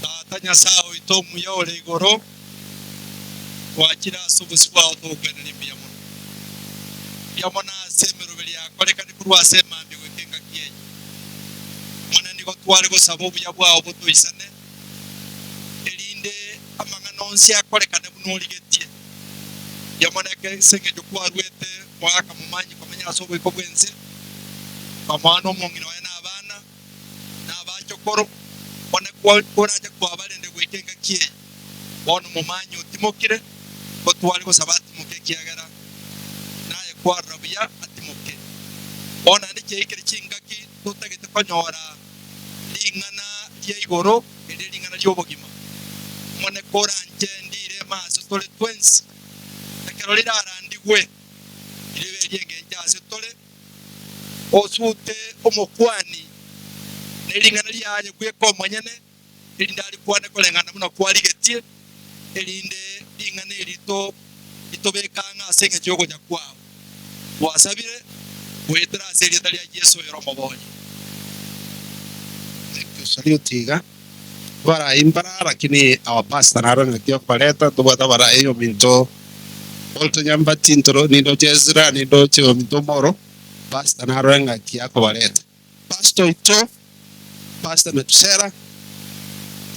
Tata Nyasae oito omuya ore igoro, twachire ase obosio bwao togokweneria mbuya mono. Mbuya mono ase emeroberi yakorekane korwa ase emambia goika engaki eye. Omonene nigo tware gosaba obuya bwao botoisane, erinde amang'ana onsi akorekane buna origetie. Mbuya mono ase engencho kwarwete mogaka momanyi komenya ase oboiko bw'ense, ukamoa nomong'ina oye na abana, na abachokoro, one korache kwabarende goika engaki eye. Bono omomanyi otimokire, gotware gosaba atimoke ekiagera naye kwarora buya atimoke. Bono naende chiaikire chingaki totagete konyora ring'ana ria igoro, erio ring'ana ri'obogima. Omone koranche ndire ase tore twensi, ekero rirarandigwe, ribe eri'engencho ase tore, osute omokuani ne ring'ana riaye bweka omonyene, erinde arikwane koreng'ana buna kwarigetie, erinde ring'ana eri ritobeke ang'e ase engencho y'ogocha kwao. Twasabire goetera ase erieta ria Yeso oyore Omoboria.
Thank you salute iga abarai mbara lakini our pastor naro ng'aki okoreta ntobwate abarai ominto Walter Nyambati ntoro nindoche Ezra nindoche ominto Omoro pastor naro eng'aki akobareta pastor oito pastor Metusera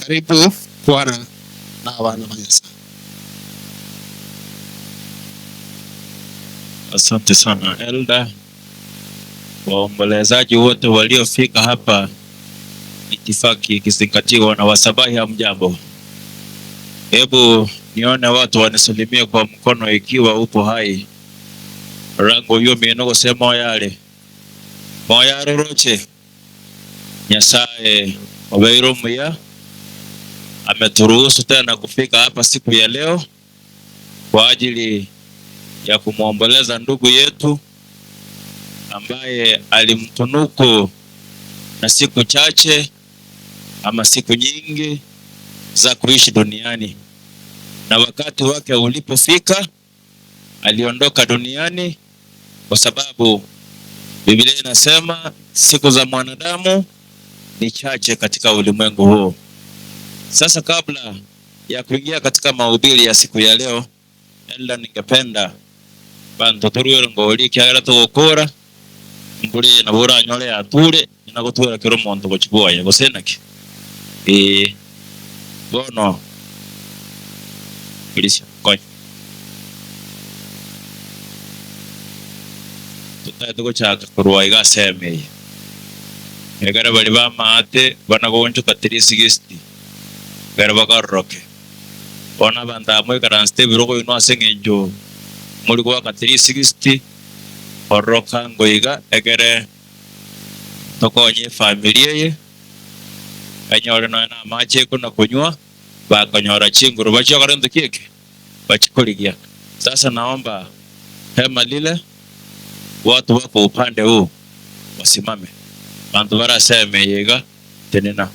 karibu kwana na abana ba Nyasaye.
Asante sana Elder. Waombolezaji wote waliofika hapa, itifaki ikizingatiwa na Wasabahi, hamjambo? Hebu nione watu wanisalimie kwa mkono ikiwa upo hai. Rango yomino gose moyare moyare oroche Nyasaye obeire omuya ameturuhusu tena kufika hapa siku ya leo kwa ajili ya kumwomboleza ndugu yetu ambaye alimtunuku na siku chache ama siku nyingi za kuishi duniani, na wakati wake ulipofika aliondoka duniani, kwa sababu Biblia inasema siku za mwanadamu ni chache katika ulimwengu huu. Sasa kabla ya kuingia katika mahubiri ya siku ya leo, enda ningependa bantu torwere ngori ekiagera togokora mburi nabo oranyore yature inagotwera kera omonto gochia bwoye gose naki? Ee bono Polisia nkonye totagete gochaka korwa iga ase eme eye ekero baria bamaate bana goonchoka 360 ekero bakaroroke. Bono abanto aba moikaransete ebirogo inwe ase engencho mori goaka 360 kororoka ngoiga ekere tokonye efamiri eye enyore nonya na amache ekona konywa bakonyora chinguru bachie gokora gento ki eke? Bachie korigia. Sasa naomba hema lile watu wako upande huu wasimame abanto bare ase ehema eye iga tenena.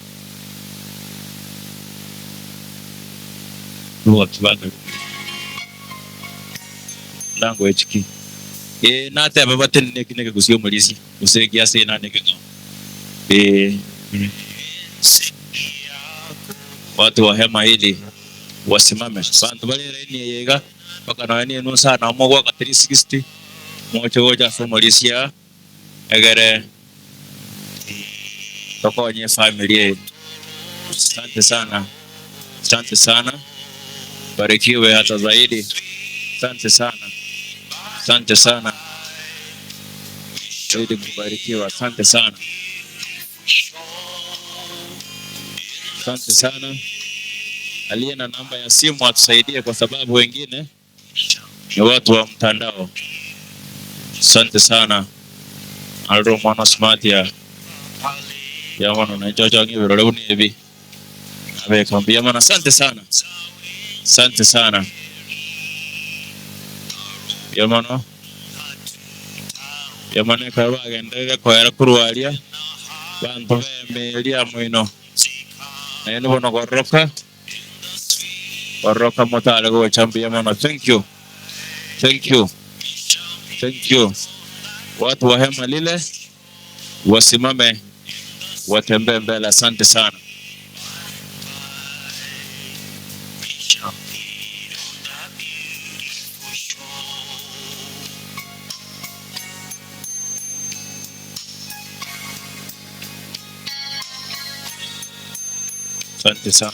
Language ki? Ee, nateba batenene eki nekegusia omorisia, gose eki ase ena nekeng'ao. Ee. Watu wa hema hili wasimame. Banto bare elaini eye iga, mpaka nonya ne enusu aa nao mogoaka 360, moche gocha ase omorisia egere tokonye efamiri eye. Asante sana, asante sana, barikiwe hata zaidi. Asante sana, asante sana, zaidi kubarikiwa. Asante sana, asante sana. Aliye na namba ya simu atusaidie, kwa sababu wengine ni watu wa mtandao. Asante sana aroro omwana Smartia mbuya mono na inche ochoke ebirore buna ebi nabeka mbuya mono asante sana asante sana mbuya mono mbuya mono ekero bagenderire koera korwa aria banto b'emeeri amo ino naende bono kororoka. Kororoka motare gocha mbuya mono thank you thank you.
Thank you. Watu wa hema lile wasimame watembee mbele. Asante sana. Asante sana,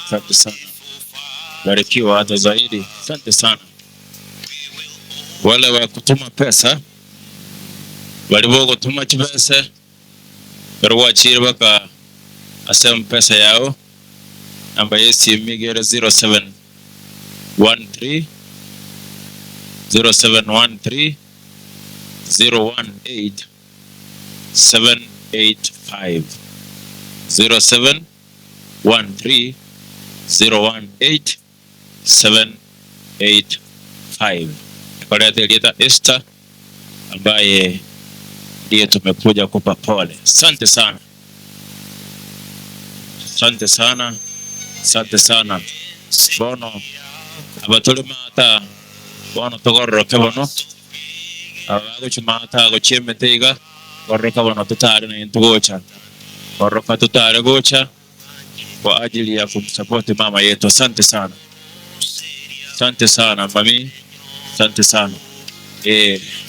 asante sana, barikiwa hata zaidi. Asante sana. Wale wa kutuma pesa walivyo kutuma chipesa barwachire baka ase mpesa yao namba yesimu igere 0713 0713 018 785 0713 018 785. Nikoleta Elieta Esther ambaye ndiye tumekuja kupa pole. Asante sana, asante sana, asante sana. Bono abatuli mata bono togororoke bono abagochimata gochia emete iga gororoka bono tutare na intu gocha gororoka tutare gocha kwa ajili ya kumsapoti mama yetu. Asante sana, asante sana mami, asante sana.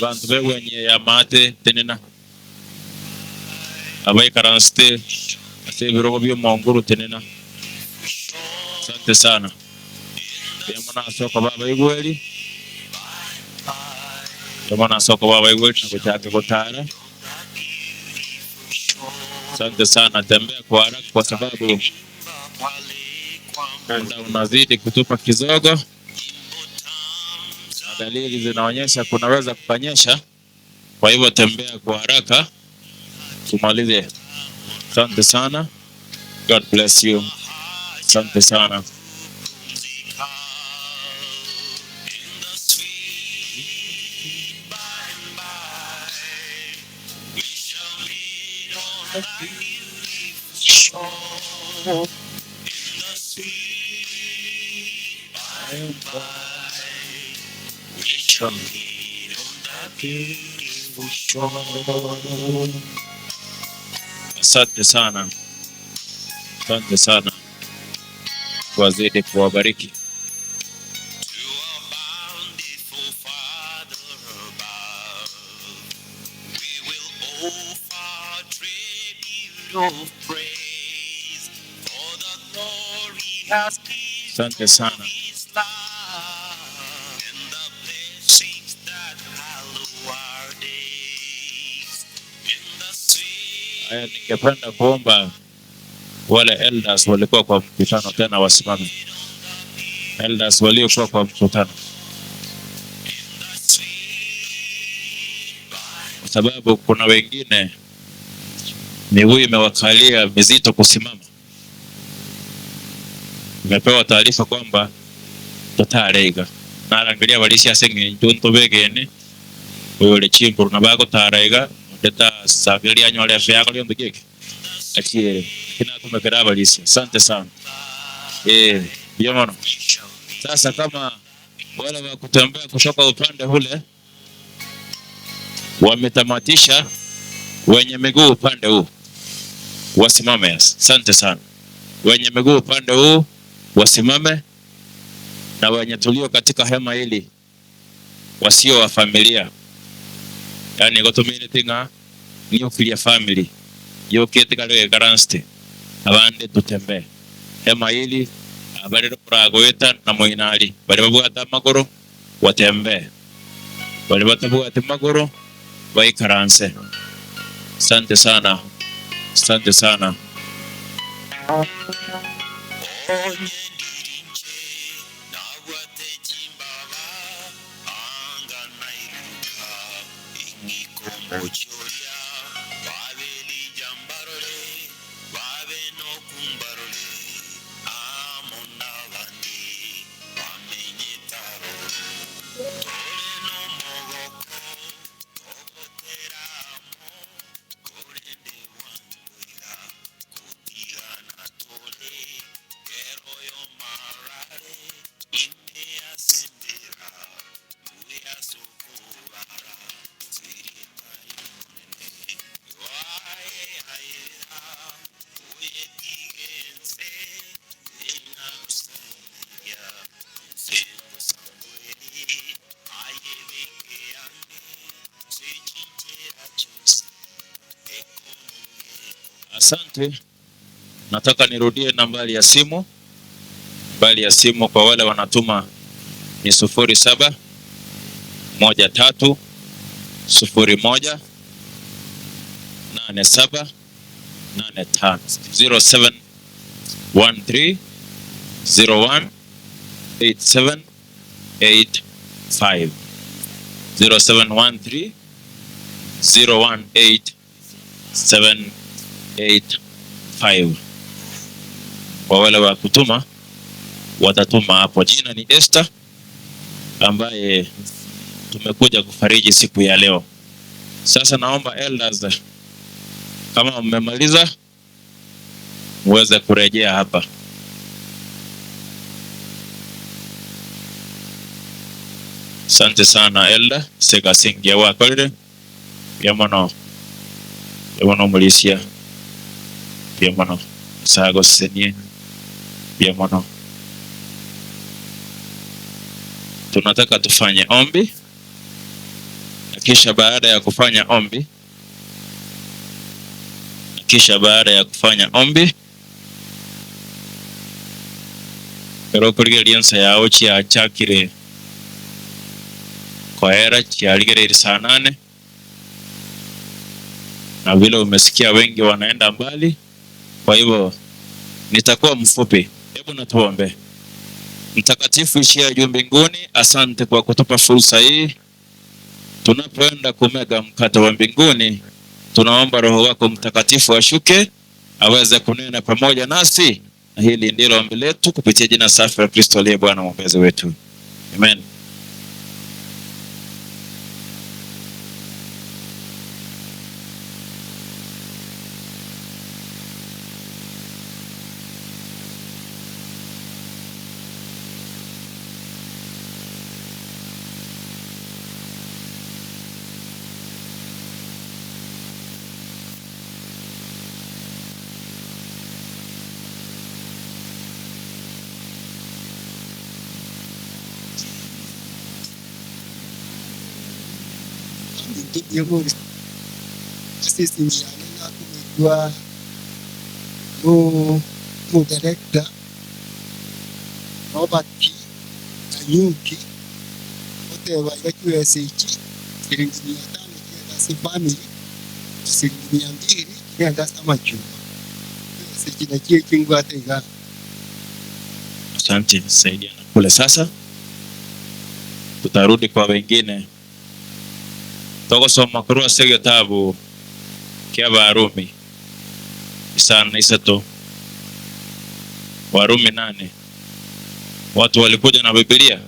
Bantu begwenye ya mate tenena abaikaranste ase ebirogo bya omonguru tenena. Asante sana. Yamana soko baba igweri yamana soko baba igweri na kuchaka kutara. Asante sana, tembea kwa haraka kwa sababu muda unazidi kutupa kizogo na dalili zinaonyesha kunaweza kukanyesha. Kwa hivyo tembea kwa haraka tumalize. Asante sana, God bless you. Asante sana. Asante sana, asante sana, wazidi kuwabariki. Asante sana. Haya, ningependa kuomba wale elders walikuwa kwa mkutano tena wasimame. Elders waliokuwa kwa mkutano, kwa sababu kuna wengine miguu imewakalia mizito kusimama. Nimepewa taarifa kwamba tutareiga narangiria barisia ase eng'encho ntobegene oyore chimburu na bagotaraiga ndeta sabiria anyore afya yako rionthe giki achiere lakini atumekera abarisia. Asante sana. Ndio mono. Sasa kama wale wa kutembea kutoka upande ule wametamatisha, wenye miguu upande huu wasimame. Asante sana. Wenye miguu upande huu wasimame, na wenye tulio katika hema hili wasio wa familia, yani gotumire tinga nuclear family yukite kare garanste abande tutembee hema hili abarero kuragweta na moinari bari babwata amaguru watembee bari batabwate maguru baikaranse. Asante sana, asante sana.
Asante. Nataka nirudie nambari ya simu. Nambari ya simu kwa wale wanatuma ni 07 13 01 87 85 07 13 01 87 85 0713 018 785. Kwa wale wa kutuma watatuma hapo. Jina ni Esther ambaye tumekuja kufariji siku ya leo. Sasa naomba elders, kama mmemaliza muweze kurejea hapa. Asante sana elder sekasingia wakorire bia mono bia mono mulisia bia mono sagosenie bia mono. Tunataka tufanye ombi na kisha baada ya kufanya ombi na kisha baada ya kufanya ombi ero kurigeria ensa yao chiachakire koera chiarigereire saa 8 na vile umesikia wengi wanaenda mbali, kwa hivyo nitakuwa mfupi. Hebu na tuombe. Mtakatifu ishia juu mbinguni, asante kwa kutupa fursa hii tunapoenda kumega mkate wa mbinguni. Tunaomba Roho wako Mtakatifu ashuke aweze kunena pamoja nasi, na hili ndilo ombi letu kupitia jina safi la Kristo aliye Bwana mwombezi wetu, amen.
Ase esimi yane nakomoigwa no omodirector Robert Kanyuki agoteba iga chibesa echi shilingi 500 chigenda ase efamily na shilingi 200 chigenda ase amachuma. Chibesa echi nachio echi iga.
Asante, saidiana kule sasa, tutarudi kwa wengine. Togosoma korwa ase egetabu kia Warumi 5 3, Warumi 8. Watu walikuja na Biblia.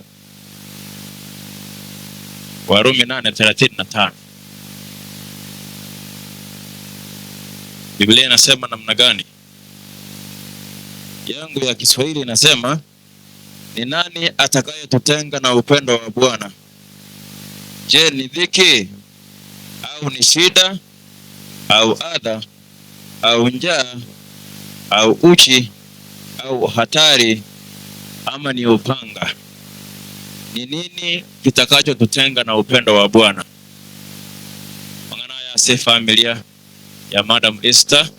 Warumi 8:35. Biblia inasema namna gani? Yangu ya Kiswahili inasema ni nani atakayetutenga na upendo wa Bwana? Je, ni dhiki au ni shida au adha au njaa au uchi au hatari ama ni upanga? Ni nini kitakachotutenga na upendo wa Bwana? Mang'ana ya se familia ya Madam Esther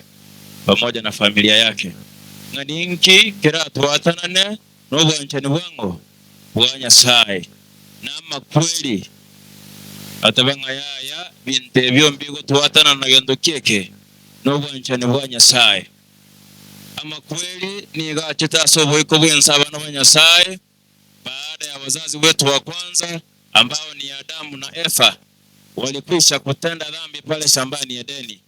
pamoja na familia yake ng'aninki kiratwatanane n'obwanchani bwango bwa Nyasaye n'amakweli ataba ng'ayaya bintu ebyo mbigotwatana na gento kieke n'obwanchani bwa Nyasaye. Amakweli nigachete ase oboiko bwense abana ba Nyasaye baada ya wazazi wetu wa kwanza ambao ni Adamu na Eva walikwisha kutenda dhambi pale shambani Edeni.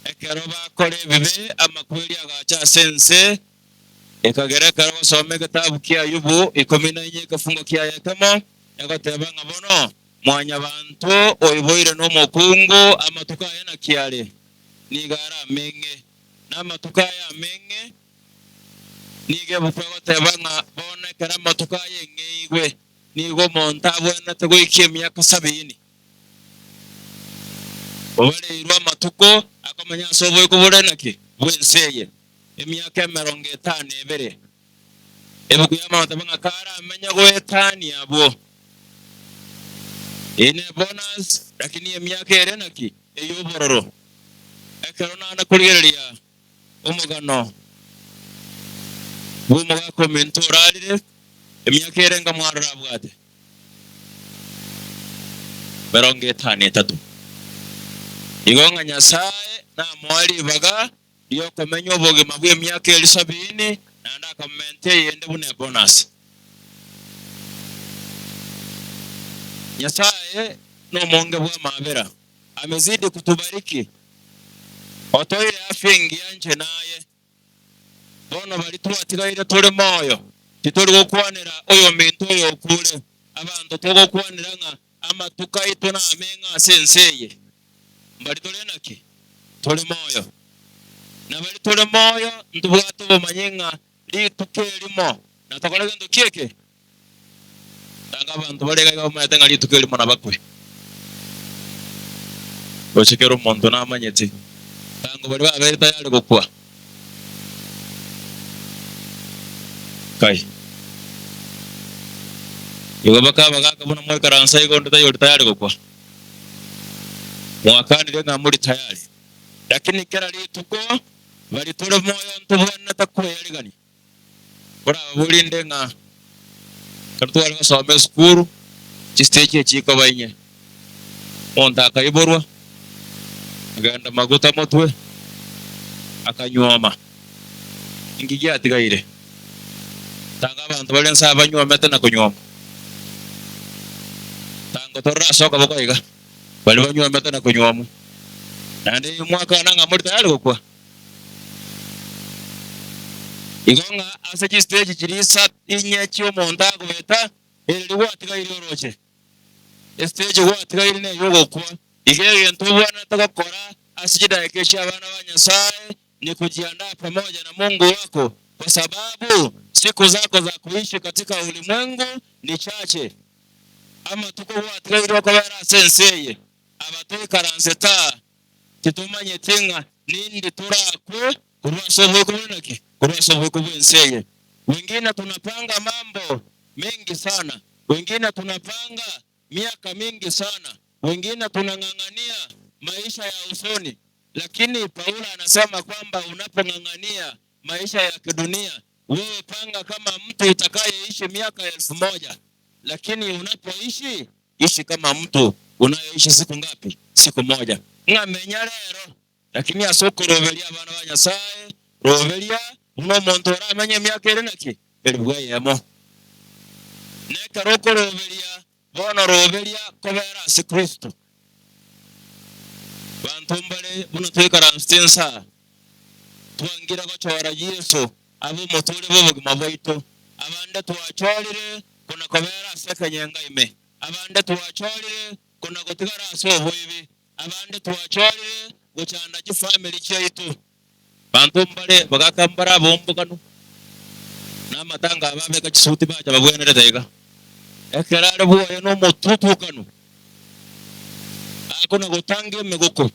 Ekero bakora ebibe amakweli agacha ase ense ekagera ekero gosoma egetabu kia Ayubu 14 ekefungo kia ekemo egoteba ng'a bono mwanyabanto oiboire n'omokungu amatuko aya nakiare niga arameng'e na amatuko aya ameng'e niga ebuku egoteba ng'a bono ekero amatuko aya eng'eigwe nigo omonto abwenerete goikia emiaka 70 obareirwe amatuko akomenya ase oboiko bore naki bwense eye emiaka 52 ebuku y'amagote ng'a karamenya goetania abwo ine bonus lakini emiaka ere naki eyobororo.
Ekero nana korigereria omogano bw'omogaka ominto orarire, emiaka erenga mwarora abwate? Emerongo etano etato. Igo ng'a Nyasae namoe ribaga ri'okomenya obogima bw'emiaka eria sabini, naende akamomenta eyende buna ebonus. Nyasae nomonge bw'amabera, amezidi kutubariki, otoire afya engiya inche naye. Bono baria twatigaire tore moyo, titori gokwanera oyominto oyo okure, abanto togokwanera ng'a amatuko aito nameng'e ase ense eye. Mbari tore naki? Tore moyo. Na baria tore moyo ntobwate obomanyi ng'a rituko erimo natokore gento ki eke? Tanga abanto bare iga iga bamanyete ng'a rituko erimo nabakwe. Roche kera omonto namanyete. Tango baria babeire tayari gokwa. Kai. Igo bakabagaka buna mwaikaransa iga onde taiyo ore tayari gokwa. Mwakanire ng'a muri tayari. Lakini kera rituko baria tore moyo ntobwenerete kweyarigania. Korababorinde ng'a ekero tware gosoma esukuru, chistage echi chikoba inye, omonto akaiborwa, akagenda maguta motwe, akanyuoma, inki giatigaire? Tanga abanto bare nse abanywomete na konyuoma. Tanga torore ase okoboko iga, baria banywomete na konyuomwa. Naende mwakana ng'a more tayari gokwa. Igo ng'a ase chistage chiria isat inye chi'omonto agoeta, eri gwatigaire oroche. Estage gwatigaire ney'ogokwa. Iga egento obwenerete gokora ase chidaeka echi abana ba Nyasae ni kujiandaa pamoja na Mungu wako kwa sababu siku zako za kuishi katika ulimwengu ni chache. Amatuko gwatigaire okobera ase ense eye, aba toikaransete aa, Titomanyeti ng'a nindi torakwe korwa ase oboiko bore naki? Korwa ase oboiko bw'ense eye. Wengine tunapanga mambo mengi sana, wengine tunapanga miaka mingi sana, wengine tunang'ang'ania maisha ya usoni, lakini Paulo anasema kwamba unapong'ang'ania maisha ya kidunia, wewe panga kama mtu utakayeishi miaka 1000, lakini unapoishi Ishi kama mtu unayeishi siku ngapi? Siku moja. Ng'a menya rero, lakini ase okoroberia abana ba Nyasae, roberia buna omonto oramenye emiaka ere naki? Elifu eyemo. Na ekero okoroberia, bono roberia kobera ase Kristo. Banto mbare buna toikaransete insaa, twangire gochora Yeso abe omotooria bw'obogima bwaito. Abande twachorire kona kobera ase ekenyenga ime, abande twachorire kona gotigara ase oboibi, abande twachorire gochanda chifamiri chiaito. Banto mbare bagaka mbare abomboganu, na amatanga abo abeka chisuti bacha babwenerete iga. Ekero are bwoye nomotutukanu, akona gotanga emegoko.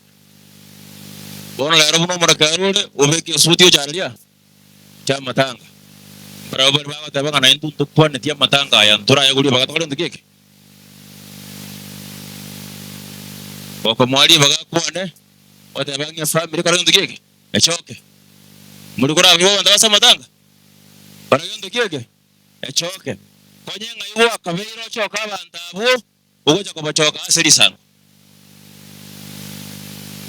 Bono rero buna omorakeru ore, obeke esuti ochareria chi'amatanga. Barabwo baria bagoteba ng'a naintwe ntokwaneti amatanga aya, ntorayagorie bagatokora gento ki eke? Gokomoa ribaga akwane, oteba ng'a efamiri ekore gento ki eke? Echoke. Mori koraboigwe abanto base amatanga? Kora gento ki eke? Echoke. Konye ng'ai gwakabeire ochoke abanto abwo, ogocha kobachoka ase risango.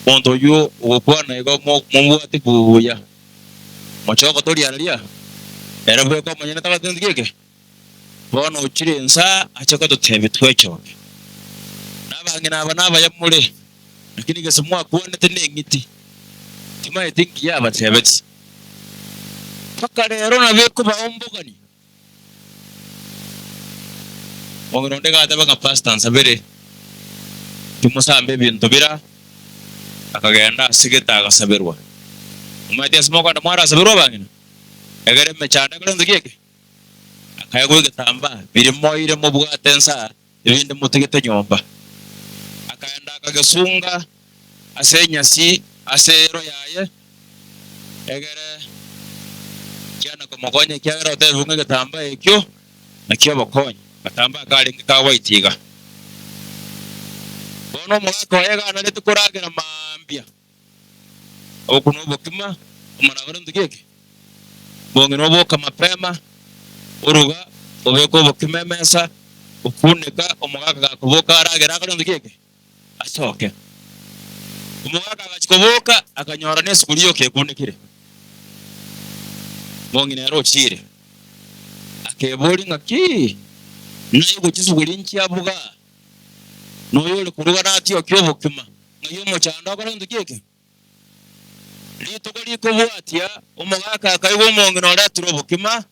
Omonto oyio ogokwana igo mobwate buya, mochoke toria aria, ere bweka omonyene tabwati gento ki eke? Bono ochire insa ache gototebia twechoke. Na abang'ina aba nabaya more, lakini gese mwakwanete neng'iti, timaeti nki yabatebetie. Mpaka rero nabo ekobaombogania. Omong'ina onde iga agateba ng'a pastor nsabere timosambe ebinto bira, akagenda ase gete agasaberwa. Omanyete ase mokogenda mwarasaberwa abang'ina? Egere emechando ekore gento ki eke? Akaegwa egetambaa, biria moire mobwate nsa, ebinde motigete nyomba. Akaenda akagesunga ase enyasi ase eero yaye, egere kiana komokonya, ekiagera otebigwe ng'a egetambaa ekio nakio obokonyi. Agatambaa karenge ka white iga. Bono omogaka oye iga anarete koragera mambia. Ogokuna obokima, omoragori ntoki eke? Mong'ina oboka mapema, oruga, obeka obokima emesa, okuneka, omogaka gakoboka aragere akore ntoki eke? Asoke. Omogaka agachia koboka, akanyora nesuguri yoka ekunekire. Mong'ina ere ochiire, akeboria ng'a ki? Naigwe chisuguri nchiabuga, na oyore koruga natiokie obokima, ng'ai omochando akore ntoki eke? Rituko rikobwatia, omogaka akaigwa omong'ina oretire obokima,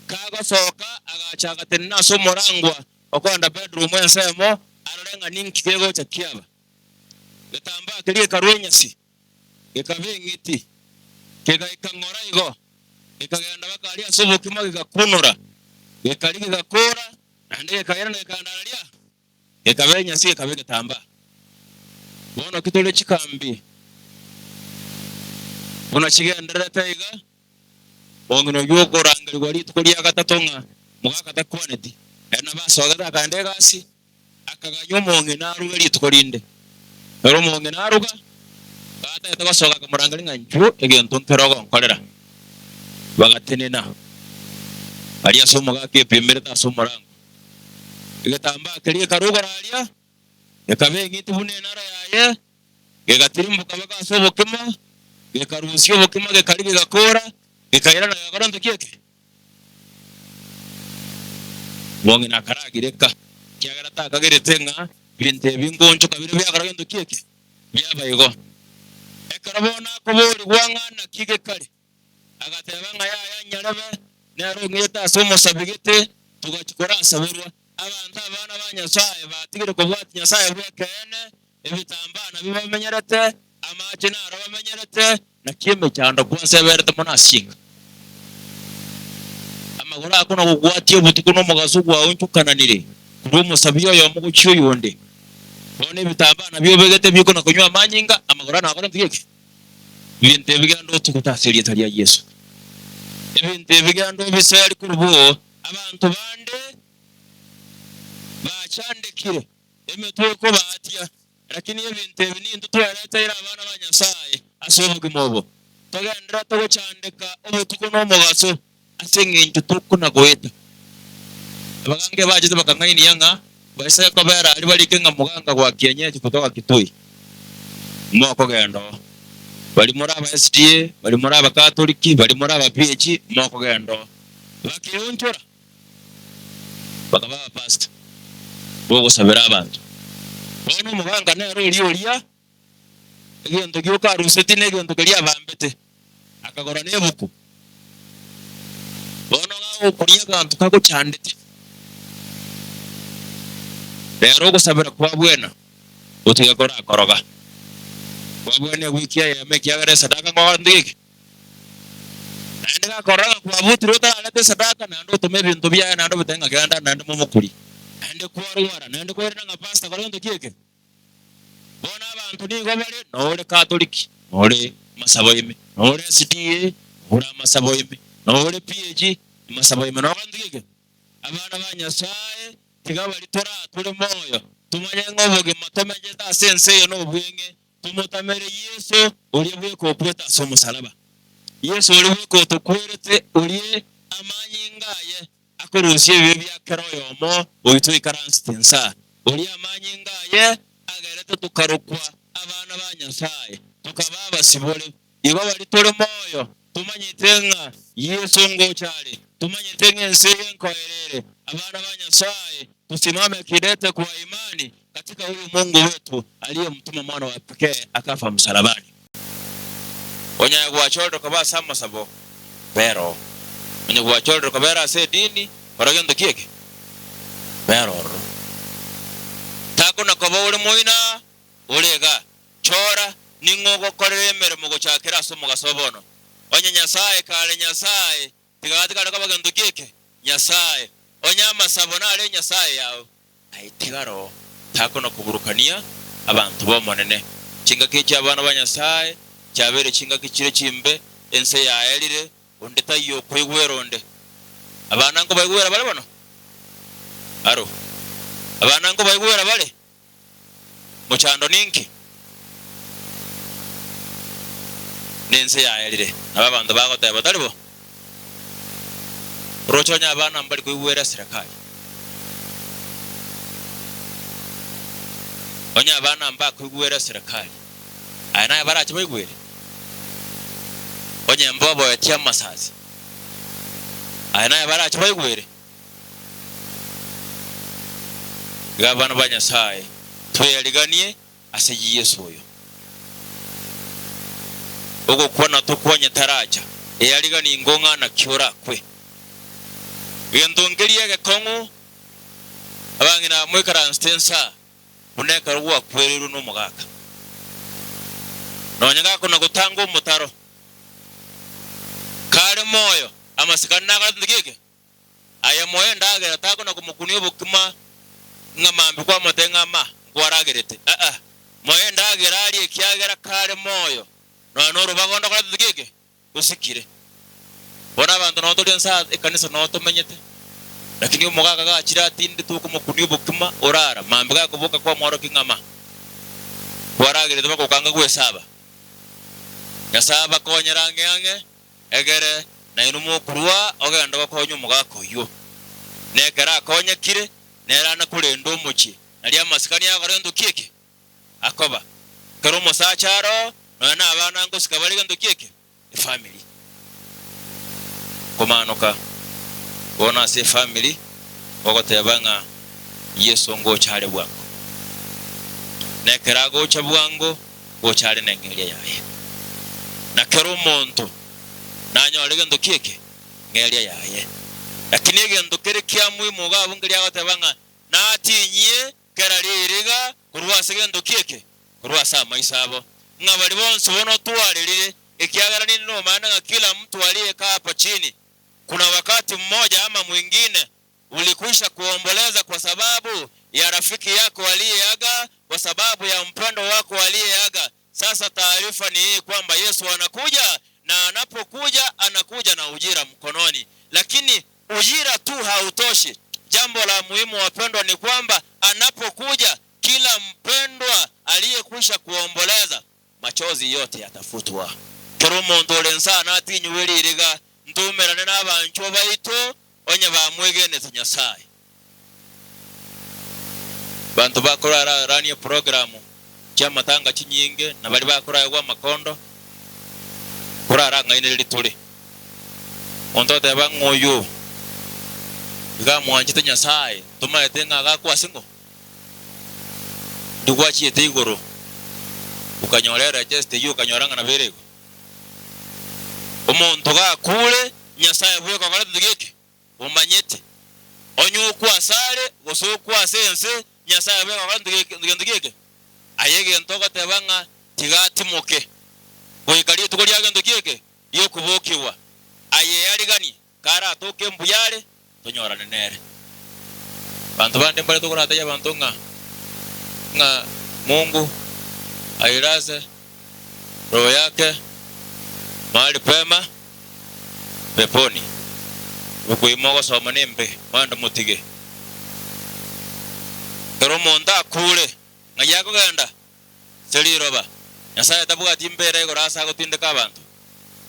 kagosoka agacha agatenena ase omorangwa okoenda bedroom ensemo arore ng'a ninki kegocha kiaba. Getambaa keria gekarua enyasi, gekaba eng'iti, kegaika ng'ora igo, gekagenda baka aria ase obokima gegakunora, gekaria gegakora, naende gekairana gekaenda araria. Gekaba enyasi gekaba egetambaa. Bono ki tore chikambi buna chigendererete iga, mong'ina oyio okorangerigwa rituko ria gatato ng'a mogaka takwaneti, ere nabo asogete akaenda egasi, akaganya omong'ina aruge rituko rinde. Ekero omong'ina aruga, gatagete gosoka akamorangeria ng'a inchuo egento nkere ogonkorera. Bagatenena aria ase omogaka epimerete ase omorango. Egetambaa keria gekarugora aria, gekaba eng'iti buna enara yaye, gegatirimboka baka ase obokima, gekarusia obokima gekaria gegakora, gekairana gegakora ntoki eke? Omong'ina akaragireka, ekiagera takagerete ng'a binto ebi ngonchoka bire biakora gento ki eke? Biaba igo. Ekero bono akoborigwa ng'a naki gekare, Agateba ng'a yaya nyarebe, nere ong'irete ase omosabigete, togachia korasaberwa. Abanto abana ba Nyasae batigire kobwatia Nyasae bw'ekeene, ebitambaa nabio bamenyerete, amache naro bamenyerete, naki emechando kwansa eberete mono ase enka. Amagoro ako nagokwatia obotuko na omogaso gwaonchokananire korwa omosabi oyomo gochia oyonde. Bono ebitambaa nabio obegete bikona konywa amanyinga, amagoro aa nagokora ntoki eke? Ebinto ebi genda otugute ase erieta ria Yeso. Ebinto ebi genda obiseri korwa boo abanto bande bachandekire emetwe ekobaatia, lakini ebinto ebi nintwe twereteire abana ba Nyasaye ase obogima obo. Togendererete gochandeka obotuko na omogaso ase eng'encho tokona goeta. Abagange bachete bakang'ainia ng'a baise kobera aria barike ng'a moganga gwa kienyeji kutoka Kitui. Mokogenda oo. Baria more aba SDA, baria more abakatoliki, baria more aba PAG, mokogenda oo. Bakeonchora bakaba abapastor bogosabera abanto. Bono omoganga nere oria oria egento gioka arusetie negento keria abambete, akagora nebuku. Bono gagokoria aganto kagochandete, rero ogosabera kwabwena, gotiga korakoroga. Kwabwena ewiki eyemo ekiagera esadaka ngogora geke. Naende gakorora ng'a kwabutire otarareta esadaka, naende otome ebinto biaye naende obitebe ng'a genda naende momokori. Naende kwarwara, naende kwairana ng'a pastor kora gento ki eke. Bono abanto nigo bare nore Katoliki, nore amasabo ime, nore SDA, nore amasabo ime, nore PAG, amasabo ime, nore gento geke. Abana ba Nyasae, tiga baria toratore moyo, tomanye ng'a obogima tomenyete ase ense eye nobweng'e, tomotamere Yeso oria bweka okwete ase omosalaba. Yeso oria bweka otokwerete, oria amanyinga aye Akorusia ebibe bia kera oyomo oito oikaransete inse, oria amanyinga aye agerete tokarokwa abana ba Nyasae, tokaba abasibore. Igo baria tore moyo, tomanyete ng'a Yeso ngocha are, tomanyete ng'a ense eye nkoera ere. Abana ba Nyasae, tusimame kidete kwa imani katika huyu Mungu wetu aliyemtuma mwana wa pekee akafa msalabani. Onye gwachorire koba ase amasabo, bera oo. Onye gwachorire kobera ase edini, kora gento ki eke? Bera ororo. Takona koba ore moina ore iga, chora ning'o ogokorera emeremo gochakera ase omogaso o bono. Onye Nyasae kare Nyasae, tiga gatigare koba gento ki eke? Nyasae. Onye amasabo nare enyasae yao, Aye tigara oo, takona koburukania abanto b'Omonene. Chingaki echi abana ba Nyasae chiabeire chingaki chire chimbe, ense yaerire, onde taiyo okoigwera onde. Abana nkobaigwera bare bono? Aro, abana nkobaigwera bare? Mochando ninki? Nense yaerire, nabo abanto bagoteba, Tari bo? Oroche onye abana mbari koigwera eserekari. Onye abana mbakoigwera eserekari, aye naye barache baigwere? Onye mboboetie amasasi, aye naye barache baigwere? Iga abana ba Nyasae, tweyariganie ase Yeso oyo. Ogokwana tokwanye taracha, eyariganie ingo ng'a naki orakwe. Egento nkeria egekong'u, abang'ina aba moikaransete insaa, buna ekero gwakwereirwe nomogaka. Nonya gakona gotanga omotaro, kare moyo, amasikani nakorete ntoki eke? Aye moe endagera, takona komokunia obokima ng'a mambia kwamotebia ng'a ama, nkwaragerete. Aa, moe endagera arie ekiagera kare moyo, nonya norobaga onde okorete ntoki eke? Osikire. Bono abanto nabo tori ense aa ekanisa noo tomenyete, lakini omogaka gachire atindete okomokunia obokima orara, mambia gakoboka kwamworokia ng'a ama, kwaragerete mpaka okanga gwesaba. Nyasae abakonyere ang'e ang'e. Egere nainwe mokorua ogende gokonya omogaka oyio. Na ekero akonyekire, nere ane korenda omochie, nario amasikani agokora gento ki eke? Akoba. Ekero omosacha aroo, nonya na abana ngosika bare gento ki eke? Efamiri. Komanoka bono ase efamiri, ogoteba ng'a Yeso ngocha are bwango. Na ekero agocha bwango, gocha are neng'eria yaye. Na kera omonto nanyore egento ki eke? Ng'eria yaye. Lakini egento kere kia muhimu iga abwo nkeria agoteba ng'a natinyie kera ririga korwa ase gento ki eke? Korwa ase amaiso abo. Ng'a baria bonsi bono twarerire, ekiagera ninde nomanyete ng'a kila mtu aliyekaa hapa chini kuna wakati mmoja ama mwingine Ulikwisha kuomboleza kwa sababu ya rafiki yako aliyeaga, kwa sababu ya mpendwa wako aliyeaga. Sasa taarifa ni hii kwamba Yesu anakuja, na anapokuja anakuja na ujira mkononi. Lakini ujira tu hautoshi. Jambo la muhimu wapendwa, ni kwamba anapokuja, kila mpendwa aliyekwisha kuomboleza, machozi yote yatafutwa. Kera omonto ore nsaa natinywe ririga, ntumerane nabanchwa baito Onye bamwegenete Nyasae. Banto bakorarania programu chi'amatanga chinyinge na baria bakoraegwa amakondo korarang'ainereria tore. Omonto oteba ng'a oyo iga amwanchete Nyasae, tomaete ng'a agakwa ase ng'o? Ndiri gwachiete igoro okanyora eregesta eyio okanyora ng'a nabo ere igo. Omonto gakure, Nyasae bweka okorete geke? Omanyete. Onye okwa asare, gose okwa ase ense, Nyasae bweka okorete gento geke? Aye egento ogoteba ng'a tiga atimoke goika rituko ria gento kieke ri'okobokigwa, aye yariganie, karatoke mbuya are, tonyorane nere. Abanto bande mbare tokoratebia abanto ng'a ng'a Mungu ailase roho yake mahali pema peponi. Okoima ogosoma nembe, mwende motige. Ekero omonto akure, ng'ai akogenda? Ase riroba. Nyasae tabwati mbera igoro aase agotindeka abanto.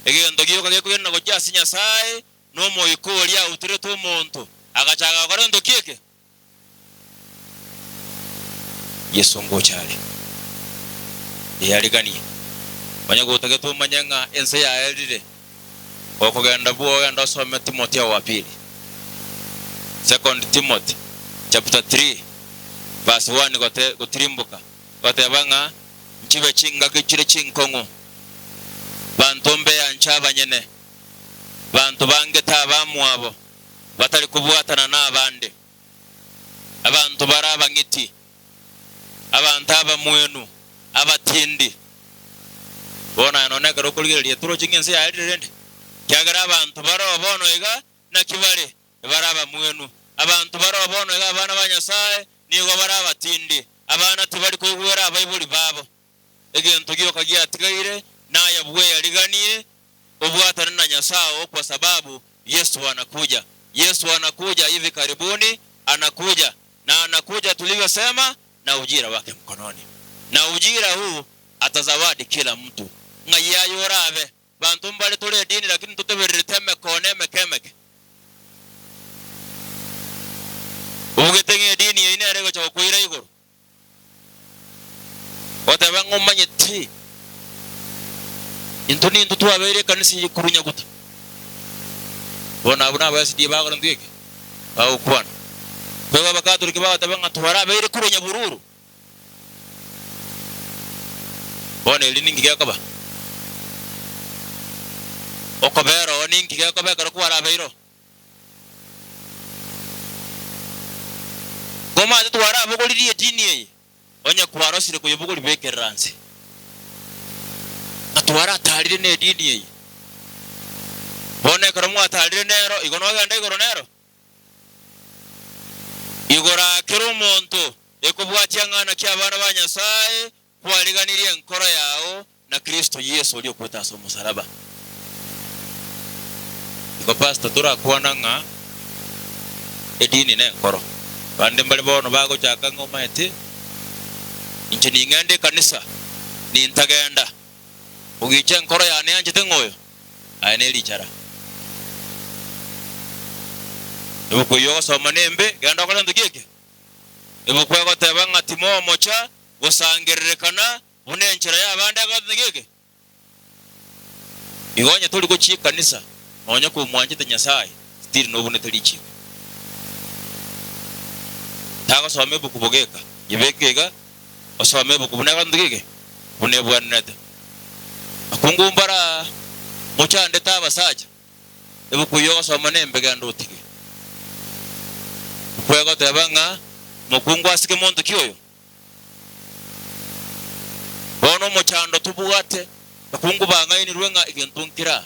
Egento gioka gekogenda gochia ase Nyasae Nomoika oria auterete omonto, agachaka gokora gento ki eke? Yeso ngocha are. Eyariganie. Onye gotagete omanye ng'a ense yaerire, gokogenda bwoye ogende osome Timotheo wa pili, Second Timothy chapter 3 verse 1 gote gotirimboka, goteba ng'a nchibe chingaki chire chinkong'u, banto mbeyanche abanyene, Banto bangete abamwabo, batari kobwatana nabande, abanto bare abang'iti, abanto abamwenu, abatindi. Bono aye nonya ekero okorigereria toroche ng'a ense yaerire rende, ekiagera abanto baroo bono iga naki bare? Bare abamwenu. Abanto baroo bono iga abana ba Nyasae nigo bare abatindi, abana tibari koigwera abaibori babo. Egento gioka giatigaire naye bweyariganie obwatane na Nyasae oo kwa sababu Yesu anakuja. Yesu anakuja hivi karibuni, anakuja na anakuja tulivyosema na ujira wake mkononi. Na ujira huu atazawadi kila mtu.
Ng'ai aye orabe? Banto mbare tore edini lakini totebererete emekone emeke emeke. Obugete ng'a edini eyio nere egocha gokoira igoro. Goteba ng'a omanyete intwe nintwe twabeire ekanisa eye korwa nyaguta. Bono abwo naba SDA bagokora intwe eke? Bagokwana. Kwegwa abakatoliki bagoteba ng'a twarabeire korwa nyabururu. Bono eri ninki gekoba? Okobera oo ninki gekoba ekero kwarabeire oo? Komanyete twarabogoririe edini eye, onye kwarosire koyebogoria bekerera nse. Ng'a twaratarire ne edini eye. Bono ekero mwatarire nero, igo nogenda igoro nero? Igoro aa kera omonto ekobwatia ng'a naki abana ba Nyasae kwariganirie enkoro yao na Kristo Yeso oria okwete ase omosalaba. Igo pastor torakwana ng'a edini nenkoro. Bande mbare bono bagochaka ng'a omaete inche ning'ende ekanisa nintagenda ogicha enkoro yane yanchete ng'a oyo aye nerichara. Ebuku eyio ogosoma nembe, genda okore gento ki eke? Ebuku egoteba ng'a timomocha gosangererekana buna enchera y'abande egoteba geke. Igo onye tori gochia ekanisa nonya komwanchete Nyasae, still nobunete richiko. Tagosoma ebuku bogeka, yebeke iga, osome ebuku buna egoteba geke, buna ebwenerete. Akungu mbara mochandete abasacha, Ebuku eyio ogosoma nembe genda otige. Kwegoteba ng'a mokungu asike monto ki oyo? Bono omochando tobwate, bakungu bang'ainirwe ng'a egento nkere aa.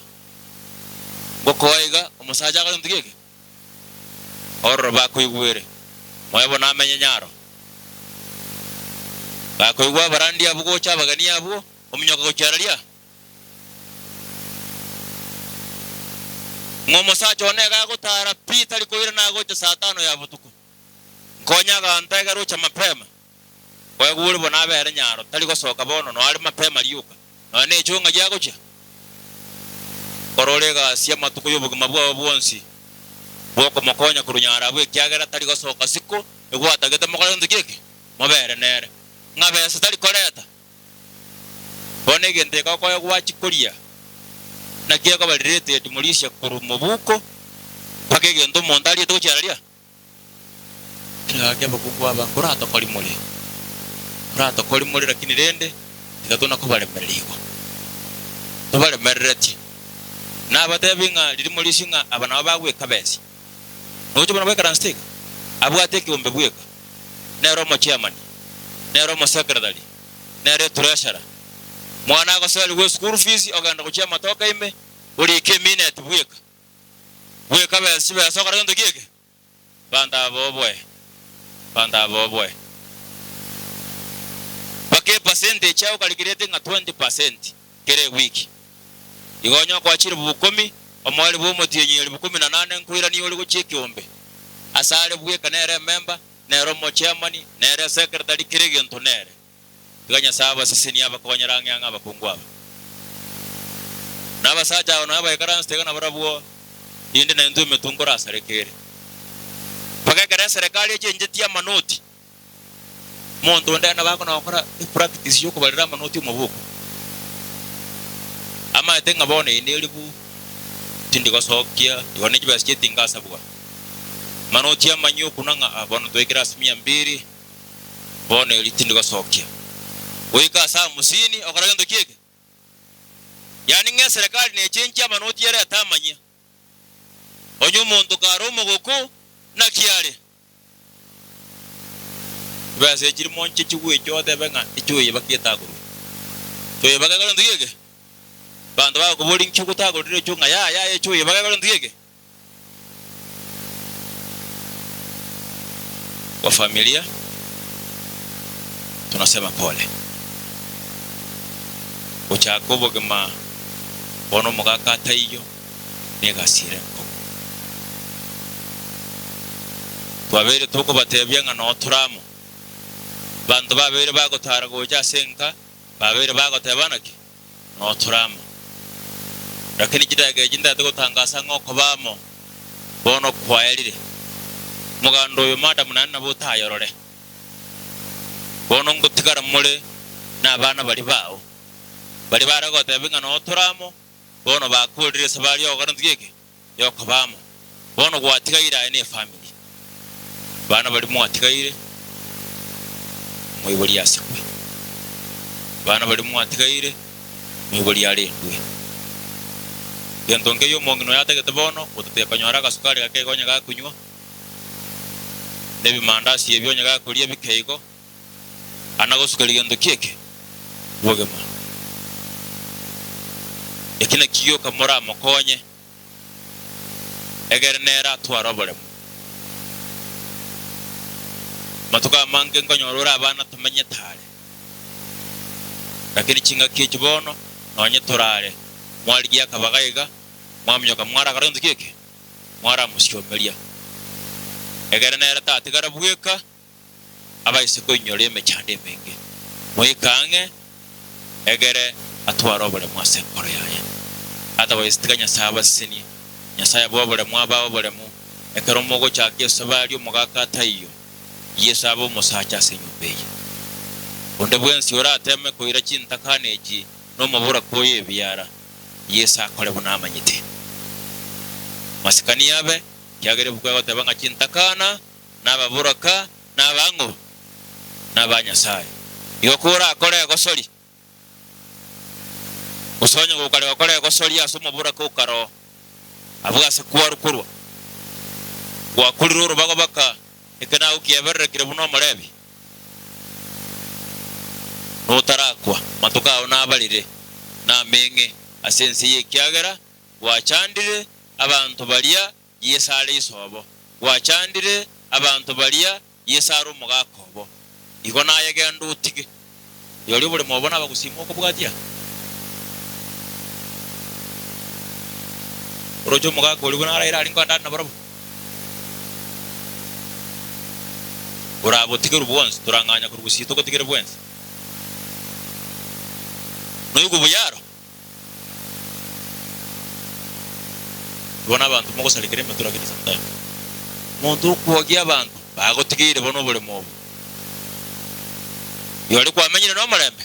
Ngokoa iga, omosacha akore gento ki eke? Ororo bakoigwere, moyo bono amenye nyaro. Gakoigwa abarandia abwo gocha abageni abwo, ominyoka gochia araria. Ng'a omosacha one iga agotara pi tari koirana agocha saa tano ya botuko. Nkonye aganto egere ocha mapema. Koegwa ore bono abere nyaro tari gosoka bono noyo are mapema rioka. Nonya necho ng'ai agochia? Korora egasi y'amatuko y'obogima bwao bwonsi bw'okomokonya korwa nyaro abwo ekiagera tari gosoka siko egwatagete mokore gento ki eke? Mobere nere. Ng'a besa tari koreta. Bono egento eke okoegwa chikoria, naki ekoba related morisia korwa mobuko mpaka egento omonto ariete gochia araria? Gaki abakungu aba nkoratokori more, nkoratokori more lakini rende tiga tona kobaremereria igo. Tobaremereretie. Nabatebi ng'a riria morisia ng'a aba nabo bagwekabesia. Nogocha buna bwekaransete iga? Abwate ekeombe bweka, nere omochairman, nere omosecretary, nere etreasurer. Mwana agoserigwa eschool fees ogenda gochia amatoke ime, orike eminute bweka. Bweka besa chibesa okore gento ki eke? Abanto aba oboe, abanto aba oboe. Mpaka epercentage yao okarikirete ng'a 20% kera ewiki. Igo onye okoa chilifu ikomi, omoerio bw'omotienyi elifu ikomi na nane nkoiranie ore gochia ekeombe. Ase are bweka nere ememba, nere omochairman, nere esecretary, kera egento nere. Tiga Nyasae abasesenie abakonyere ang'e ang'e abakungu aba. Na abasacha aba nonya baikaransete iga nabarabwo, rende naintwe emetwe nkorasareke ere. Mpaka ekero eserekari echenchetie amanoti, Omonto onde nabo akona gokora epractice yokobarera amanoti omoboko. Amaete ng'a bono eye neribu tindi gosokia igo ne chibesa chiaye tingasabwa. Manoti amanyie okuna ng'a ah bono twaikire ase mia mbiri bono eri tindi gosokia. Goika ase hamsini okora gento ki eke? Yaani ng'a eserekari nechenchie amanoti ere etamanyia. Onye omonto kare omogoko naki are? Chibesa echi chiri monche chigweche otebe ng'a echoye baka etagorwe. Echoye baka ekore gento ki eke? Abanto bagokoboria nki ogotagorera echo ng'a yaya yaya echoye baka ekore gento ki eke? Kwa familia tunasema pole. Gochaka obogima bono omogaka ataiyo negasi ere enkong'u. Twabeire tokobatebia ng'a noo tore amo. Abanto babeire bagotara gocha ase enka, babeire bagoteba naki? Noo tore amo. Lakini chidageka echi ntagete gotangasa ng'a okoba amo bono kwaerire. Omoganda oyo madam naende nabo otayorore. Bono ngotigara more nabana baria bao, baria bare goteba ng'a noo tore amo, bono bakorire esabari y'ogokora ntoki eke? Y'okoba amo. Bono gwatigaire aye ne efamiri. Abana baria mwatigaire, moibori asikwe. Abana baria mwatigaire, moibori arendwe. Gento nkeiyo omong'ina oyo atagete bono, gotatiga konyora agasukari gake igo onye gakunywa, na ebimandasi ebi onye gakoria bike igo, ana gosukeria gento ki eke? Bogima. Eki nakio gioka moramokonye, egere nere atware oboremu. Amatuko amange nkonyora ore abana tomenyete are, lakini chingaki echi bono nonye torare, mwarigia akabaga iga, mwaminyoka mwarakora gento ki eke? Mwaramosiomeria, egere nere tatigara bweka, abaise koinyora emechando emenge. Moike ang'e, egere atware oboremu ase enkoro yaye. Otherwise tiga Nyasae abasesenie, Nyasae abe oboremu abae oboremu, ekero mogochaka esabari omogaka ataiyo, Yeso abe omosacha ase enyomba eye. Onde bwensi orateme koira chintakana echi nomoboraka oyo ebiara, Yeso akore buna amanyete. Masikani abe, ekiagera ebuku egoteba ng'a chintakana nababoraka, nabang'o? Naba Nyasae. Igo korakore egosori, gose onye gokare gokora egosori ase omoboraka okaroo, abwo ase kwarwa korwa, gwakorire orobago baka ekenago kiebererekire buna omorebi, notarakwa, amatuko ao nabarire, nameng'e ase ense eye ekiagera gwachandire abanto baria Yeso are iso obo, gwachandire abanto baria Yeso are omogaka obo. Igo naye genda otige. Rirorio oboremo obo nabagusii mokobwatia. Oroche omogaka oria buna araire aria nkogenda are nabarabwo. Orabotigerwe bwonsi, torang'anya korwa gusii togotigere bwensi. Noigwe buya aro? Bono abanto mogosarekera emetwe lakini sometimes omonto okwogia abanto bagotigeire bono oboremo obo. Rirorio kwamenyire nomorembe?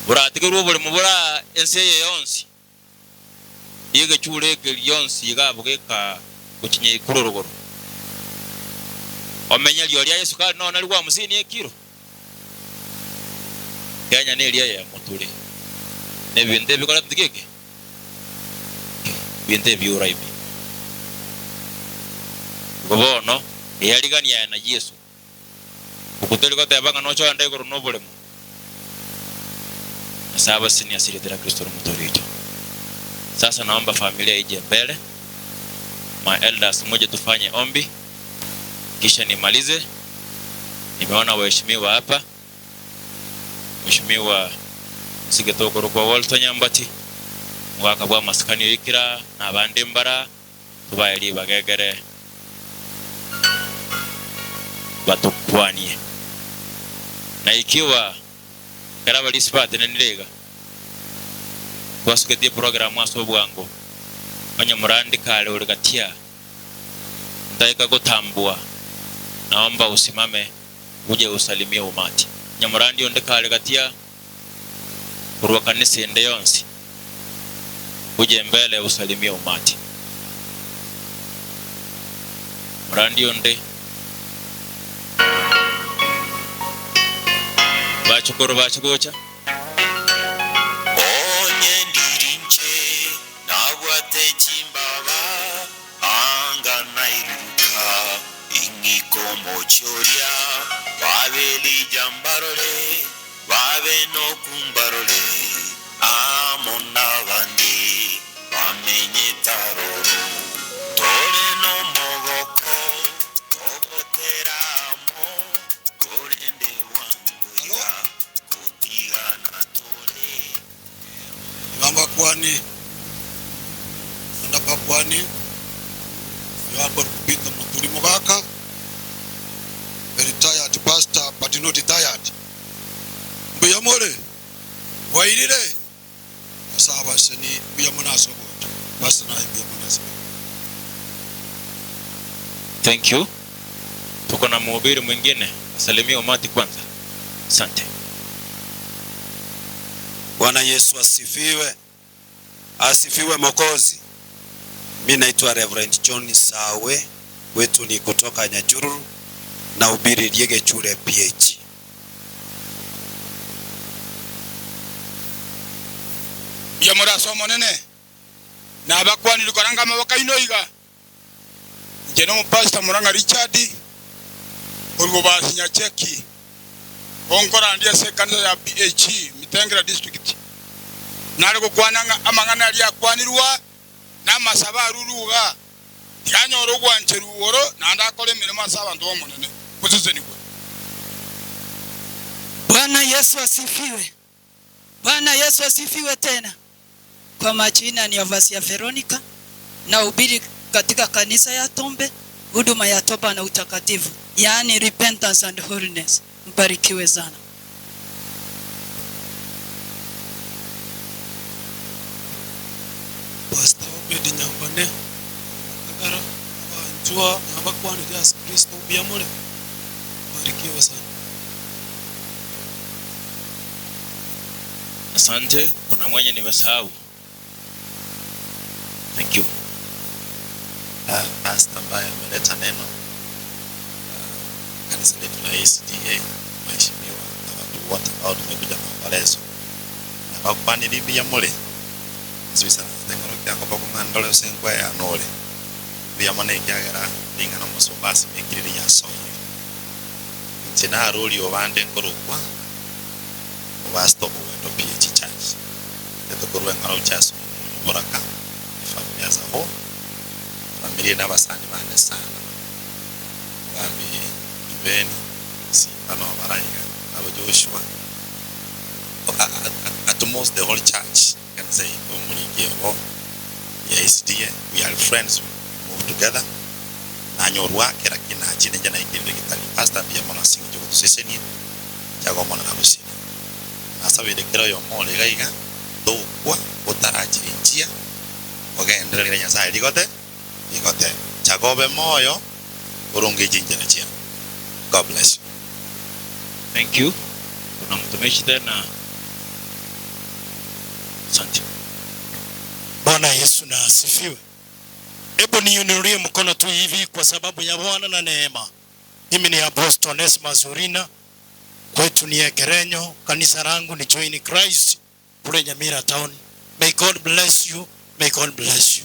Boratigerwe oboremo bore ense eye yonsi, y'egechure eke gionsi iga abwo geka gochinya ikuru rogoro. Omenye rirorio aye esukari nonya nari gwamusini ekiro. Kenya neria eyemo tore nebinto ebikorete ntoki eke? Ebinto ebiura ime. Igo bono eyarigania aye na Yeso, okwo tori goteba ng'a noche ogende igoro noboremo. Nyasae abasesenie ase erieta ria Kristo ore omotoori oito. Sasa naomba familia ije mbele, my elders muje tufanye ombi. Kisha nimalize, nimeona waheshimiwa hapa, Mheshimiwa osigete okorokwa Walter Nyambati, omogaka bw'amasikani oikire aa, na abande mbare aa, tobae ribaga egere batokwanie. Na ikiwa ekero abarisia batenenire iga, twasugetie eprogramu ase obwango, onye morandi kare ore gati aa, Ntaika gotambua, naomba usimame uje usalimie umati. Nyamorandi onde kare gatia korwa kanisa ende yonsi, uje mbele usalimie umati. Morandi onde bachukuru bache gocha.
Onye ndiri inche Nabwate chimbaba, anga nairuruka, ing'ike omochie oria, babe Elija mbarore, babe Enoku mbarore, amo nabande bamenyete aroro. Tore nomogoko, togotera amo, korende bwango iga, gotigana tore.
Iga mbakwanie, naende mbakwanie, oyo akorokwa Peter Moturi Mogaka, a retired pastor but not tired. Mbuya more? Bwairire? Nyasae abasesenie mbuya mono ase ogocha. Pastor naye mbuya mono ase
Thank you. Tuko na mhubiri mwingine asalimie umati kwanza. Asante.
Bwana Yesu asifiwe. Asifiwe Mokozi. Mi naitwa Reverend John Sawe, kwetu ni kutoka Nyachururu na ubiri Liegechure PH.
Mbuya more ase Omonene, nabakwanire koranga amaboko aino iga. Inche nomopastor Murang'a Richard, korwa Bobasi Nyacheki, onkorandia ase ekanisa ya PAG Mitengera District. Nare gokwana ng'a amang'ana aria akwanirwa namasabo arure iga, tiga anyore ogwancherwa igoro naende akore emeremo ase abanto b'Omonene. Mosesenigwe.
Bwana Yesu asifiwe. Bwana Yesu asifiwe tena. Kwa majina ni Overseer Veronica, nahubiri katika kanisa ya Tombe, huduma ya toba na utakatifu, yaani repentance and holiness. Mbarikiwe sana.
Pastor Obed Nyambane, Makagara, abanchwa nabakwanire ase Kristo mbuya more? Mbarikiwe sana.
Asante, kuna mwenye nimesahau? Thank you.
Pastor ambaye ameleta neno kanisa letu la SDA, mheshimiwa na watu wote ambao tumekuja maombolezo na bakwanire mbuya more nsuisanate ng'oro kiakoba kong'andore ase enkweyano ore mbuya mono ekiagera ring'ana omosomba asimekire riasoire inche narorie obande nkorokwa Obastor Owendo PH Church etokorwa eng'ora gochia ase omonyo boraka efamily as a whole efamily na abasani bane sana Omogambi Juveni Simba no baraiga nabo Joshua at most the whole church ekanisa yaito omoriki obo ya SDA we are friends we move together nanyorwa kera ki nachire inche naikirire getari Pastor mbuya mono ase eng'encho ogotosesenia Tiago Omonene agosire. Nasabeire kera oyomo ore iga iga, togokwa otarachenchia, ogenderere Nyasae rigote rigote. Chaka obe moyo, oronge chinchera chiao. God bless you.
Thank you. Kuna mtumishi tena. Asante.
Bwana Yesu na asifiwe. Hebu niinulie mkono tu hivi kwa sababu ya Bwana na neema. Mimi ni Apostle Onesmus Urina, kwetu ni Ekerenyo, kanisa langu ni Join Christ kule Nyamira town. May God bless you, may God bless you.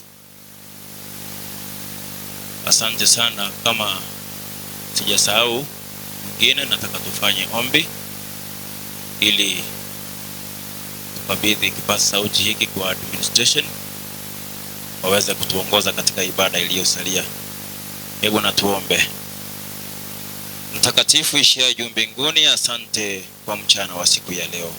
Asante sana. Kama sijasahau mwingine, nataka tufanye ombi ili tukabidhi kipaza sauti hiki kwa administration waweze kutuongoza katika ibada iliyosalia. Hebu na tuombe. Mtakatifu ishiaye juu mbinguni, asante kwa mchana wa siku ya leo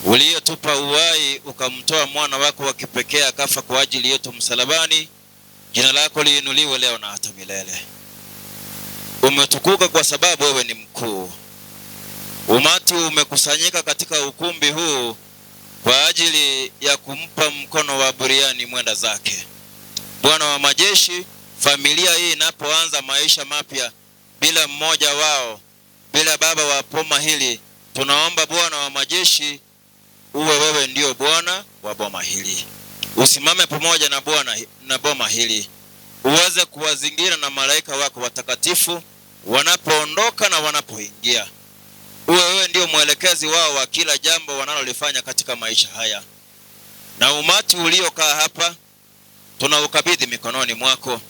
uliyetupa uhai, ukamtoa mwana wako wa kipekee akafa kwa ajili yetu msalabani. Jina lako liinuliwe leo na hata milele. Umetukuka kwa sababu wewe ni mkuu. Umati umekusanyika katika ukumbi huu kwa ajili ya kumpa mkono wa buriani mwenda zake. Bwana wa majeshi, familia hii inapoanza maisha mapya bila mmoja wao, bila baba wa boma hili, tunaomba Bwana wa majeshi uwe wewe ndio Bwana wa boma hili, usimame pamoja na Bwana na boma hili, uweze kuwazingira na malaika wako watakatifu wanapoondoka na wanapoingia. Uwe wewe ndio mwelekezi wao wa kila jambo wanalolifanya katika maisha haya. Na umati uliokaa hapa tunaukabidhi mikononi mwako,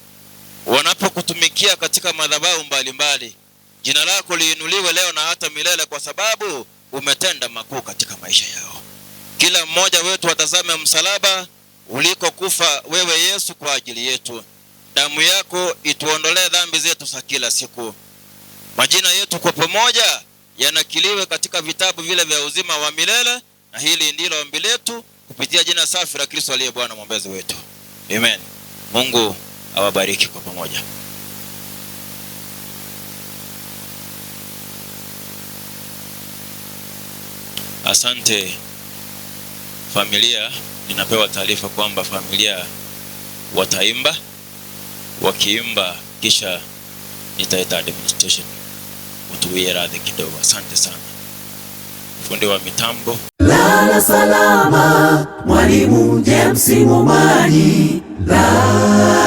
wanapokutumikia katika madhabahu mbalimbali. Jina lako liinuliwe leo na hata milele, kwa sababu umetenda makuu katika maisha yao. Kila mmoja wetu atazame msalaba ulikokufa wewe Yesu kwa ajili yetu. Damu yako ituondolee dhambi zetu za kila siku. Majina yetu kwa pamoja yanakiliwe katika vitabu vile vya uzima wa milele, na hili ndilo ombi letu kupitia jina safi la Kristo aliye Bwana mwombezi wetu. Amen. Mungu awabariki kwa pamoja. Asante. Familia, ninapewa taarifa kwamba familia wataimba, wakiimba kisha nitaita administration utuwie radhi kidogo. Asante sana fundi wa mitambo.
Lala salama Mwalimu James Momanyi, lala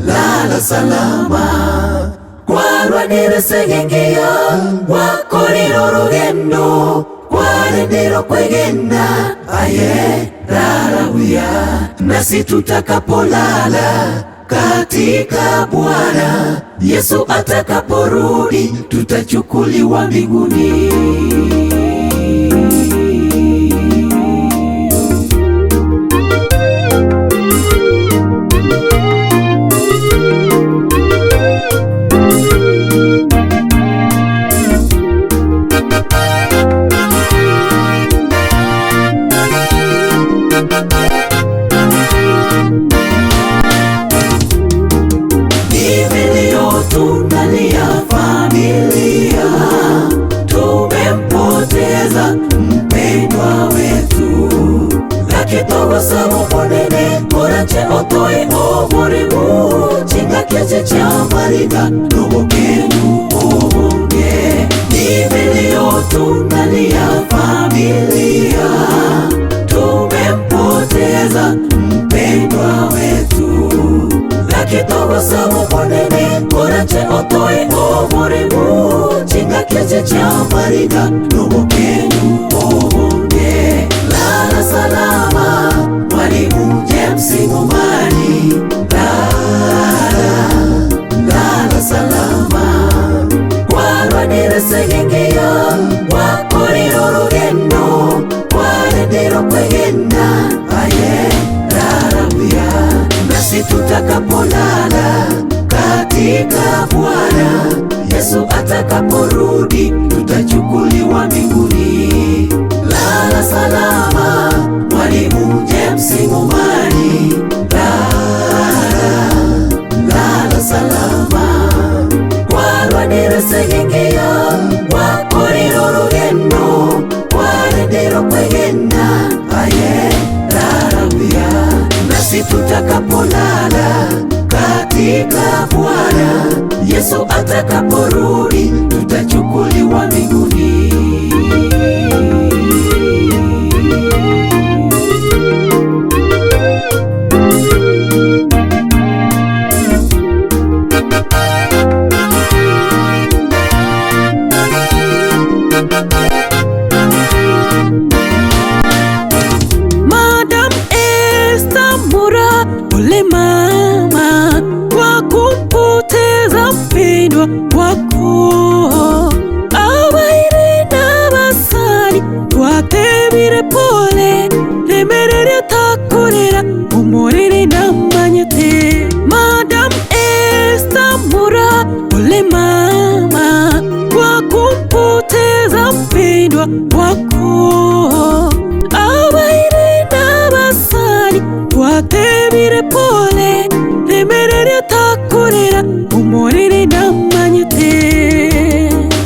lala salama kwarwanire segengeyo wakorire orugendo kwarendero kwegena aye lala buya nasi tutakapolala katika Bwana Yesu atakaporudi tutachukuliwa mbinguni. Ni tunalia familia, tumempoteza mpendwa wetu. Lakitogosa monene korache otoe oborimu chinga keche cha mariga nobokenu obonge. Ni vilio tunalia familia, tumempoteza mpendwa wetu lakitogosa monene korache otoe oborimu chinga keche cha mariga nobokenu obonge. Lala salama Mwalimu James Momanyi, lala lala salama kwarwanire segengeyo wakorire orugendo kwarendero kwegena aye lala buya nasi tutakapolala katika Bwana Yesu atakaporudi tutachukuliwa mbinguni. Lala salama Mwalimu James Momanyi, lala lala salama kwarwanire segengeyo wakorire orugendo kwarendero kwegena aye lala buya nasi tutakapolala katika Bwana Yesu atakaporudi tutachukuliwa mbinguni.
Madam Esther Mura, pole mama kwa kumpoteza mpendwa wako. Abaire n'abasani twatebire pole, remerere atakorera umurere namanyete. Madam Esther Mura, pole mama kwa kumpoteza mpendwa wako. Abaire n'abasani twatebire pole, remerere atakorera umurere namanyete.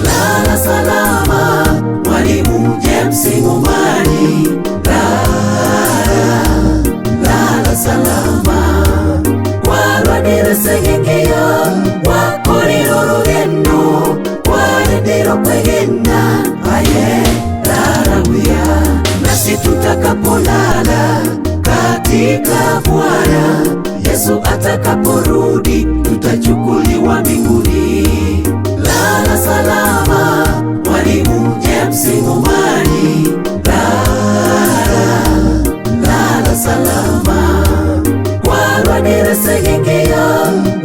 Lala salama Mwalimu James Momanyi, lala lala salama kwarwanire segengeyo wakorire orugendo kwarendero kwegena aye lala buya nasi tutakapolala katika Bwana Yesu atakaporudi tutachukuliwa mbinguni. Lala salama Mwalimu James Momanyi, lala lala salama kwarwanire segengeyo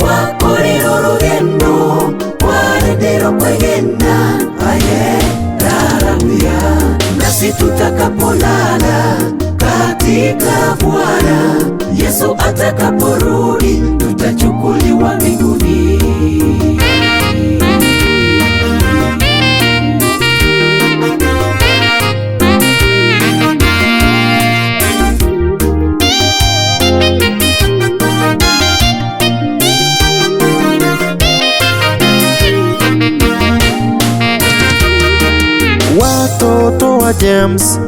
wakorire orugendo kwarendero kwegena aye lala buya nasi tutakapolala katika Bwana Yesu atakaporudi tutachukuliwa mbinguni.
Watoto wa James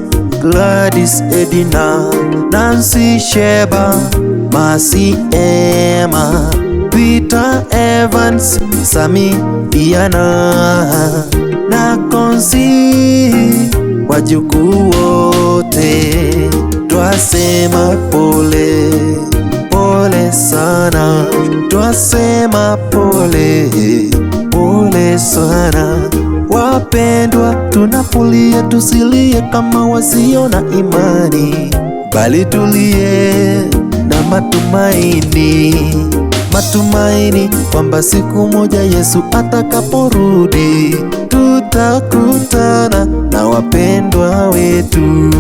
Gladys Edina, Nancy Sheba, Mercy Emma, Peter Evans, Sami Iana na Konsi, wajukuu wote twasema pole pole sana, twasema pole pole sana. Wapendwa, tunapolia tusilie kama wasio na imani, bali tulie na matumaini, matumaini kwamba siku moja Yesu atakaporudi tutakutana na wapendwa wetu.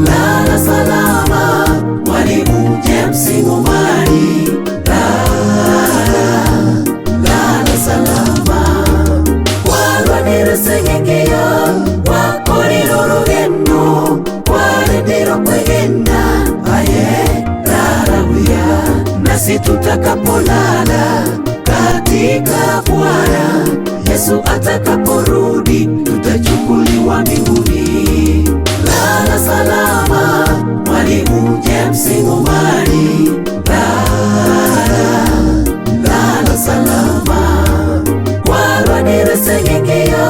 Lala salama, Mwalimu James Momanyi. Lala, lala salama. Warwanire segekeyo, wakorire orogendo, warendire okwegena, aye rara buya, nasi tutakapolala katika Bwana Yesu atakaporudi, tutachukuliwa mbinguni. Lala salama, Mwalimu James Momanyi. Lala, lala salama. Warwanire segekeyo,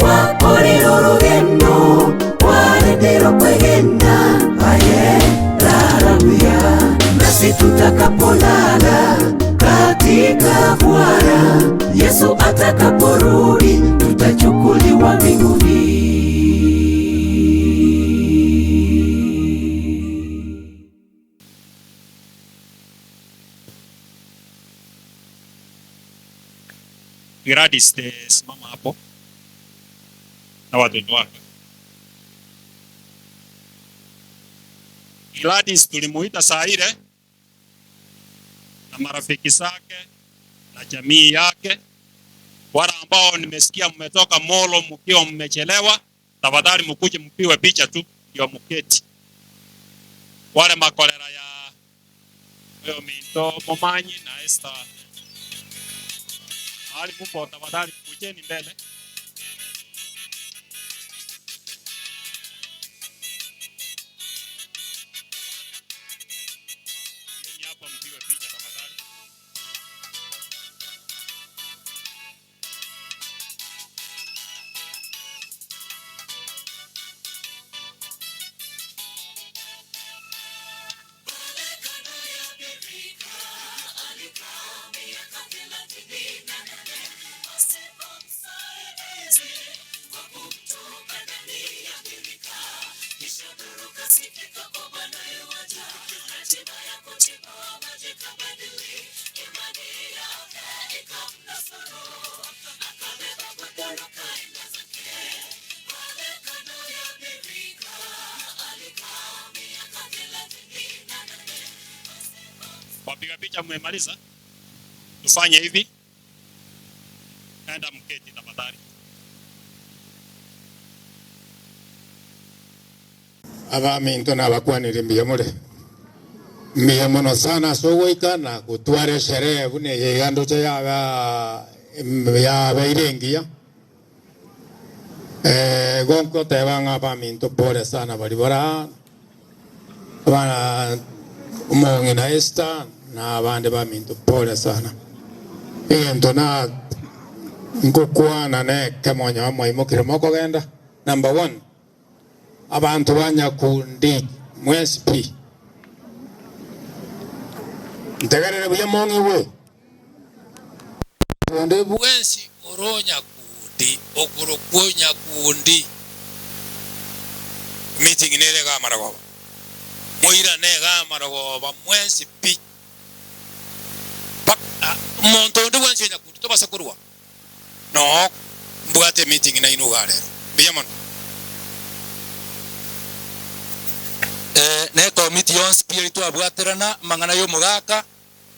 wakorire orogendo, warendire okwegena, aye rara buya, nasi tutakapolala katika Bwana Yesu atakaporudi, tutachukuliwa mbinguni.
Gladys, simama hapo na watoto wake. Gladys tulimuita saa ile na marafiki zake na jamii yake. Wale ambao nimesikia mmetoka Molo mkiwa mmechelewa, tafadhali mkuje mpiwe picha tu ndio mketi. Wale makolera ya huyo Minto Momanyi na Esther, mahali mpo, tafadhali kujeni mbele. Kujeni hapa mpiwe picha tafadhali. Wapiga picha mmemaliza? Tufanye hivi, enda mketi tafadhali.
Abaminto nabakwanire mbuya more, mbuya mono sana ase ogoika na gotwara esherehe buna eye iga ndoche yaba yabeire engiya. Igo nkoteba ng'a abaminto pole sana baria bare aa, abana omong'ina Esther na abande baminto pole sana. Egento na nkokwana na ekemo onye mwaimokire mokogenda, number one, abanto ba Nyakundi mwensi pi, ntegerere buya mong'igwe.
Onde bwensi ore o Nyakundi okorokwa o Nyakundi. Meeting nere iga amarogoba, moirane iga amarogoba mwensi pi. Mpaka omonto onde bwensi o Nyakundi tobase korwa noo mbwate emeeting nainwe iga rero. Mbuya mono. Ne ekomiti yonsi pi eria twabwaterana amang'ana y'omogaka,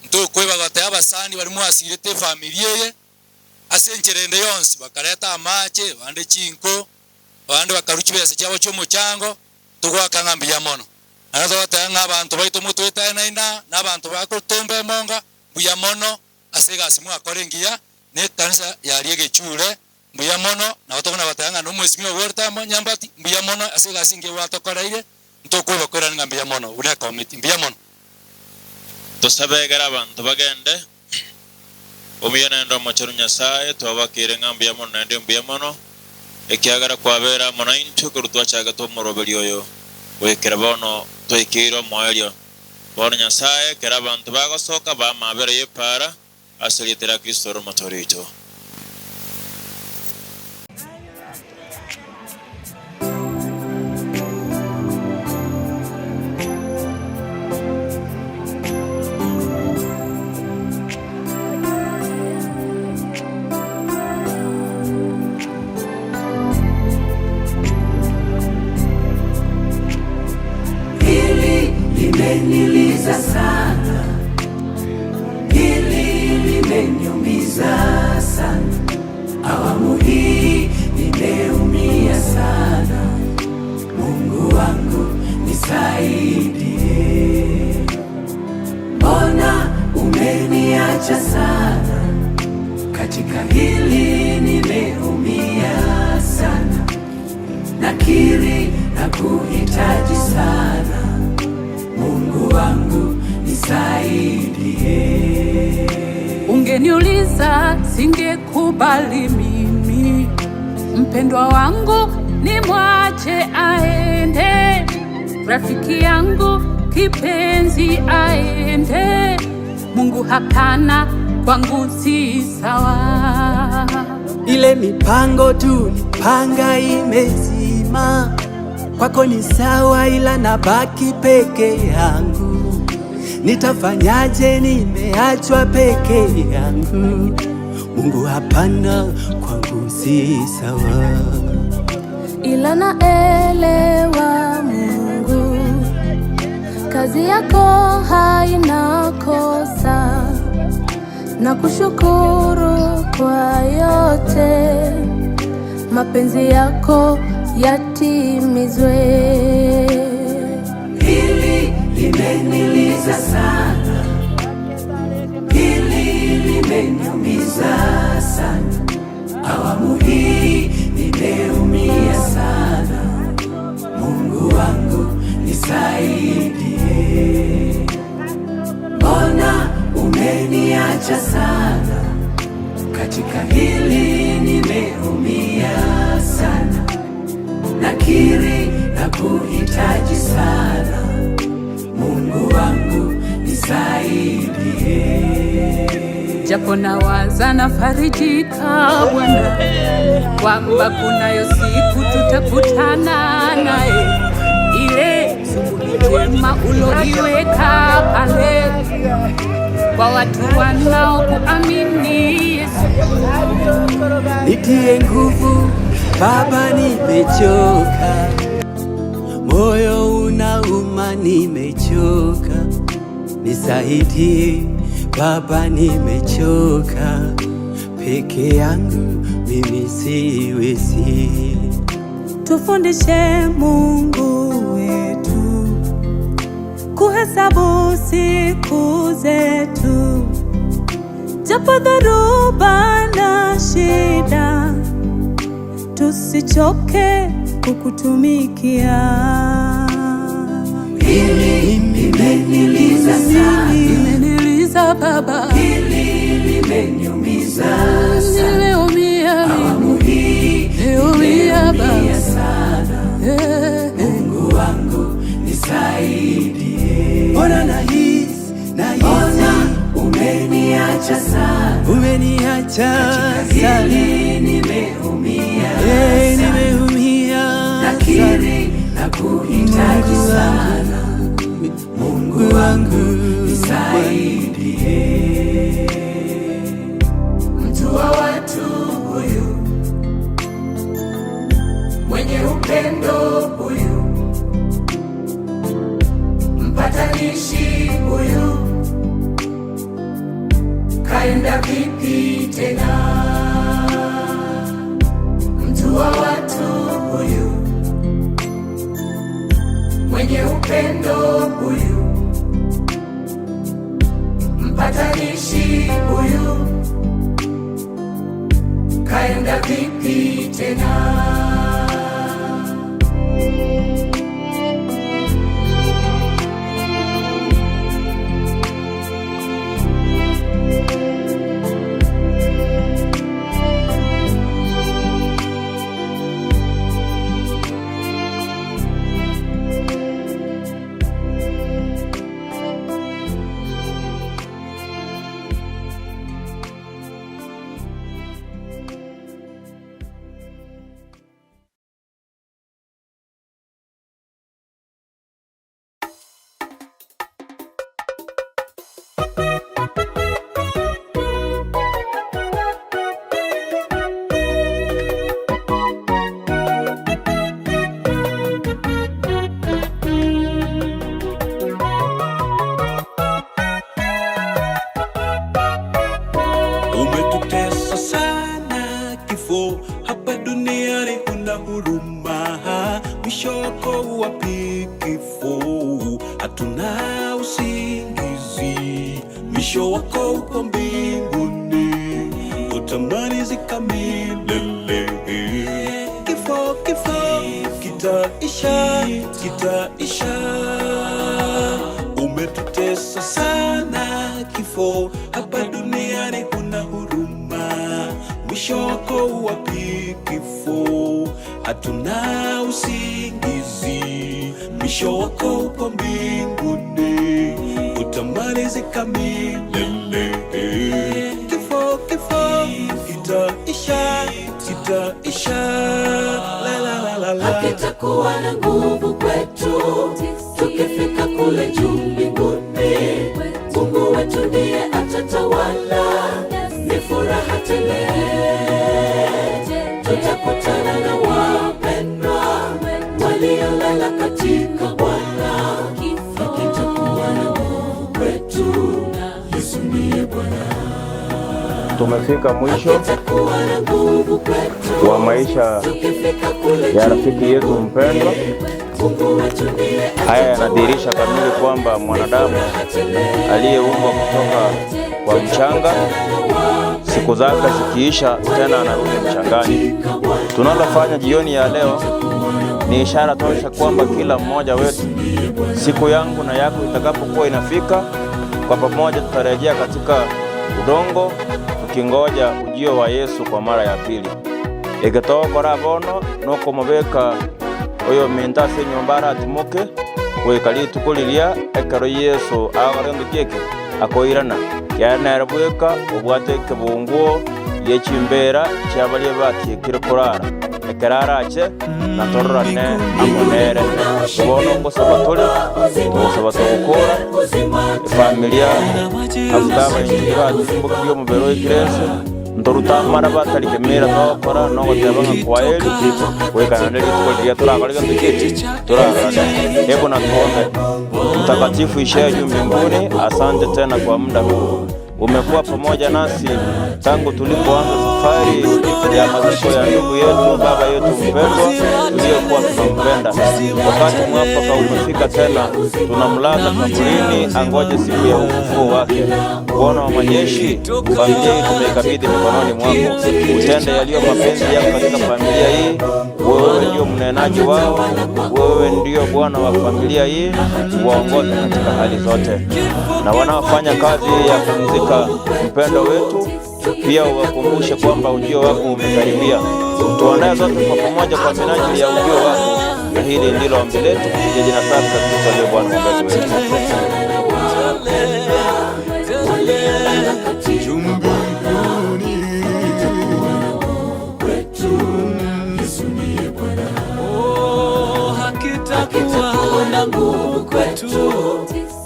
ntokoiba goteba abasani baria mwasirete efamiri eye, ase enchera ende yonsi, bakareta amache, abande chinko, abande bakarua chibesa chiabo chi'omochango, togoaka ng'a mbuya mono. Naende togoteba ng'a abanto baito motwetanaine aa, na abanto bagotomba emonga, mbuya mono ase egasi mwakora engiya, na ekanisa yaria egechure. Mbuya mono, nabo tokona goteba ng'a nomwesimia oborete amo Nyambati, mbuya mono ase egasi engiya gwatokoreire, ntokoeba koirana ng'a mbuya mono buna ekomiti. Mbuya mono.
Tosabe egere abanto bagende. Omuya naende Omochenu Nyasae, twabakeire ng'a mbuya mono naende mbuya mono, ekiagera kwabeire amo naintwe korwa twachagete omoroberi oyo goikera bono twaikeire omoerio. Bono Nyasae, ekero abanto bagosoka baa amabera y'epaara, Ase erieta ria Kristo ore Omotoori oito.
Hili limeniliza sana, hili limeniumiza sana, awamu hii nimeumia sana. Mungu wangu nisaidie, mbona umeniacha sana? Katika hili nimeumia sana, nakiri na kuhitaji sana. Mungu wangu nisaidie.
Ungeniuliza singekubali mimi, mpendwa wangu nimwache aende, rafiki yangu kipenzi aende. Mungu hapana, kwangu si sawa.
Ile mipango tulipanga imezima, kwako ni sawa, ila nabaki peke yangu. Nitafanyaje? Nimeachwa peke yangu. Mungu hapana, kwangu si sawa.
Ila naelewa Mungu, kazi yako haina kosa, na kushukuru kwa yote, mapenzi yako yatimizwe.
Hili limeniliza sana, hili limeniumiza sana, awamu hii nimeumia sana. Mungu wangu nisaidie, mbona umeniacha sana? Katika hili nimeumia sana, nakiri na kuhitaji sana. Mungu wangu nisaidie.
Japo nawaza nafarijika Bwana, kwamba kunayo siku tutakutana naye, ile shughuli njema uloiweka pale kwa watu wanaokuamini Yesu.
Nitie nguvu Baba, nimechoka, moyo unauma, nimechoka, nisaidie Baba, nimechoka, peke yangu mimi siwezi.
Tufundishe Mungu wetu kuhesabu siku zetu, japo dhoruba na shida, tusichoke kukutumikia.
Hili limeniliza sana,
limeniliza Baba,
hili limeniumiza sana,
nimeumia
awamu hii
nimeumia
nimeumia
Baba
sana. Mungu wangu nisaidie,
Ona nahisi, nahisi
ona umeniacha sana,
umeniacha
katika
sana,
hili nimeumia
Eh,
sana,
nimeumia sana.
nakiri na kuhitaji sana. Mungu wangu nisaidie. Mtu wa watu huyu, mwenye upendo huyu, mpatanishi huyu, kaenda vipi tena? Mtu wa watu huyu, mwenye upendo huyu, mpatanishi huyu, Kaenda vipi tena?
Umetutesa sana kifo, hapa duniani huna huruma, mwisho wako wapi kifo? Hatuna usingizi, mwisho wako uko mbinguni, utamalizika milele. Kifo, kifo kitaisha, kitaisha. Umetutesa sana kifo, hapa duniani huna huruma, mwisho wako wapi kifo? Hatuna usingizi, mwisho wako upo mbinguni, utamalizika milele. Kifo, kifo kitaisha, kitaisha. La, la, la, la, la.
Hakitakuwa na nguvu kwetu tukifika kule juu mbinguni. Mungu wetu ndiye atatawala, ni furaha tele. Tutakutana na wapendwa waliolala katika Bwana. Hakitakuwa na nguvu kwetu, Yesu ndiye Bwana.
Tumefika mwisho
Hakitakuwa na nguvu kwetu
wa maisha
tukifika kule
ya
juu
rafiki yetu mpendwa.
Mungu wetu ndiye
Haya yanadhihirisha kamili kwamba mwanadamu aliyeumbwa kutoka kwa mchanga, siku zake zikiisha, tena anarudi mchangani. Tunalofanya jioni ya leo ni ishara tosha kwamba kila mmoja wetu, siku yangu na yako itakapokuwa inafika, kwa pamoja tutarejea katika udongo tukingoja ujio wa Yesu kwa mara ya pili. Egetookora bono nokomobeka oyo minto ase enyomba aratimoke goika rituko riria ekero Yesu agokora gento kieke akoirana kiare nere bweka obwate ekebunguo gie chimbera chiabaria batiekire korara ekero arache natororane amo nere. Bono ngosaba tore togosaba togokora efamilia after abaingi batimbokirie omobere oikire ense ntorutamara batarikemera togokora nogoteba ng'a kwaheri goikana na rituko riria torakore gento kieki torarorane. Hebu na tuombe. Mtakatifu ishaye juu mbinguni, asante tena kwa muda huu umekuwa pamoja nasi tangu tulipoanza safari ya maziko ya ndugu yetu baba yetu mpendwa tuliyokuwa tunampenda. Wakati mwafaka umefika tena, tunamlaza kaburini angoje siku ya ufufuo wake. Bwana wa majeshi, familia hii tumeikabidhi mikononi mwako, utende yaliyo mapenzi yako katika familia hii. Wewe ndio mnenaji wao, wewe ndio Bwana wa familia hii, waongoze katika hali zote, na wanaofanya kazi ya kumzika mpendo wetu pia uwakumbushe kwamba ujio wako umekaribia. Tuandae zote kwa pamoja kwa minajili ya ujio wako, na hili ndilo ombi letu kupitia jina safi la Kristo aliye Bwana mwombezi wetu.
Hakitakuwa na nguvu kwetu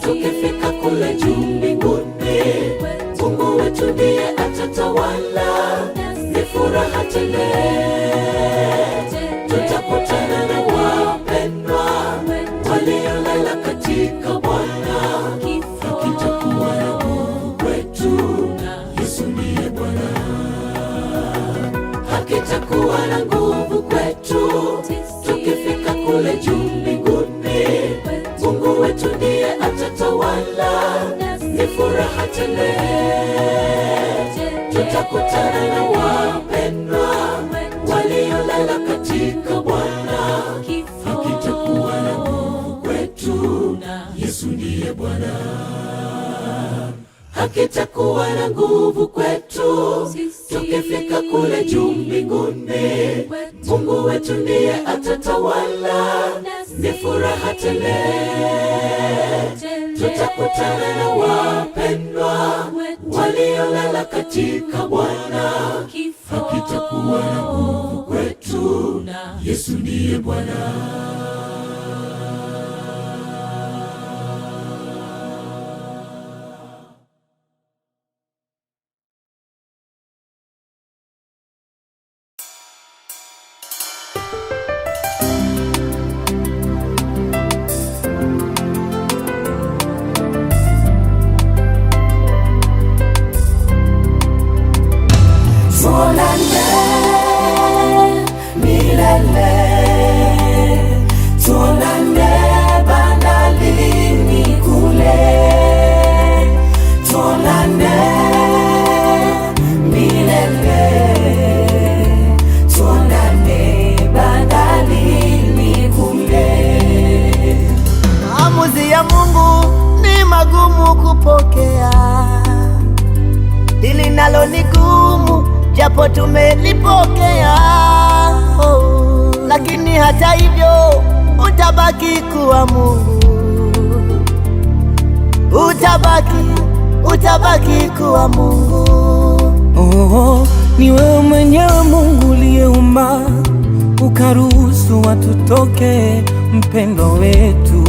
tukifika kule juu mbinguni. Mungu wetu ndiye atatawala, ni furaha tele. Tutakutana na wapendwa waliolala katika Bwana. Hakitakuwa na nguvu kwetu, Yesu ndiye Bwana. Hakitakuwa na nguvu kwetu tukifika kule juu mbinguni. Mungu wetu ndiye atatawala, ni furaha tele. Tutakutana na wapendwa Yesu ndiye Bwana. Hakitakuwa na nguvu kwetu tukifika kule juu mbinguni. Mungu wetu ndiye atatawala, ni furaha tele. Tutakutana na wapendwa waliolala katika Bwana. Hakitakuwa na nguvu kwetu, Yesu ndiye Bwana.
Tuonane milele, tuonane bandarini kule, tuonane milele, tuonane bandarini kule.
Maamuzi ya Mungu ni magumu kupokea, hili nalo ni gumu, japo tumelipokea. Oh, lakini hata hivyo utabaki kuwa Mungu, utabaki, utabaki kuwa Mungu.
Oh, ni wewe mwenyewe Mungu uliyeumba ukaruhusu watu toke, mpendwa wetu.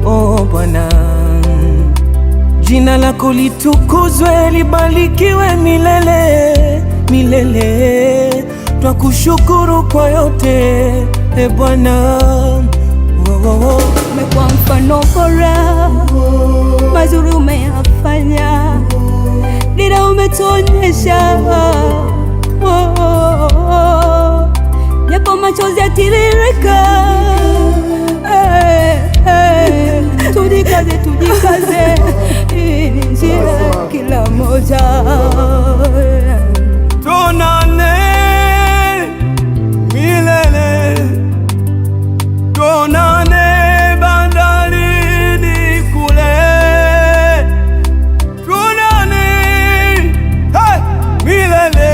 Oh Bwana, jina lako litukuzwe, libarikiwe milele milele. Twakushukuru kwa yote, e Bwana. Oh, oh, oh.
Umekuwa mfano bora, mazuri umeyafanya, dira umetuonyesha. Oh, oh, oh. Japo machozi yatiririka, eh, eh, tujikaze, tujikaze, hii ni njia ya kila mmoja.
Tuonane milele, tuonane bandarini kule, tuonane hey, milele,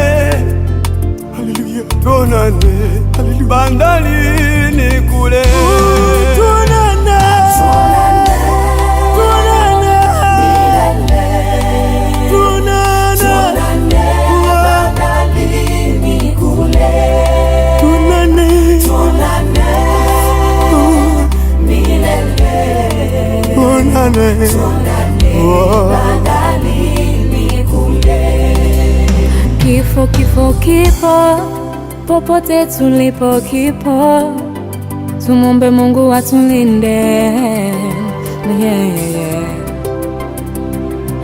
haleluya, tuonane bandarini kule, tuonane, tuonane, tuonane,
bandarini kule,
tuonane,
tuonane milele,
tuonane,
tuonane bandarini kule.
Kifo, kifo, kipo popote tulipo, kipo. Tumombe Mungu atulinde. Yeah.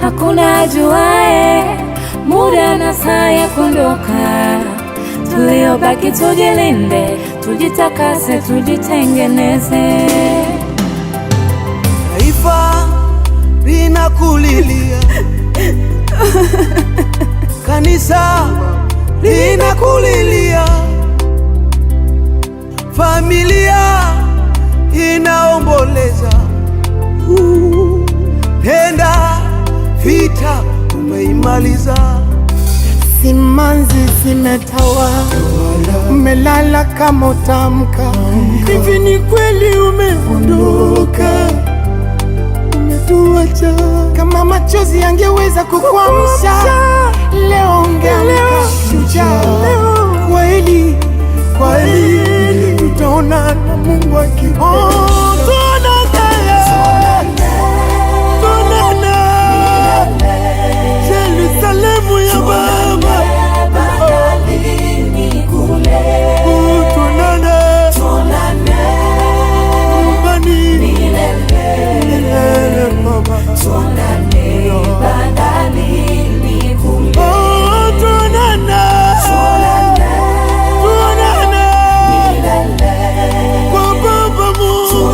Hakuna ajuae muda na saa ya kuondoka, tuliobaki tujilinde, tujitakase, tujitengeneze.
Taifa linakulilia, kanisa linakulilia, familia inaomboleza. Nenda, vita umeimaliza.
Simanzi zimetawa, umelala kama utamka. Hivi ni kweli umeondoka, umetuacha. Kama machozi yangeweza kukuamsha leo, ungeamka shujaa. Kweli kweli, tutaonana Mungu akipenda. Tuonane, Yerusalemu ya Baba. Tuonane nyumbani milele Baba. Oh, tuonane, tuonane kwa Baba Mungu.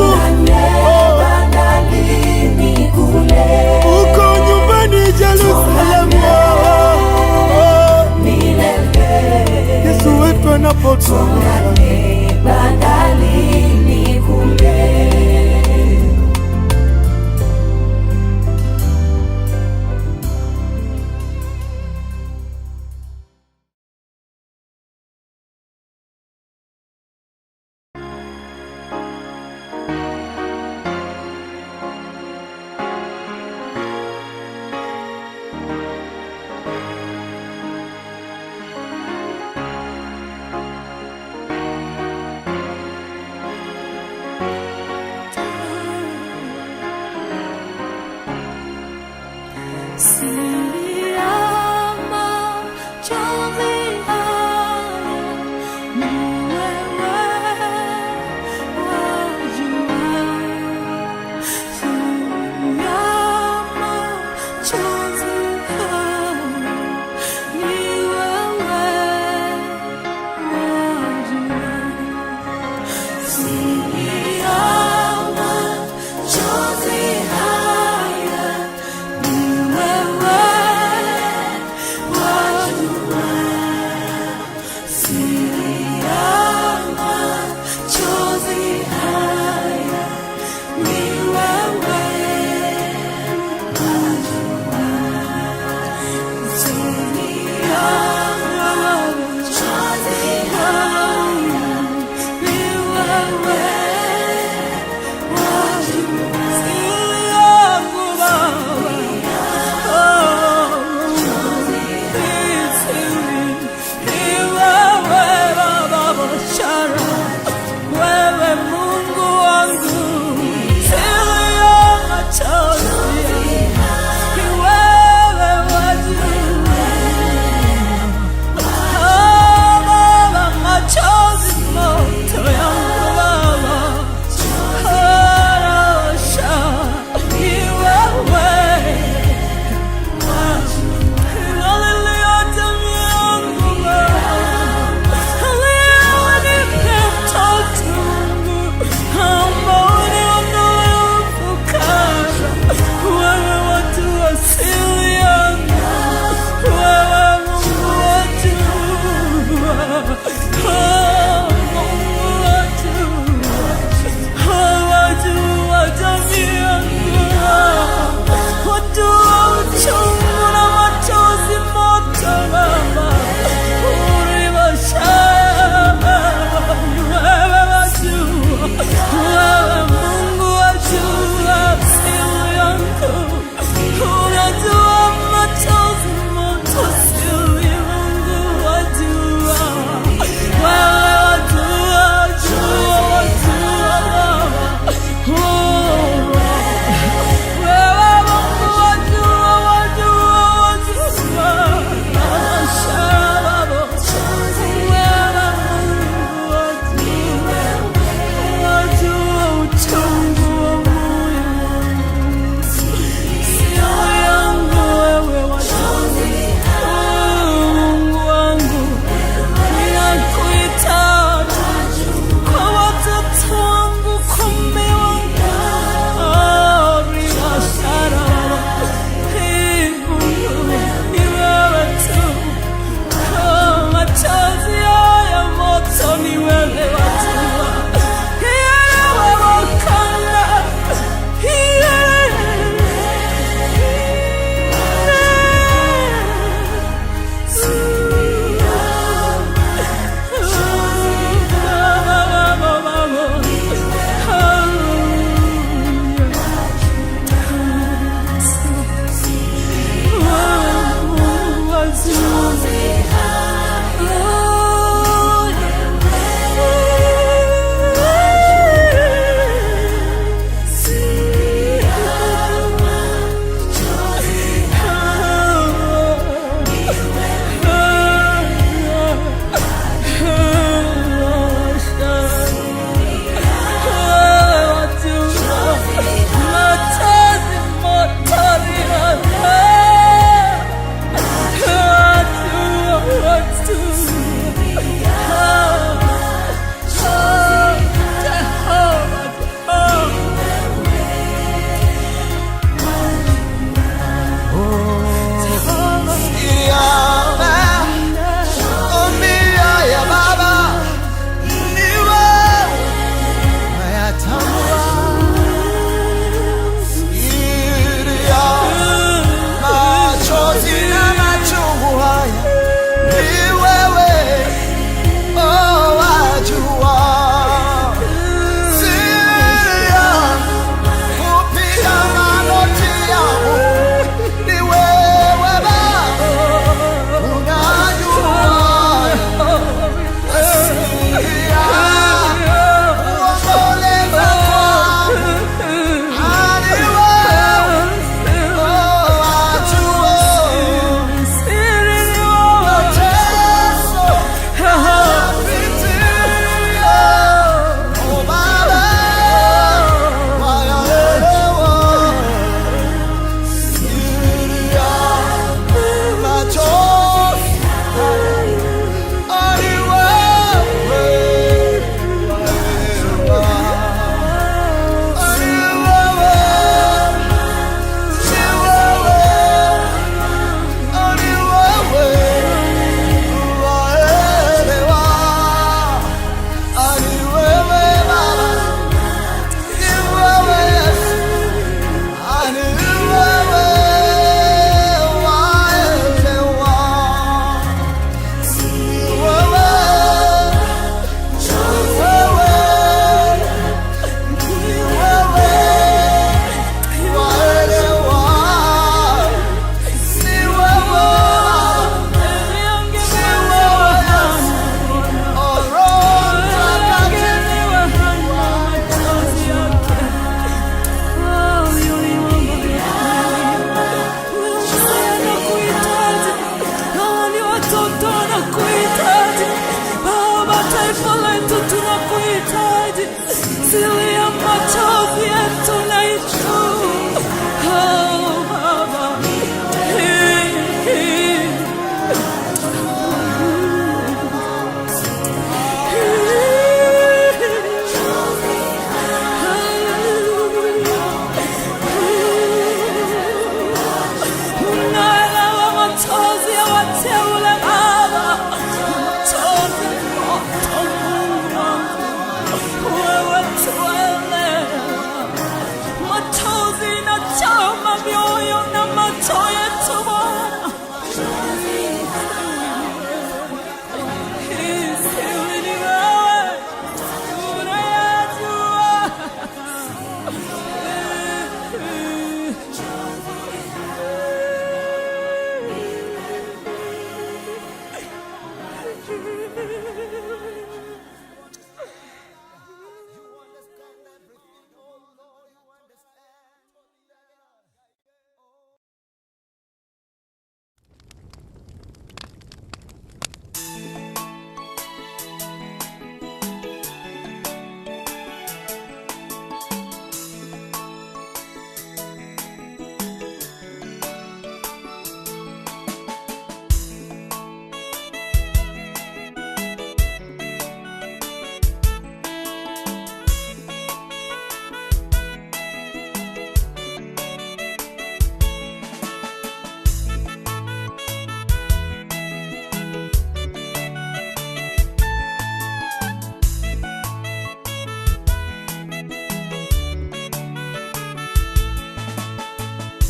Asili ya machozi yetu na itu. Oh, Baba. Unaelewa machozi ya wateule Baba, machozi ya moto, Mungu wangu, wewe tuelewa. Machozi inachoma mioyo na macho yetu Bwana. Hii siri ni wewe unayajua.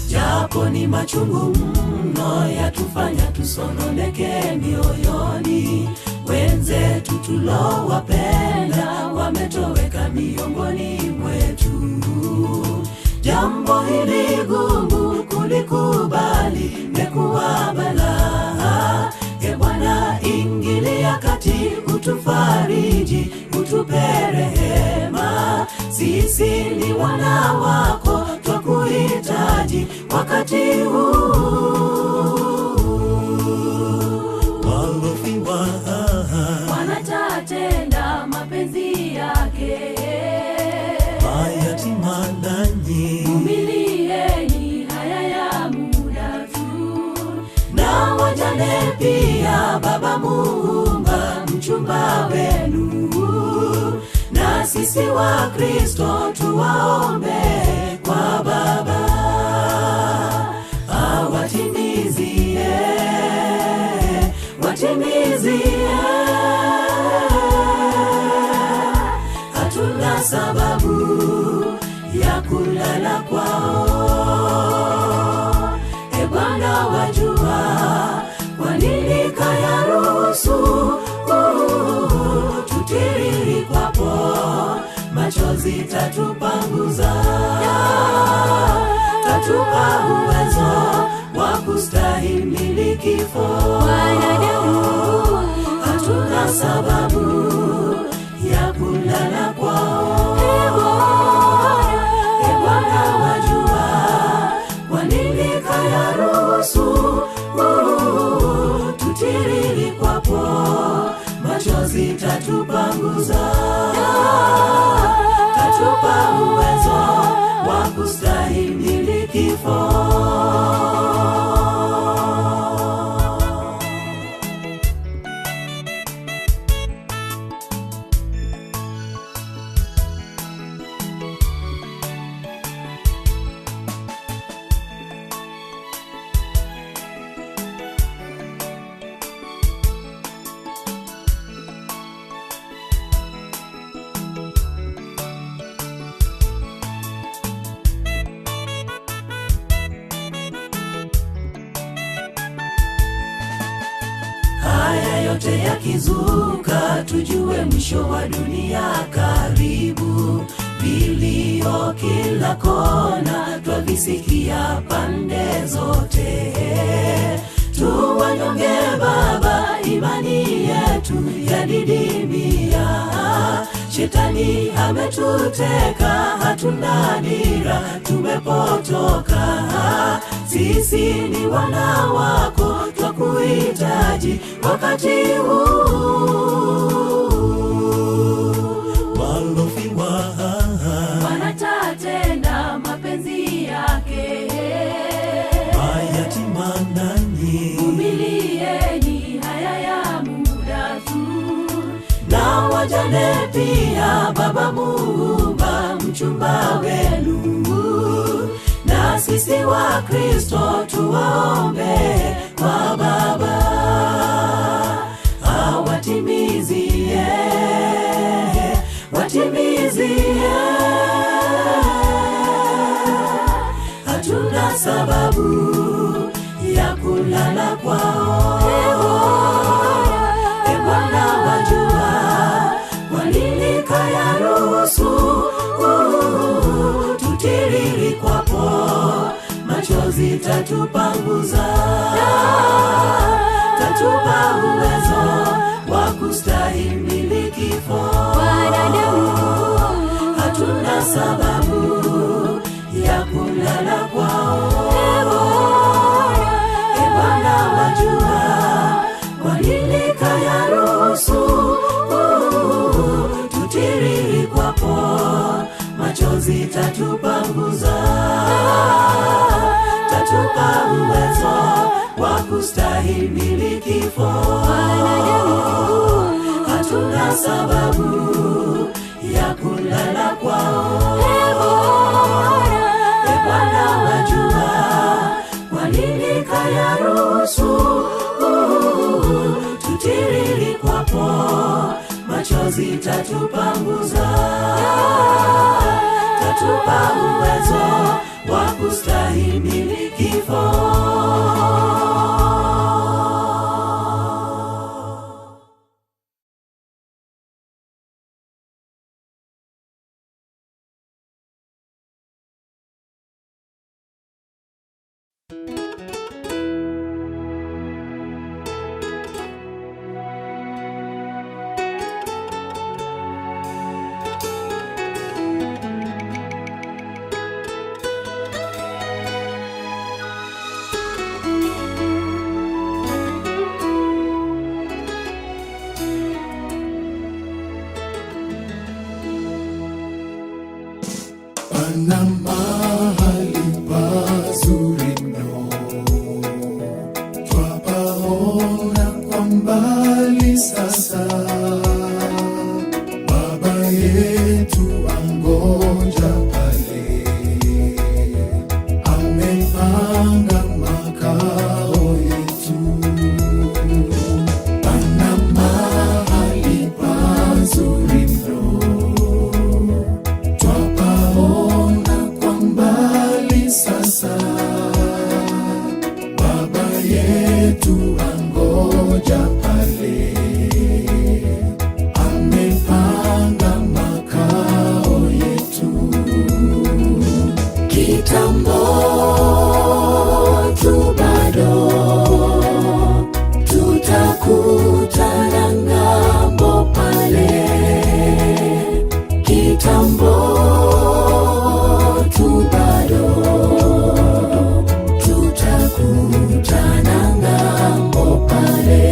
Japo ni machungu mno yatufanya tusononeke mioyoni, wenzetu tulowapenda wametoweka miongoni mwetu. Jambo hili gumu kulikubali, mekuwa balaa. E Bwana, ingilia kati, utufariji, utupe rehema. Sisi ni wana wako, twakuhitaji wakati huu.
Walofiwa
Wanatatenda mapenzi yake.
mayatima nanyi
Vumilieni haya ya muda tu.
na wajane pia, Baba Muumba, mchumba wenu, na sisi wa Kristo tuwaombe kwa Baba awatimizie, watimizie. Hatuna sababu ya kulala kwao. E Bwana, wajua kwa nini kayaruhusu tutiririkwapo machozi tatupanguza, tatupa uwezo wa kustahimili kifo. Hatuna sababu ya kulala kwao. E Bwana, wajua kwa nini kayaruhusu tutiririkwapo machozi tatupanguza, tatupa uwezo wa kustahimili kifo. Haya yote yakizuka, tujue mwisho wa dunia karibu. Vilio kila kona, twavisikia pande zote. Tuwanyonge Baba, imani yetu yadidimia. Shetani ametuteka, hatuna dira, tumepotoka. Sisi ni wana wako, twakuhitaji wakati huu.
Walofiwa
Tuonane pia Baba Muumba, mchumba wenu, na sisi wa Kristo tuwaombe kwa Baba awatimizie, watimizie. Hatuna sababu ya kulala kwao. E Bwana, wajua kwa nini kayaruhusu tutiririkwapo machozi tatupanguza, tatupa uwezo wa kustahimili kifo. Hatuna sababu ya kulala kwao. E Bwana, wajua kwa nini kayaruhusu tutiririkwapo machozi tatupanguza, tatupa uwezo wa kustahimili kifo. Hatuna sababu ya kulala kwao. E Bwana, wajua kwa nini kayaruhusu tutiririkwapo machozi tatupanguza, tatupa uwezo wa kustahimili kifo.
Pana mahali pazuri mno, twapaona kwa mbali sasa. Baba yetu angoja pale, amepanga makao yetu. Pana mahali pazuri mno, twapaona kwa mbali sasa. Baba yetu angoja pale, amepanga makao yetu.
Kitambo tu bado tutakutana ng'ambo pale. Kitambo tu bado tutakutana ng'ambo pale.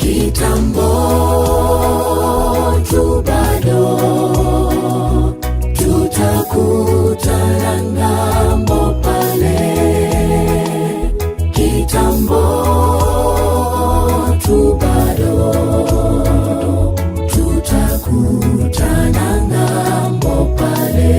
Kitambo tu bado tutakutana ng'ambo pale. Kitambo tu bado tutakutana ng'ambo pale.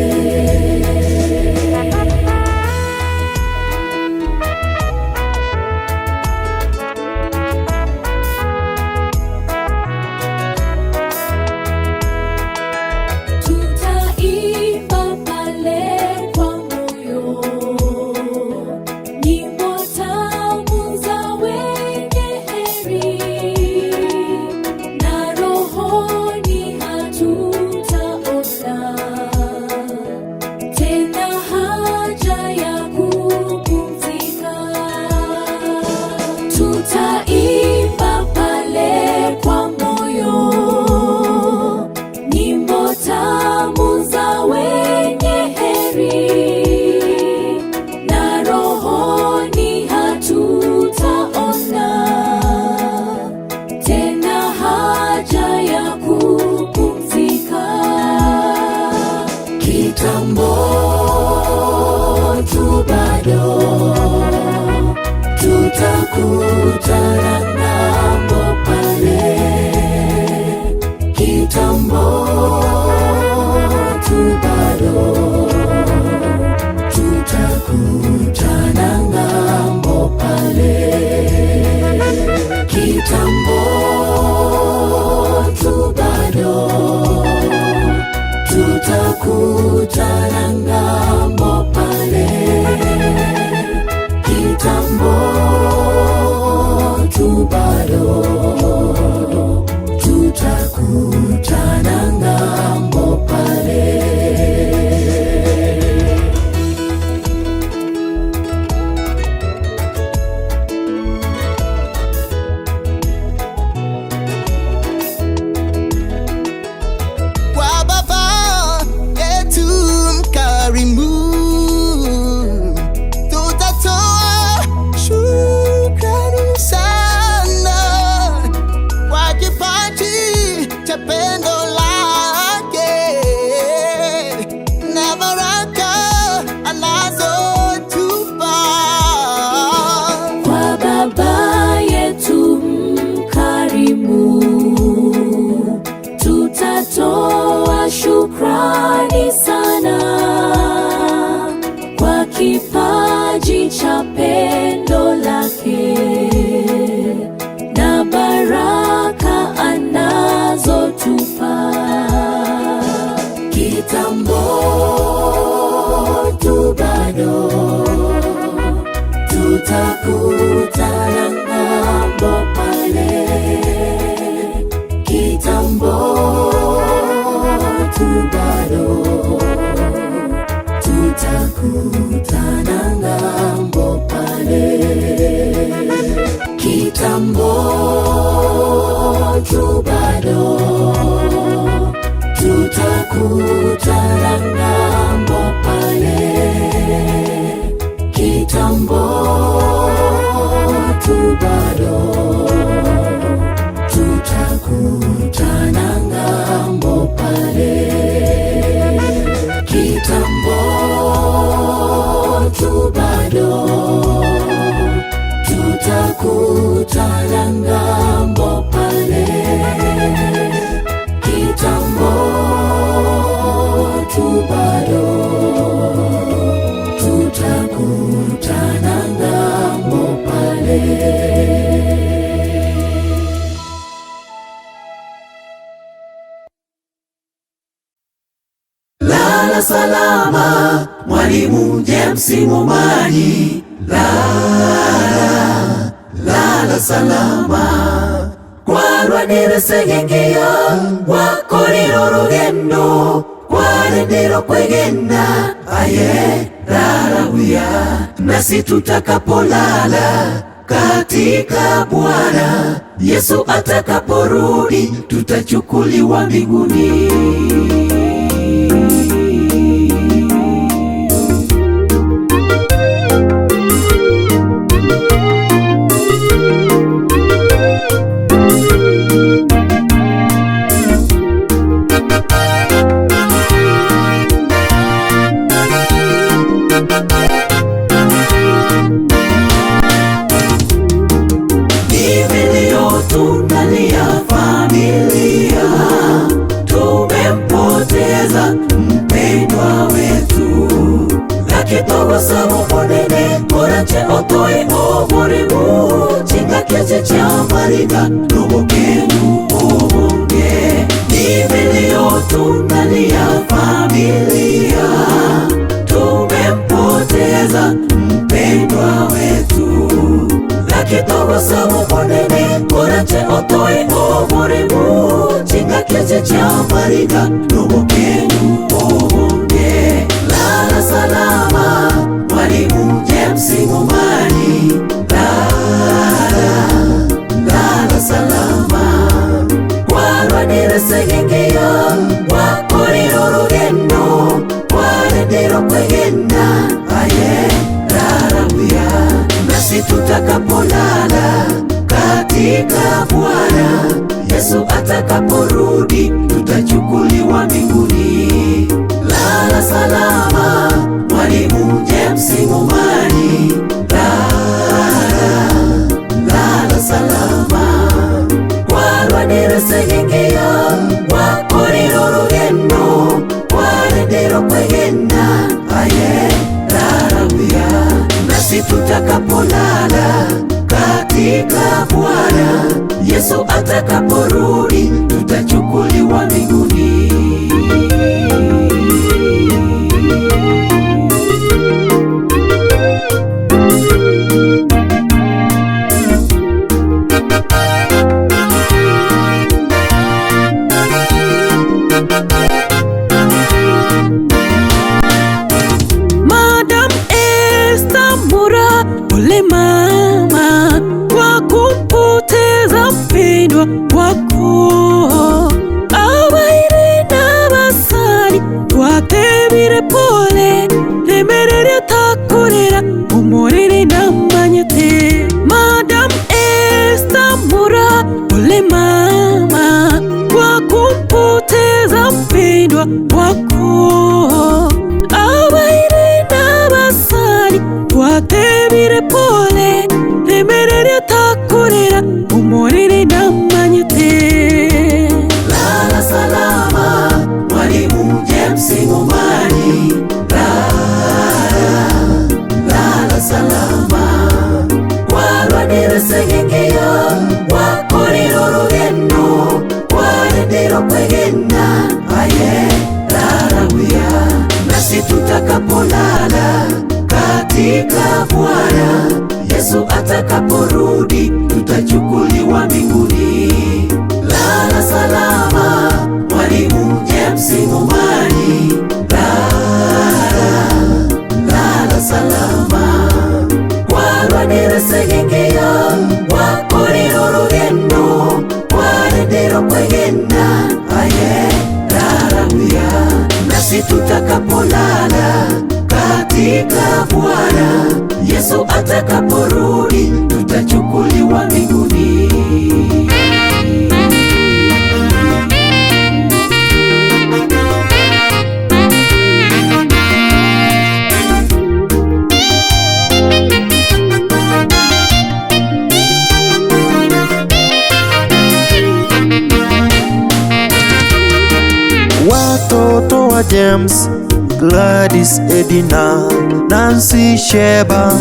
Tutaimba pale kwa moyo, nyimbo tamu za wenye heri, na rohoni hatutaona tena haja ya kupumzika. Tutaimba pale kwa moyo nyimbo tamu za wenye heri, na rohoni hatutaona tena haja ya kupumzika.
Kitambo tu bado tutakutana ng'ambo pale.
Tutakutana ng'ambo pale, kitambo tu bado. Tutakutana ng'ambo pale, kitambo tu bado. Tutakutana ng'ambo pale, kitambo tu bado. Tutakutana ng'ambo pale, kitambo tu bado. Tutakutana ng'ambo pale, kitambo tu bado. Tutakutana ng'ambo pale.
Lala salama, Mwalimu James Momanyi. Lala, lala salama. Kwarwanire segengeyo, wakorire orugendo, kwarendero kwegena, aye lala buya, nasi tutakapolala katika Bwana Yesu atakaporudi, tutachukuliwa mbinguni. Ni vilio tunalia familia, tumempoteza mpendwa wetu. Lakitogosa munene korache otoe oburimu chinga keche cha mariga nubokenu obunge. Ni vilio tunalia familia, tumempoteza mpendwa wetu lakitogosa munene korache otoe oburimu chinga keche cha mariga nubokenu obunge. Lala salama Mwalimu James Momanyi, lala lala salama. Kwarwanire segengeyo, wakorire orugendo, kwarendero kwegena, aye lala buya, nasi tutakapolala katika Bwana Yesu atakaporudi, tutachukuliwa mbinguni. Lala salama Mwalimu James Momanyi, lala lala salama. Kwarwanire segengeyo, wakorire orugendo, kwarendero kwegena, aye lala buya, nasi tutakapolala katika Bwana Yesu atakaporudi, tutachukuliwa mbinguni. Warwanire segengeyo, wakorire orugendo, warendire okwegena, aye rara buya. Nasi tutakapolala katika Bwana, Yesu atakaporudi, tutachukuliwa mbinguni.
Watoto wa James, Gladys, Edina, Nancy, Sheba,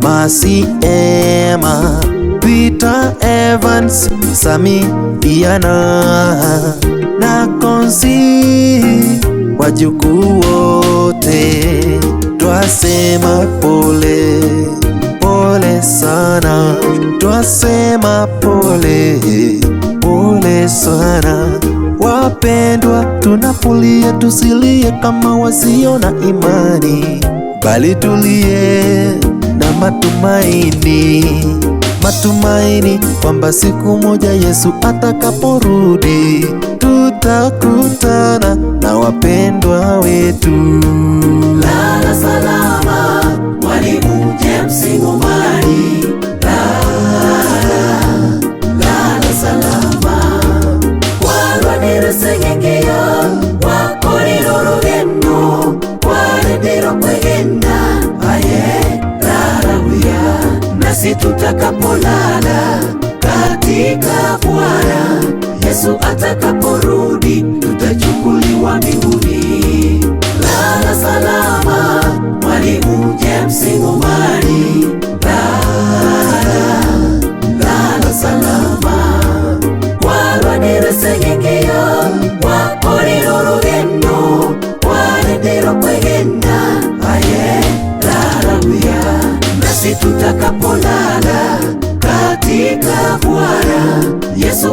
Mercy, Emma, Peter, Evans, Sami, Diana na Konsi, wajukuu wote twasema pole pole sana, twasema pole pole sana. Wapendwa, tunapolia tusilie kama wasio na imani, bali tulie na matumaini, matumaini kwamba siku moja Yesu atakaporudi tutakutana na wapendwa wetu.
Lala salama, Mwalimu James Ngumari. Lala, lala salama. Warwanire segengeyo, wakorire orugendo, warendire okwegena, aye rara buya. Nasi tutakapolala katika Bwana, Yesu atakaporudi, tutachukuliwa mbinguni. Lala salama, Mwalimu James Ngumari. Lala, lala salama. Warwanire segengeyo, wakorire orugendo, warendire okwegena, aye rara buya. Nasi tutakapolala katika Bwana, Yesu